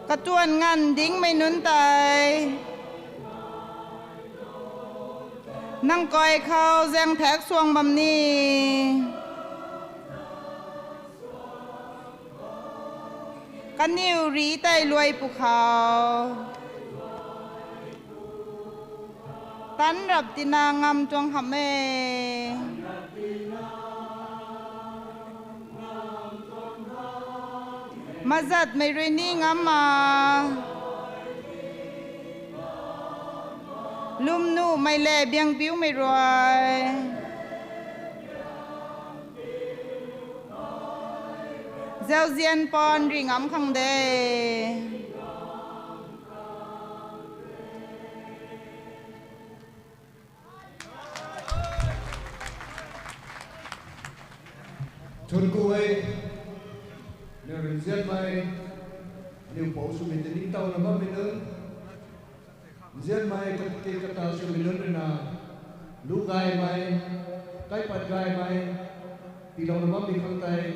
katuan nganv dingmei nunc tei nang kai khou zaengthaek suang bam ni, kaniw rih tei luai pwkhou Tanc rap tina ngam tuang hamh e. Mazatmei rui ni ngam ma. Lwmnuhmei le biangpiumei rui. Zauzian pan ri ngam khang de. Thuanc ku e, niw rui nzianmei, niw pou swmei tei ningtowna bammei nunc, nzianmei kati kata swmei nunc rui na, lu gaymei, kaipat gaymei, tiilouna bammei khang tei,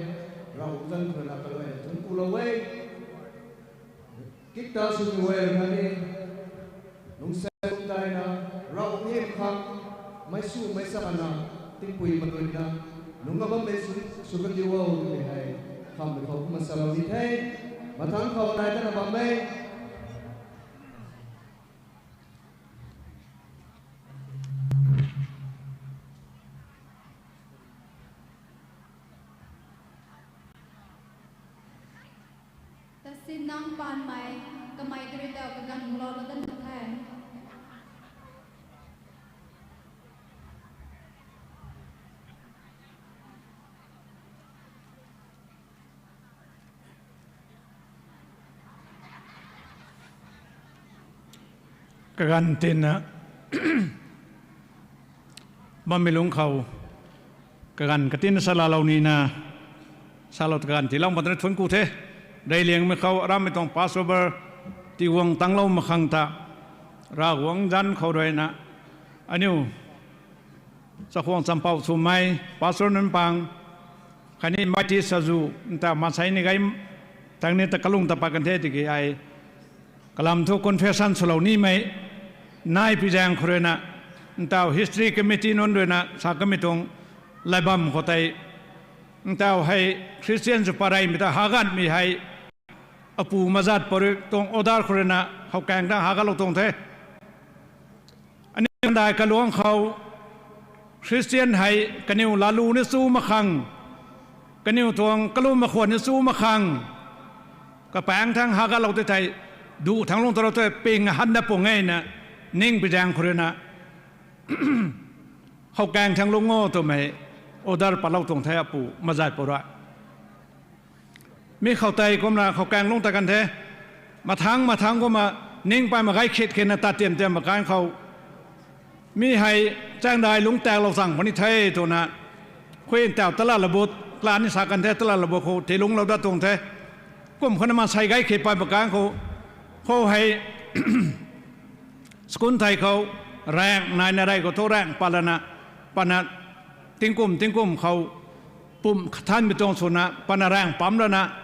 Ravguangc zanc khou rui na kaluaina thuanc ku lou e. Kikta swmei guay rui na ni, lungsaeng lungtaina, Ravguangc ni khang, meic sw meic sana, tingpui maluina, lungc a bammei sw, sw kandiu o twmei hei, khamhmei khou kumna salou ni the, mathangc khou nai tana bam e. Tasin nang panmei, kamei tei rui ta kaganv lou la dan the. Kaganv tina, bammei lungc khou, kaganv katina salalou nina, salou kaganv tiilou pat twna thuanc ku the. Reyliangmei khou arammei tuang Passover, tiguang tanglou mak khang ta, Ravguangc zanc khou rui na, aniu, chakhwang champouh swmei, Pastor nunc pang, khatni Mighty Sazu, nta maansei ni gay, tang ni ta kalung ta pat kan the tiki ai, kalam thu confession swlou nimei, nai pi zaeng khou rui na, ntau history committee nunc rui na sa kamei tuang, lat bam khou tei, ntau hei Christian sw pareymei ta haganmei hei, apu mazat parui tuang order khou rui na, khou kaeng tang hagatlou tuang the. Aniu ndai kaluangc khou, Christian hei kaniw lalu ni chu mak khang, kaniw tuang kalum makhwan ni chu mak khang, kapaeng thang hagatlou tei thei, duh thang lung talou tei ping hanna pung e na, ning pi zaeng khou rui na, khou kaeng thang lung o twmei, order patlou tuang the apu mazat parui. Mi khou tei kumna khou kaeng lung ta kan the. Mathangc mathangc kumna, ning pay mak gay khit khit na tat tiam tiam mak kan khou. Mi hei, chaengdai lungc taeklou chang puni the twna. Khui ntau tala labut, plan ni sa kan the tala labut khou, tiilungclou dat tuang the. Kum khou na maansei gay khit pay mak kan khou. Khou hei, school thei khou, raeng naina rey khou thu raeng pat lana, patna, tingkum tingkum khou, pumh kathanmei tuang swna, patna raeng pam lana,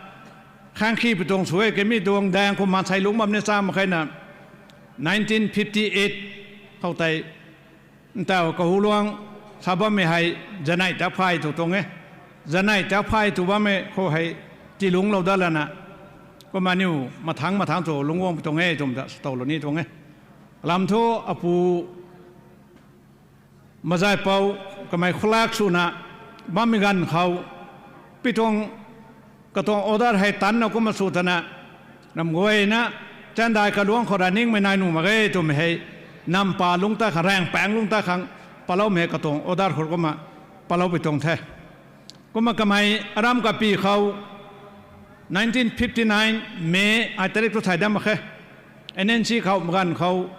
khangkhi pi tuang sw e kami tuang daeng khou maansei lungc bam ni cha mak khe na, nineteen fifty eight khou tei, ntau kahuluang sa bammei hei, zanei ta phay tu tuang e. Zanei ta phay tu bammei khou hei, tiilungclou dat lana, kumna aniu mathangc mathangc tu lungc guang pi tuang e twmei ta satow lou ni tuang e. Kalam thu apu mazai pou kamei khulak swna bammei ganv khou, pi tuang katuang order hei tanna kumna sw tana, ram guayna, chaengdai kaluangc khou ra ningmei nai nuh mak ge twmei hei, nampa lungc ta khang, raengpaeng lungc ta khang, patloumei hei katuang order khou kumna, patlou pi tuang the. Kumna kamei aram kapi khou, nineteen fifty nine May ai tarik thu thay dam mak khe. N N C khou maganv khou,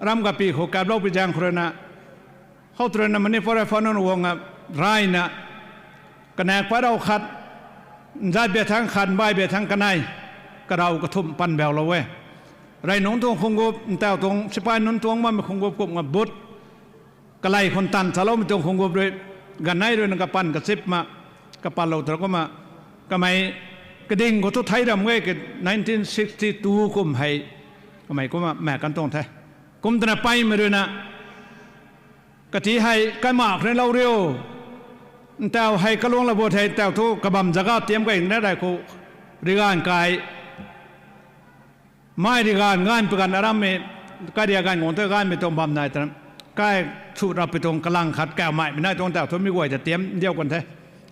aram kapi khou kaplou pi zaeng khou rui na, khou tu rui na Manipur phone nunc guang a, rayna, kanak parou khat, nzat bia thangc khat, bai bia thangc kanei, karou kathumh pan baulou e. Rey nunc tuang khunggup, ntau tuang sipai nunc tuang bammei khunggup kumna but, kalei khun tan saloumei tuang khunggup rui, ganei rui na kapan kachip ma, kapanlou tu kumna, kamei, kading khou thu thei ram ge ke nineteen sixty two kum hei, kamei kumna maek kan tuang the. Kum twna peymei rui na, kati hei kaimak rui lou riu, ntau hei kaluang labut hei ntau thu kabam jaga tiam kay na rey khou, riganv kai, mei riganv ganv paganv arammei, kariak ganv guang tei ganvmei tuang bam nai twna, kai sw rapui tuang kalang khat kawmei mei nai tuang tau thu mi guay ta tiam ndiau kan the.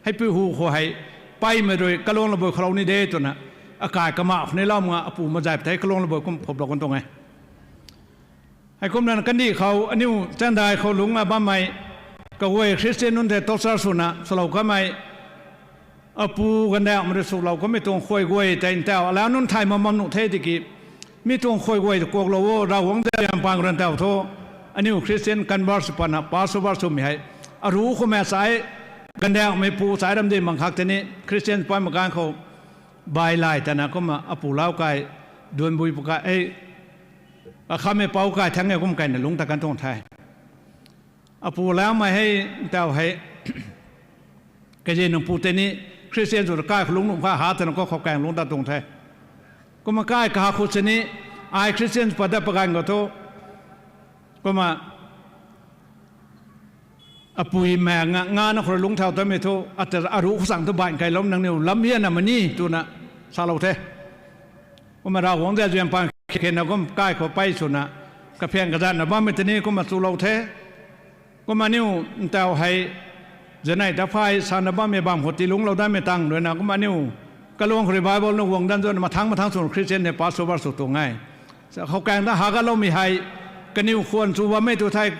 Hei pu hu khou hei, peymei rui kalung labui khou lou ni de twna, akai kamah khou ni lou nga apu mazay pui thei kalung labui kum phop lou kan tuang e. Heikumna kandih khou aniu Chaengdai khou lungc a bammei, kaguay Christian nunc the torture swna swlou kamei, apu gandauhmei rui swlou kamei tuang khuay guay tei ntau alau nunc thay mamam nuh the tiki, mi tuang khuay guay ta kuaklou o, Ravguangc zaeng pang rui ntau thu, aniu Christian convert sw pana Passover swmei hei, aru khou mei sai, gandauhmei pu sai ram di mang khak tei ni Christian pui makan khou, bai lay tana kumna apu lau kai, duanbui pu kai, ei, akhamei pou kai thangc e kum kaina lungc ta kan tuang the. Apu laumei hei, ntau hei, kazi nang pu tei ni, Christian sw kai khou lungc nuh kha ha twna khou khou kaeng lungc ta tuang the. Kumna kai kaha khou sini, ai Christian pat dat paganv khou thu, kumna apui mei nga, nga na khou rui lungc thau tamei thu, ata aru khou sang thu baih kailoumei nangniw lam hianamei ni twna salou the. Kumna Ravguangc zaeng pang khe na kum kai khou pey swna, kaphiang kazanna bammei tei ni kumna chulou the. Kumna aniu ntau hei, zanei ta phay sana bammei bam khou tilungclou datmei tang ruina kumna aniu, kalung khou revival na guang dan zuna mathangc mathangc swna Christian ni Passover sw tuang e. Khou kaeng ta hagaloumei hei, kaniw khwan chu bammei tu thei,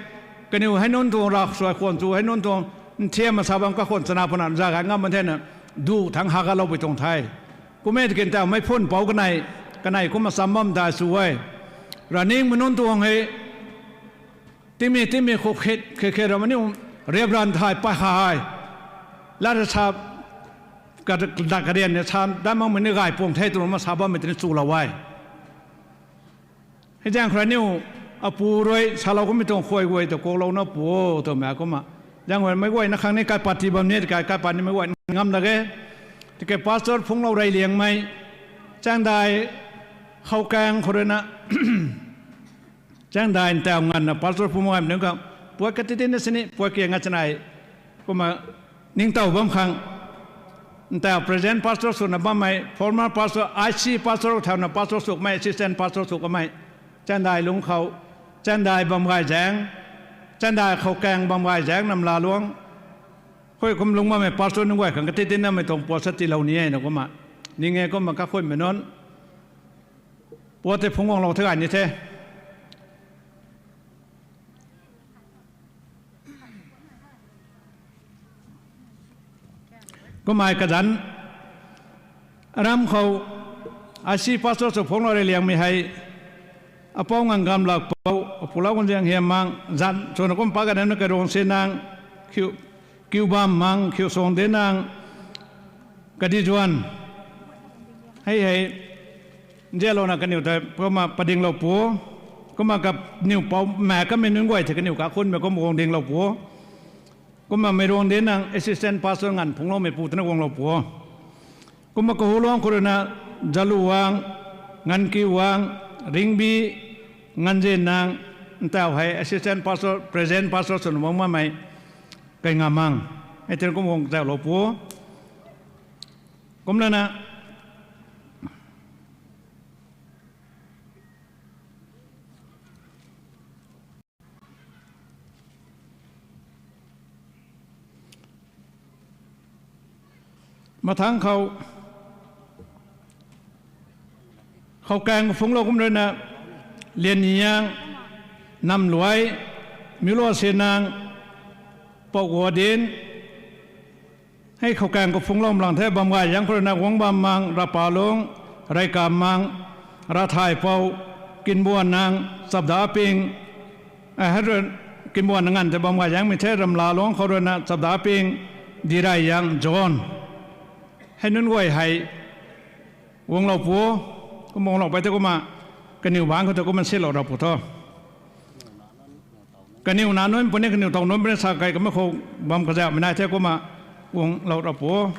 kaniw hei nunc tuang ravsuai khwan chu hei nunc tuang, nthiam masa bam kakhwan chana puna za gay ngam man thena, du thangc hagaloupui tuang the. Kummei tiki ntau meic phun pou kanei, kanei kumna cham bam dai sw e. Raningmei nunc tuang hei, timi timi khou khet khet khet ram aniu, riap ran thay pay kha hei. Lat sa, ka, dat karian ni sa dat makmei ni gay puang the twna sa bammei tei ni chulou e. Hei zaeng khou rui aniu, apu rui salou kummei tuang khuay guay ta kuaklouna pu o twmei kumna, zaeng khou meic guayna khang ni kaipat ti bam ni, kai, kaipat ni meic guay ngam da ge. Tiki pastor phungclou rey liangmei, Chaengdai khou kaeng khou ruina, Chaengdai ntau nganvna pastor phungc gaymei nunc khang, puat kati tina sini, puat kiang a chanei, kumna ningtow bam khang, ntau present pastor swna bammei, former pastor, I C pastor thauna pastor sw kamei, assistant pastor sw kamei, Chaengdai lungc khou, Chaengdai bam gay zaeng, Chaengdai khou kaeng bam gay zaeng nam laluang, khui kum lungc bammei pastor nunc guay khang kati tinamei tuang puat sa tiilou ni e na kumna, ning e kumna kakhuimei nunc, puat tei phungc guanglou the gay ni the. Kummei kazanc, aram khou, I C pastor sw phungclou rey liangmei hei, apou ngang gamlak pou, apu lau kan ziang hiam mang, zan, swna kum pa kanana karuang si nang, kiu, kiu bam mang, kiu suang de nang, kadi zuan. Hei hei, nzianlouna kaniw ta, kumna padinglou pu, kumna kaniw pou, mei kamei nunc guay the kaniw kakhunmei kum guang dinglou pu. Kumna meic ruang de nang assistant pastor nganv phungcloumei pu twna guanglou pu. Kumna kahuluang khou ruina, Zaluang, Ngankiwang, Ringbi, Nganzin nang, ntau hei assistant pastor, present pastor swna mang mamei, kai nga mang. Hei tei kum guang zaulou pu. Kumlana, mathangc khou, khou kaeng phungclou kum ruina, Lianniang, Namluai, Miluasinang, Pouguadin, hei khou kaeng khou phungclou lang the bam gay zaeng khou ruina Guangbam mang, Rapalung, Raikamang, Rathaipou, Kinbuannang, Chapdaping, hei rui, Kinbuannang nganv tei bam gay zaengmei the Ramlaluang khou ruina Chapdaping, Diraiyang, John. Hei nunc guay hei, guanglou pu, kum guanglou pei tei kumna, kaniw bangc khou tei kumna silou ra pu tho. Kaniw nac nunc puni, kaniw tow nunc puni sa kai kamei khou bam kazauhmei nai the kumna, guanglou ra pu.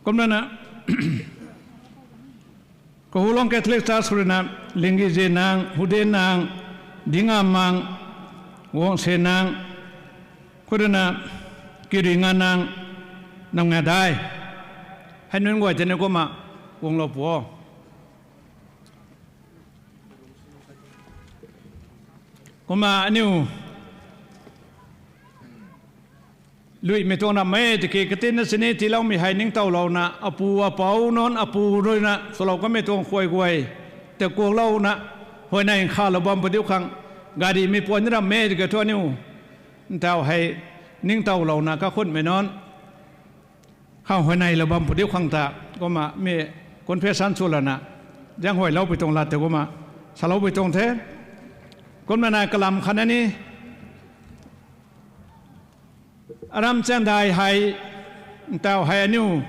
Kumlana, Kahulong Catholic Church khou ruina, Linggi Zinang, Hudinang, Dingamang, Guangsenang, khou ruina, Kiringanang, Nang nga dai. Hei nunc guay tei ni kumna guanglou pu o. Kumna aniu luimei tuang ram e tiki katinna sini tiiloumei hei ningtowlouna, apu apou nunc apu ruina swlou kanmei tuang khuay guay tei kuaklouna, huayney nkhavlou bam pu diu khang, garimei puan ni ram e tiki thu aniu ntaw hei ningtowlouna kakhunmei nunc khang huayneylou bam pu diu khang ta, kumna mi confession swlana, zaenghuayloupui tuang lat tei kumna saloupui tuang the. Kumna nai kalam khatna ni, aram chandai hei, ntaw hei aniu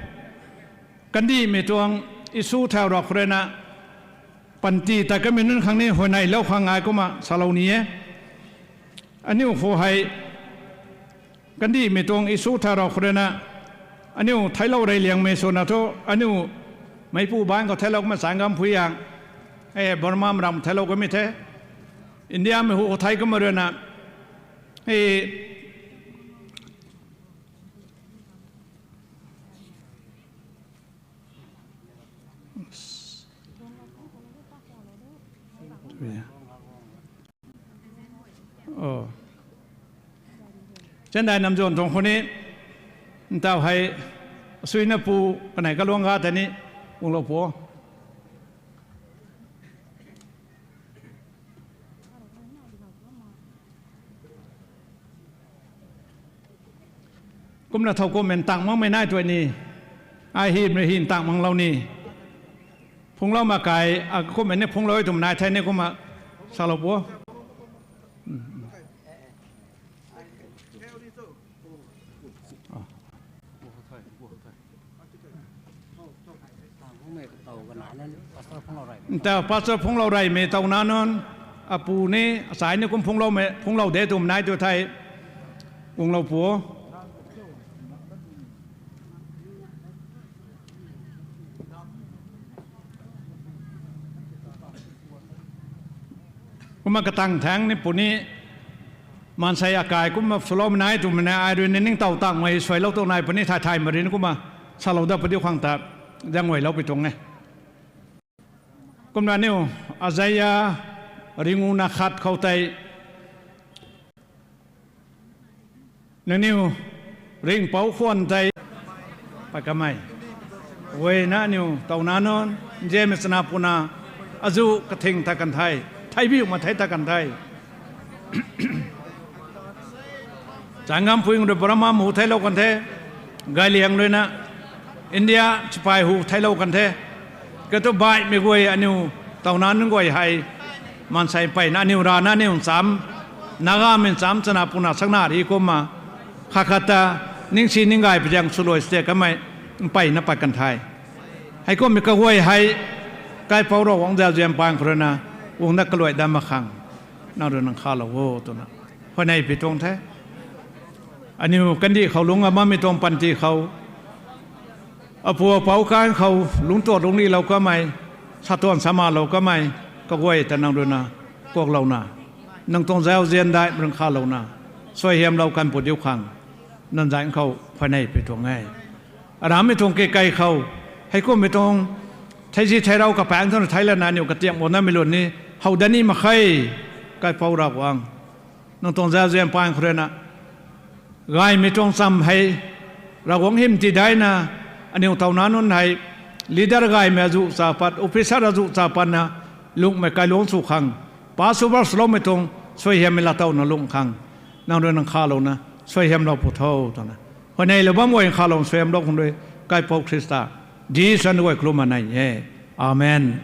kandihmei tuang issue thau rau khou ruina, panty tat kanmei nunc khang ni huayneylou khang ai kumna salou ni e. Aniu khou hei kandihmei tuang issue thau rau khou ruina, aniu theiclou rey liangmei swna thu, aniu meipu baanc khou theiclou kumna Chaenggamphui ang, e Burma ram theiclou kamei the, Indiamei hu khou thei kumna ruina, e chandai namzwn tuang khou ni, ntaw hei, asuina pu, kanei kaluang ga tei ni, guanglou pu o. Kumna thow kumna ntang makmei nai tw ni, ai hym rui hym ntang manglou ni, phungclou mak kai, a kumna ni phungclou e twmei nai the ni kumna salou pu o. Ntaw pastor phungclou reymei towna nunc, apu ni, achai ni kum phungcloumei, phungclou de twmei nai tw thei, guanglou pu o. Kumna katang thaeng ni puni, maansei akai kumna swloumei nai twmei nai, ai rui ni ningtow tangmei suailou tuang nai puni, thay thaymei rui ni kumna salou dat pu diu khang ta, zaenghuayloupui tuang e. Kumna aniu, Isaia ringuna khat khou tei, nangniw ringhpouc khwan tei pat kamei, guayna aniu towna nunc nzianmei chana puna, azuh kathing tat kan the, theibiu ma thei tat kan the. Chaenggamphui rui Burma mu theiclou kan the, Gailiang ruina India sipai hu theiclou kan the. Katu baihmei guay aniu towna nunc guay hei, maansei mpeyna aniu rana aniu ncham, Nagamei ncham chana puna sakna ri kumna, khat khat ta ningsi ninggay pui zaeng swluai state kamei mpeyna pat kan the. Heikummei kaguay hei, kaipouc Ravguangc zauzian paan khou ruina, guangna kaluai dat mak khang, nang rui nang khalou o twna, huayney pi tuang the. Aniu kandih khou lungc a bammei tuang panty khou, apu apouc kan khou lungc tuat lungc nilou kamei, satuan samalou kamei, kaguay ta nang ruina kuaklouna, nang tuang zauzian daih rui nang khalouna, suaihiamlou kan pu diu khang, nang zanc khou huayney pi tuang e. Arammei tuang kikei khou, heikummei tuang theizih theirou kapaengc twna thei lana aniu katiam guangnamei lun ni how dat ni mak khe. Kaipouc Ravguangc, nang tuang zauzian paan khou ruina, gaymei tuang cham hei, Ravguangc hym tidaina, aniu towna nunc hei, leader gaymei azuh cha pat, officer azuh cha patna, lunghmei kailuangc sw khang, pa subar swloumei tuang suaihiammei latowna lungh khang, nang rui nang khalouna suaihiamlou pu tho twna, huayneylou bam guay khalouna suaihiamlou khang rui, kaipouc Khrista Jisu zanc guay kalum a nei e. Amen.